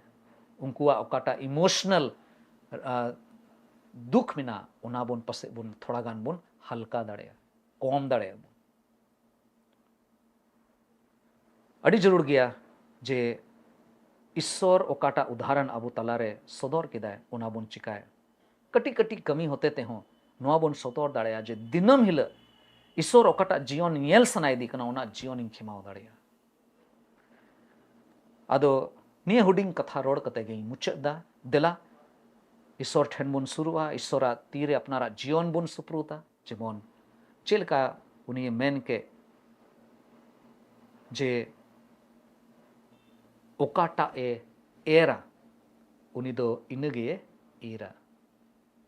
ᱩᱱᱠᱩᱣᱟᱜ ᱚᱠᱟᱴᱟᱜ emotional, ᱟ, ᱫᱩᱠ ᱢᱮᱱᱟᱜᱼᱟ, ᱚᱱᱟ ᱵᱚᱱ ᱯᱟᱥᱮᱡ ᱵᱚᱱ ᱛᱷᱚᱲᱟ ᱜᱟᱱ ᱵᱚᱱ ᱦᱟᱞᱠᱟ ᱫᱟᱲᱮᱭᱟᱜᱼᱟ, ᱠᱚᱢ ᱫᱟᱲᱮᱭᱟᱜᱼᱟ ᱵᱚᱱ᱾ ᱟᱹᱰᱤ ᱡᱟᱹᱨᱩᱲ ᱜᱮᱭᱟ ᱡᱮ ᱤᱥᱥᱚᱨ ᱚᱠᱟᱴᱟᱜ ᱩᱫᱟᱦᱚᱨᱚᱱ ᱟᱵᱚ ᱛᱟᱞᱟᱨᱮ ᱥᱚᱫᱚᱨ ᱠᱮᱫᱟᱭ, ᱚᱱᱟ ᱵᱚᱱ ᱪᱤᱠᱟᱭᱟ᱾ ᱠᱟᱹᱴᱤᱡ ᱠᱟᱹᱴᱤᱡ ᱠᱟᱹᱢᱤ ᱦᱚᱛᱮ ᱛᱮᱦᱚᱸ ᱱᱚᱣᱟ ᱵᱚᱱ ᱥᱚᱫᱚᱨ ᱫᱟᱲᱮᱭᱟᱜᱼᱟ ᱡᱮ ᱫᱤᱱᱟᱹᱢ ᱦᱤᱞᱳᱜ ᱤᱥᱥᱚᱨ ᱚᱠᱟᱴᱟᱜ ᱡᱤᱭᱚᱱ ᱧᱮᱞ ᱥᱟᱱᱟᱭᱮᱫᱮ ᱠᱟᱱᱟ, ᱚᱱᱟ ᱡᱤᱭᱚᱱᱤᱧ ᱠᱷᱮᱢᱟᱣ ᱫᱟᱲᱮᱭᱟᱜᱼᱟ᱾ ᱟᱫᱚ ᱱᱤᱭᱟᱹ ᱦᱩᱰᱤᱧ ᱠᱟᱛᱷᱟ ᱨᱚᱲ ᱠᱟᱛᱮ ᱜᱤᱧ ᱢᱩᱪᱟᱹᱫ ᱫᱟ᱾ ᱫᱮᱞᱟ, ᱤᱥᱥᱚᱨ ᱴᱷᱮᱱ ᱵᱚᱱ ᱥᱩᱨᱩᱜᱼᱟ, ᱤᱥᱥᱚᱨᱟᱜ ᱛᱤᱨᱮ ᱟᱯᱱᱟᱨᱟᱜ ᱡᱤᱭᱚᱱ ᱵᱚᱱ ᱥᱩᱯᱨᱩᱫᱟ᱾ ᱡᱮᱢᱚᱱ ᱪᱮᱫ ᱞᱮᱠᱟ ᱩᱱᱤᱭᱮ ᱢᱮᱱ ᱠᱮᱫ ᱡᱮ ᱚᱠᱟᱴᱟᱜ ᱮ ᱮᱨᱟ, ᱩᱱᱤ ᱫᱚ ᱤᱱᱟᱹᱜᱮ ᱤᱨᱟ᱾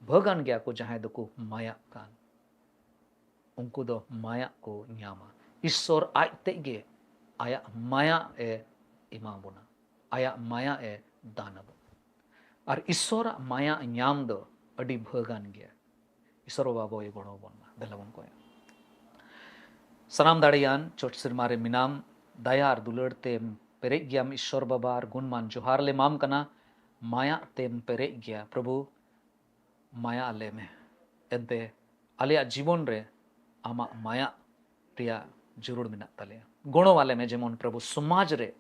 ᱵᱷᱟᱹᱜᱟᱱ ᱜᱮᱭᱟ ᱠᱚ ᱡᱟᱦᱟᱸᱭ ᱫᱚᱠᱚ ᱢᱟᱭᱟᱜ ᱠᱟᱱ, ᱩᱱᱠᱩ ᱫᱚ ᱢᱟᱭᱟᱜ ᱠᱚ ᱧᱟᱢᱟ᱾ ᱤᱥᱥᱚᱨ ᱟᱡ ᱛᱮᱫ ᱜᱮ ᱟᱭᱟᱜ ᱢᱟᱭᱟ ᱮ ᱮᱢᱟ ᱵᱚᱱᱟ, ᱟᱭᱟᱜ ᱢᱟᱭᱟ ᱮ ᱫᱟᱱ ᱟᱵᱚᱱᱟ᱾ ᱟᱨ ᱤᱥᱥᱚᱨᱟᱜ ᱢᱟᱭᱟ ᱧᱟᱢ ᱫᱚ ᱟᱹᱰᱤ ᱵᱷᱟᱹᱜᱟᱱ ᱜᱮᱭᱟ᱾ ᱤᱥᱥᱚᱨ ᱵᱟᱵᱟ ᱵᱚᱭ ᱜᱚᱲᱚ ᱵᱚᱱ ᱢᱟ᱾ ᱫᱮᱞᱟ ᱵᱚᱱ ᱠᱚᱭᱟ᱾ ᱥᱟᱱᱟᱢ ᱫᱟᱲᱮᱭᱟᱱ ᱪᱚᱴ ᱥᱮᱨᱢᱟ ᱨᱮ ᱢᱮᱱᱟᱢ, ᱫᱟᱭᱟ ᱟᱨ ᱫᱩᱞᱟᱹᱲ ᱛᱮᱢ ᱯᱮᱨᱮᱡ ᱜᱮᱭᱟᱢ ᱤᱥᱥᱚᱨ ᱵᱟᱵᱟ, ᱟᱨ ᱜᱩᱱᱢᱟᱱ ᱡᱚᱦᱟᱨ ᱞᱮ ᱮᱢᱟᱢ ᱠᱟᱱᱟ᱾ ᱢᱟᱭᱟ ᱛᱮᱢ ᱯᱮᱨᱮᱡ ᱜᱮᱭᱟ ᱯᱨᱚᱵᱷᱩ, ᱢᱟᱭᱟ ᱟᱞᱮ ᱢᱮ᱾ ᱮᱱᱛᱮ ᱟᱞᱮᱭᱟᱜ ᱡᱤᱵᱚᱱ ᱨᱮ ᱟᱢᱟᱜ ᱢᱟᱭᱟ ᱨᱮᱭᱟᱜ ᱡᱟᱹᱨᱩᱲ ᱢᱮᱱᱟᱜ ᱛᱟᱞᱮᱭᱟ᱾ ᱜᱚᱲᱚ ᱟᱞᱮ ᱢᱮ, ᱡᱮᱢᱚᱱ ᱯᱨᱚᱵᱷᱩ ᱥᱚᱢᱟᱡᱽ ᱨᱮ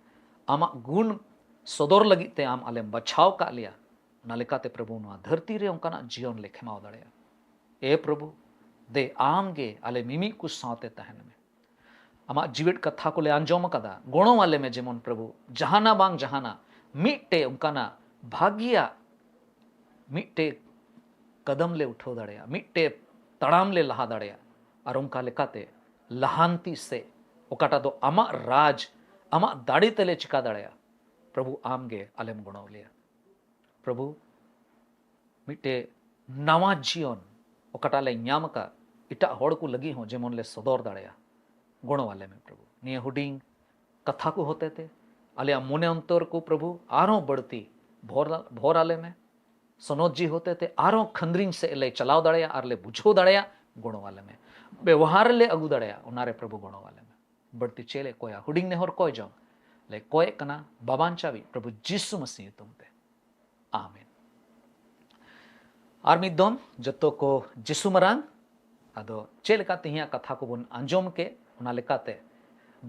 ᱟᱢᱟᱜ ᱜᱩᱱ ᱥᱚᱫᱚᱨ ᱞᱟᱹᱜᱤᱫ ᱛᱮ ᱟᱢ ᱟᱞᱮᱢ ᱵᱟᱪᱷᱟᱣ ᱠᱟᱜ ᱞᱮᱭᱟ, ᱚᱱᱟ ᱞᱮᱠᱟᱛᱮ ᱯᱨᱚᱵᱷᱩ ᱱᱚᱣᱟ ᱫᱷᱟᱹᱨᱛᱤ ᱨᱮ ᱚᱱᱠᱟᱱᱟᱜ ᱡᱤᱭᱚᱱ ᱞᱮ ᱠᱷᱮᱢᱟᱣ ᱫᱟᱲᱮᱭᱟᱜᱼᱟ᱾ ᱮ ᱯᱨᱚᱵᱷᱩ, ᱫᱮ ᱟᱢ ᱜᱮ ᱟᱞᱮ ᱢᱤᱢᱤᱫ ᱠᱚ ᱥᱟᱶᱛᱮ ᱛᱟᱦᱮᱱ ᱢᱮ᱾ ᱟᱢᱟᱜ ᱡᱤᱣᱮᱫ ᱠᱟᱛᱷᱟ ᱠᱚᱞᱮ ᱟᱸᱡᱚᱢ ᱟᱠᱟᱫᱟ, ᱜᱚᱲᱚ ᱟᱞᱮ ᱢᱮ, ᱡᱮᱢᱚᱱ ᱯᱨᱚᱵᱷᱩ ᱡᱟᱦᱟᱱᱟᱜ ᱵᱟᱝ ᱡᱟᱦᱟᱱᱟᱜ ᱢᱤᱫᱴᱮᱡ ᱚᱱᱠᱟᱱᱟᱜ ᱵᱷᱟᱹᱜᱤᱭᱟᱜ ᱢᱤᱫᱴᱮᱡ ᱠᱟᱫᱟᱢ ᱞᱮ ᱩᱴᱷᱟᱹᱣ ᱫᱟᱲᱮᱭᱟᱜᱼᱟ, ᱢᱤᱫᱴᱮᱡ ᱛᱟᱲᱟᱢ ᱞᱮ ᱞᱟᱦᱟ ᱫᱟᱲᱮᱭᱟᱜᱼᱟ, ᱟᱨ ᱚᱱᱠᱟ ᱞᱮᱠᱟᱛᱮ ᱞᱟᱦᱟᱱᱛᱤ ᱥᱮᱫ, ᱚᱠᱟᱴᱟᱜ ᱫᱚ ᱟᱢᱟᱜ ᱨᱟᱡᱽ, ᱟᱢᱟᱜ ᱫᱟᱲᱮ ᱛᱮᱞᱮ ᱪᱤᱠᱟ ᱫᱟᱲᱮᱭᱟᱜᱼᱟ᱾ ᱯᱨᱚᱵᱷᱩ ᱟᱢ ᱜᱮ ᱟᱞᱮᱢ ᱜᱚᱲᱚ ᱞᱮᱭᱟ᱾ ᱯᱨᱚᱵᱷᱩ, ᱢᱤᱫᱴᱮᱡ ᱱᱟᱣᱟ ᱡᱤᱭᱚᱱ ᱚᱠᱟᱴᱟᱜ ᱞᱮ ᱧᱟᱢ ᱟᱠᱟᱫ, ᱮᱴᱟᱜ ᱦᱚᱲ ᱠᱚ ᱞᱟᱹᱜᱤᱫ ᱦᱚᱸ ᱡᱮᱢᱚᱱ ᱞᱮ ᱥᱚᱫᱚᱨ ᱫᱟᱲᱮᱭᱟᱜᱼᱟ, ᱜᱚᱲᱚ ᱟᱞᱮ ᱢᱮ ᱯᱨᱚᱵᱷᱩ᱾ ᱱᱤᱭᱟᱹ ᱦᱩᱰᱤᱧ ᱠᱟᱛᱷᱟ ᱠᱚ ᱦᱚᱛᱮ ᱛᱮ ᱟᱞᱮᱭᱟᱜ ᱢᱚᱱᱮ ᱚᱱᱛᱚᱨ ᱠᱚ ᱯᱨᱚᱵᱷᱩ ᱟᱨᱦᱚᱸ ᱵᱟᱹᱲᱛᱤ ᱵᱷᱚᱨ, ᱵᱷᱚᱨ ᱟᱞᱮ ᱢᱮ᱾ ᱥᱚᱱᱚᱛ ᱡᱤ ᱦᱚᱛᱮ ᱛᱮ ᱟᱨᱦᱚᱸ ᱠᱷᱟᱹᱱᱫᱽᱨᱤᱧ ᱥᱮᱫ ᱞᱮ ᱪᱟᱞᱟᱣ ᱫᱟᱲᱮᱭᱟᱜ ᱟᱨ ᱞᱮ ᱵᱩᱡᱷᱟᱹᱣ ᱫᱟᱲᱮᱭᱟᱜ, ᱜᱚᱲᱚ ᱟᱞᱮ ᱢᱮ᱾ ᱵᱮᱣᱦᱟᱨ ᱞᱮ ᱟᱹᱜᱩ ᱫᱟᱲᱮᱭᱟᱜ, ᱚᱱᱟᱨᱮ ᱯᱨᱚᱵᱷᱩ ᱜᱚᱲᱚ ᱟᱞᱮ ᱢᱮ᱾ ᱵᱟᱹᱲᱛᱤ ᱪᱮᱫ ᱞᱮ ᱠᱚᱭᱟ, ᱦᱩᱰᱤᱧ ᱱᱮᱦᱚᱨ ᱠᱚᱭ ᱡᱚᱝ ᱞᱮ ᱠᱚᱭᱮᱜ ᱠᱟᱱᱟ ᱵᱟᱵᱟᱧᱪᱟᱣᱤᱡ ᱯᱨᱚᱵᱷᱩ ᱡᱤᱥᱩ ᱢᱟᱹᱥᱤ ᱧᱩᱛᱩᱢ ᱛᱮ, ᱟᱢᱮᱱ᱾ ᱟᱨ ᱢᱤᱫ ᱫᱚᱢ ᱡᱚᱛᱚ ᱠᱚ ᱡᱤᱥᱩ ᱢᱟᱨᱟᱝ᱾ ᱟᱫᱚ ᱪᱮᱫ ᱞᱮᱠᱟ ᱛᱮᱦᱮᱧᱟᱜ ᱠᱟᱛᱷᱟ ᱠᱚᱵᱚᱱ ᱟᱸᱡᱚᱢ ᱠᱮᱫ, ᱚᱱᱟ ᱞᱮᱠᱟᱛᱮ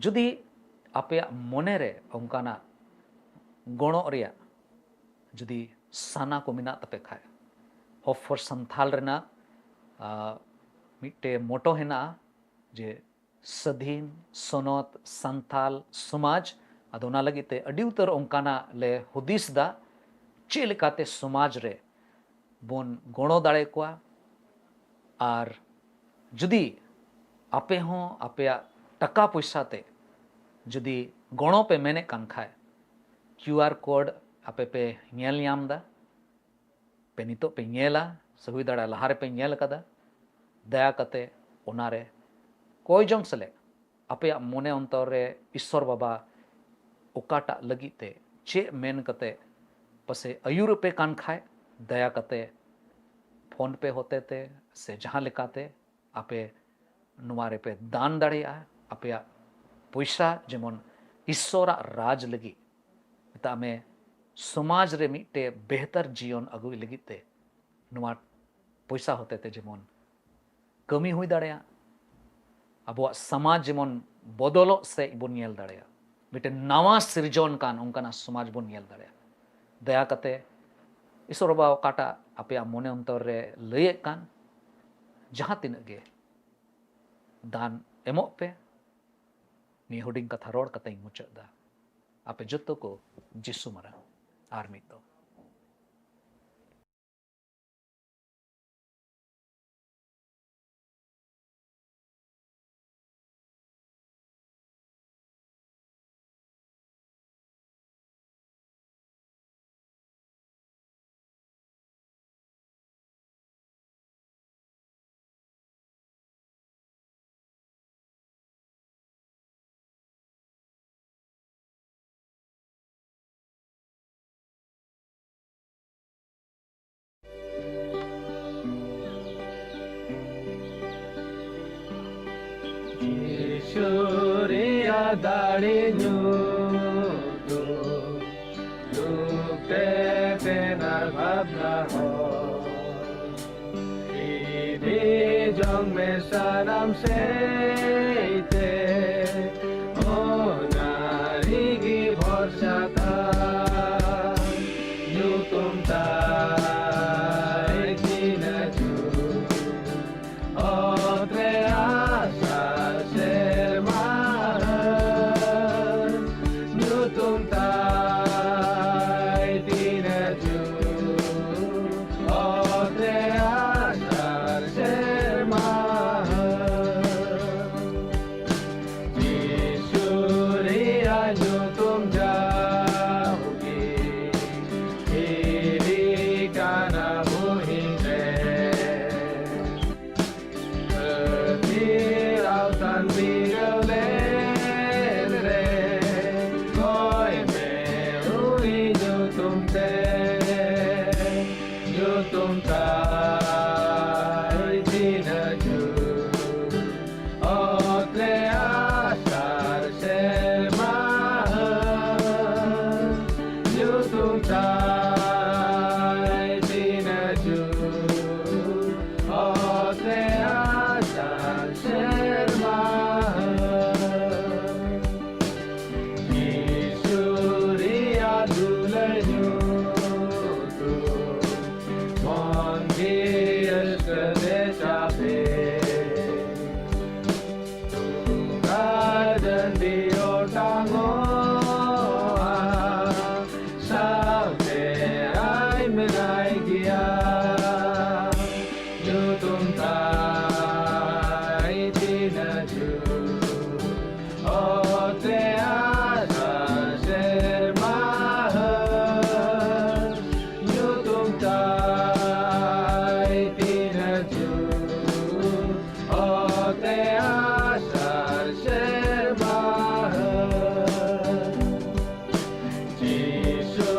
ᱡᱩᱫᱤ ᱟᱯᱮᱭᱟᱜ ᱢᱚᱱᱮ ᱨᱮ ᱚᱱᱠᱟᱱᱟᱜ ᱜᱚᱲᱚᱜ ᱨᱮᱭᱟᱜ ᱡᱩᱫᱤ ᱥᱟᱱᱟ ᱠᱚ ᱢᱮᱱᱟᱜ ᱛᱟᱯᱮ ᱠᱷᱟᱡ, Hope for Santhal ᱨᱮᱱᱟᱜ, ᱟ, ᱢᱤᱫᱴᱮᱡ ᱢᱚᱴᱳ ᱦᱮᱱᱟᱜᱼᱟ ᱡᱮ ᱥᱟᱹᱫᱷᱤᱱ, ᱥᱚᱱᱚᱛ, ᱥᱟᱱᱛᱟᱞ ᱥᱚᱢᱟᱡᱽ᱾ ᱟᱫᱚ ᱚᱱᱟ ᱞᱟᱹᱜᱤᱫ ᱛᱮ ᱟᱹᱰᱤ ᱩᱛᱟᱹᱨ ᱚᱱᱠᱟᱱᱟᱜ ᱞᱮ ᱦᱩᱫᱤᱥ ᱫᱟ, ᱪᱮᱫ ᱞᱮᱠᱟᱛᱮ ᱥᱚᱢᱟᱡᱽ ᱨᱮ ᱵᱚᱱ ᱜᱚᱲᱚ ᱫᱟᱲᱮ ᱠᱚᱣᱟ᱾ ᱟᱨ ᱡᱩᱫᱤ ᱟᱯᱮ ᱦᱚᱸ ᱟᱯᱮᱭᱟᱜ ᱴᱟᱠᱟ ᱯᱚᱭᱥᱟ ᱛᱮ ᱡᱩᱫᱤ ᱜᱚᱲᱚ ᱯᱮ ᱢᱮᱱᱮᱫ ᱠᱟᱱ ᱠᱷᱟᱡ, QR code ᱟᱯᱮ ᱯᱮ ᱧᱮᱞ ᱧᱟᱢ ᱫᱟ, ᱯᱮ ᱱᱤᱛᱚᱜ ᱯᱮ ᱧᱮᱞᱟ, ᱥᱮ ᱦᱩᱭ ᱫᱟᱲᱮᱭᱟᱜᱼᱟ ᱞᱟᱦᱟ ᱨᱮᱯᱮ ᱧᱮᱞ ᱠᱟᱫᱟ, ᱫᱟᱭᱟ ᱠᱟᱛᱮ ᱚᱱᱟᱨᱮ ᱠᱚᱭ ᱡᱚᱝ ᱥᱮᱞᱮᱫ, ᱟᱯᱮᱭᱟᱜ ᱢᱚᱱᱮ ᱚᱱᱛᱚᱨ ᱨᱮ ᱤᱥᱥᱚᱨ ᱵᱟᱵᱟ ᱚᱠᱟᱴᱟᱜ ᱞᱟᱹᱜᱤᱫ ᱛᱮ ᱪᱮᱫ ᱢᱮᱱ ᱠᱟᱛᱮ ᱯᱟᱥᱮ ᱟᱹᱭᱩᱨ ᱯᱮ ᱠᱟᱱ ᱠᱷᱟᱡ, ᱫᱟᱭᱟ ᱠᱟᱛᱮ PhonePe ᱦᱚᱛᱮ ᱛᱮ ᱥᱮ ᱡᱟᱦᱟᱸ ᱞᱮᱠᱟᱛᱮ ᱟᱯᱮ ᱱᱚᱣᱟ ᱨᱮᱯᱮ ᱫᱟᱱ ᱫᱟᱲᱮᱭᱟᱜᱼᱟ᱾ ᱟᱯᱮᱭᱟᱜ ᱯᱚᱭᱥᱟ ᱡᱮᱢᱚᱱ ᱤᱥᱥᱚᱨᱟᱜ ᱨᱟᱡᱽ ᱞᱟᱹᱜᱤᱫ, ᱢᱮᱛᱟᱜ ᱢᱮ, ᱥᱚᱢᱟᱡᱽ ᱨᱮ ᱢᱤᱫᱴᱮᱡ ᱵᱮᱦᱛᱟᱨ ᱡᱤᱭᱚᱱ ᱟᱹᱜᱩᱭ ᱞᱟᱹᱜᱤᱫ ᱛᱮ ᱱᱚᱣᱟ ᱯᱚᱭᱥᱟ ᱦᱚᱛᱮ ᱛᱮ ᱡᱮᱢᱚᱱ ᱠᱟᱹᱢᱤ ᱦᱩᱭ ᱫᱟᱲᱮᱭᱟᱜ, ᱟᱵᱚᱣᱟᱜ ᱥᱚᱢᱟᱡᱽ ᱡᱮᱢᱚᱱ ᱵᱚᱫᱚᱞᱚᱜ ᱥᱮᱫ ᱵᱚᱱ ᱧᱮᱞ ᱫᱟᱲᱮᱭᱟᱜ, ᱢᱤᱫᱴᱮᱱ ᱱᱟᱣᱟ ᱥᱤᱨᱡᱚᱱ ᱠᱟᱱ ᱚᱱᱠᱟᱱᱟᱜ ᱥᱚᱢᱟᱡᱽ ᱵᱚᱱ ᱧᱮᱞ ᱫᱟᱲᱮᱭᱟᱜ᱾ ᱫᱟᱭᱟ ᱠᱟᱛᱮ ᱤᱥᱚᱨ ᱵᱟᱵᱟ ᱚᱠᱟᱴᱟᱜ ᱟᱯᱮᱭᱟᱜ ᱢᱚᱱᱮ ᱚᱱᱛᱚᱨ ᱨᱮ ᱞᱟᱹᱭᱮᱫ ᱠᱟᱱ ᱡᱟᱦᱟᱸ ᱛᱤᱱᱟᱹᱜ ᱜᱮ ᱫᱟᱱ ᱮᱢᱚᱜ ᱯᱮ᱾ ᱱᱤᱭᱟᱹ ᱦᱩᱰᱤᱧ ᱠᱟᱛᱷᱟ ᱨᱚᱲ ᱠᱟᱛᱮᱧ ᱢᱩᱪᱟᱹᱫ ᱫᱟ᱾ ᱟᱯᱮ ᱡᱚᱛᱚ ᱠᱚ ᱡᱤᱥᱩ ᱢᱟᱨᱟᱝ᱾ ᱟᱨ ᱢᱤᱫ ᱫᱚ ᱡᱤᱥᱩ ᱨᱮᱭᱟᱜ ᱫᱟᱲᱮ ᱧᱩᱛᱩᱢ, ᱫᱩᱠ ᱛᱮ ᱛᱮᱱᱟᱨ ᱵᱷᱟᱵᱽᱱᱟ ᱦᱚᱸ᱾ ᱥᱟᱱᱟᱢ ᱥᱮᱫ ᱛᱮ ᱚᱱᱟ ᱨᱮᱜᱮ ᱵᱷᱚᱨᱥᱟ ᱛᱟᱭ᱾ ᱧᱩᱛᱩᱢ ᱛᱟᱭ ᱛᱤᱱᱟᱹᱜ ᱡᱩᱛ, ᱚᱛ ᱨᱮ ᱟᱥᱟᱲ ᱥᱮᱨᱢᱟ ᱦᱟᱹᱨ᱾ ᱧᱩᱛᱩᱢ ᱛᱟᱭ ᱛᱤᱱᱟᱹᱜ ᱡᱩᱛ, ᱚᱛ ᱨᱮ ᱟᱥᱟᱲ ᱥᱮᱨᱢᱟ ᱦᱟᱹᱨ᱾ ᱡᱤᱥᱩ ᱨᱮᱭᱟᱜ ᱧᱩᱛᱩᱢ ᱡᱟᱣᱜᱮ ᱠᱤᱨᱤ ᱠᱟᱱᱟ ᱵᱩᱦᱤᱱ ᱨᱮ᱾ ᱟᱹᱛᱤᱨᱟᱣ ᱛᱟᱱ ᱵᱤᱨᱟᱹᱣ ᱞᱮᱱ ᱨᱮ, ᱠᱚᱭ ᱢᱮ ᱩᱱᱤ ᱧᱩᱛᱩᱢ ᱛᱮ᱾ ᱧᱩᱛᱩᱢ ᱛᱟᱭ ᱛᱤᱱᱟᱹᱜ ᱡᱩᱛ, ᱚᱛ ᱨᱮ ᱟᱥᱟᱲ ᱥᱮᱨᱢᱟ ᱦᱟᱹᱨ᱾ ᱧᱩᱛᱩᱢ ᱛᱟᱭ ᱛᱤᱱᱟᱹᱜ ᱡᱩᱛ, ᱚᱛ ᱨᱮ ᱟᱥᱟᱲ ᱥᱮᱨᱢᱟ ᱦᱟᱹᱨ᱾ ᱡᱤᱥᱩ ᱨᱮᱭᱟᱜ ᱫᱩᱞᱟᱹᱲ ᱧᱩᱛᱩᱢ, ᱢᱚᱱ ᱡᱤᱣᱤ ᱨᱟᱹᱥᱠᱟᱹ ᱛᱮ ᱪᱟᱯᱮ᱾ ᱛᱩᱢᱫᱟᱜ ᱰᱟᱹᱰᱤ ᱚᱴᱟᱝᱚᱜᱼᱟ, ᱥᱟᱶᱛᱮ ᱟᱭ ᱢᱮᱱᱟᱭ ᱜᱮᱭᱟ᱾ ᱧᱩᱛᱩᱢ ᱛᱟᱭ ᱛᱤᱱᱟᱹᱜ ᱡᱩᱛ, ᱚᱛ ᱨᱮ ᱟᱥᱟᱲ ᱥᱮᱨᱢᱟ ᱦᱟᱹᱨ᱾ ᱧᱩᱛᱩᱢ ᱛᱟᱭ ᱛᱤᱱᱟᱹᱜ ᱡᱩᱛ, ᱚᱛ ᱨᱮ ᱟᱥᱟᱲ ᱥᱮᱨᱢᱟ ᱦᱟᱹᱨ᱾ ᱡᱤᱥᱩ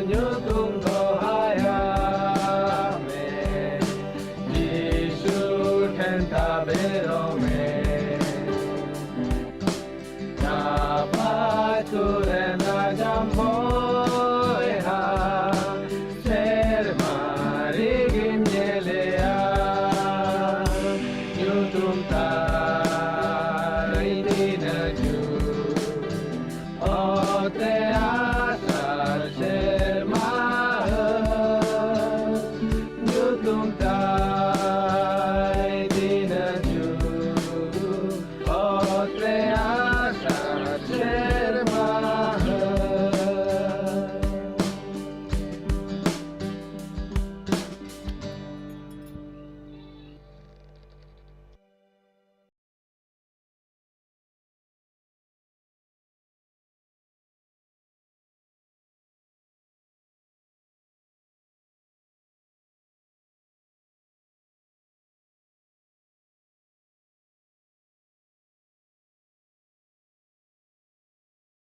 ᱧᱩᱛᱩᱢ ᱫᱚᱦᱚᱭᱟᱜ ᱢᱮ, ᱡᱤᱥᱩ ᱴᱷᱮᱱ ᱛᱟᱵᱮᱨᱚᱜ ᱢᱮ᱾ ᱱᱟᱯᱟᱭ ᱠᱚ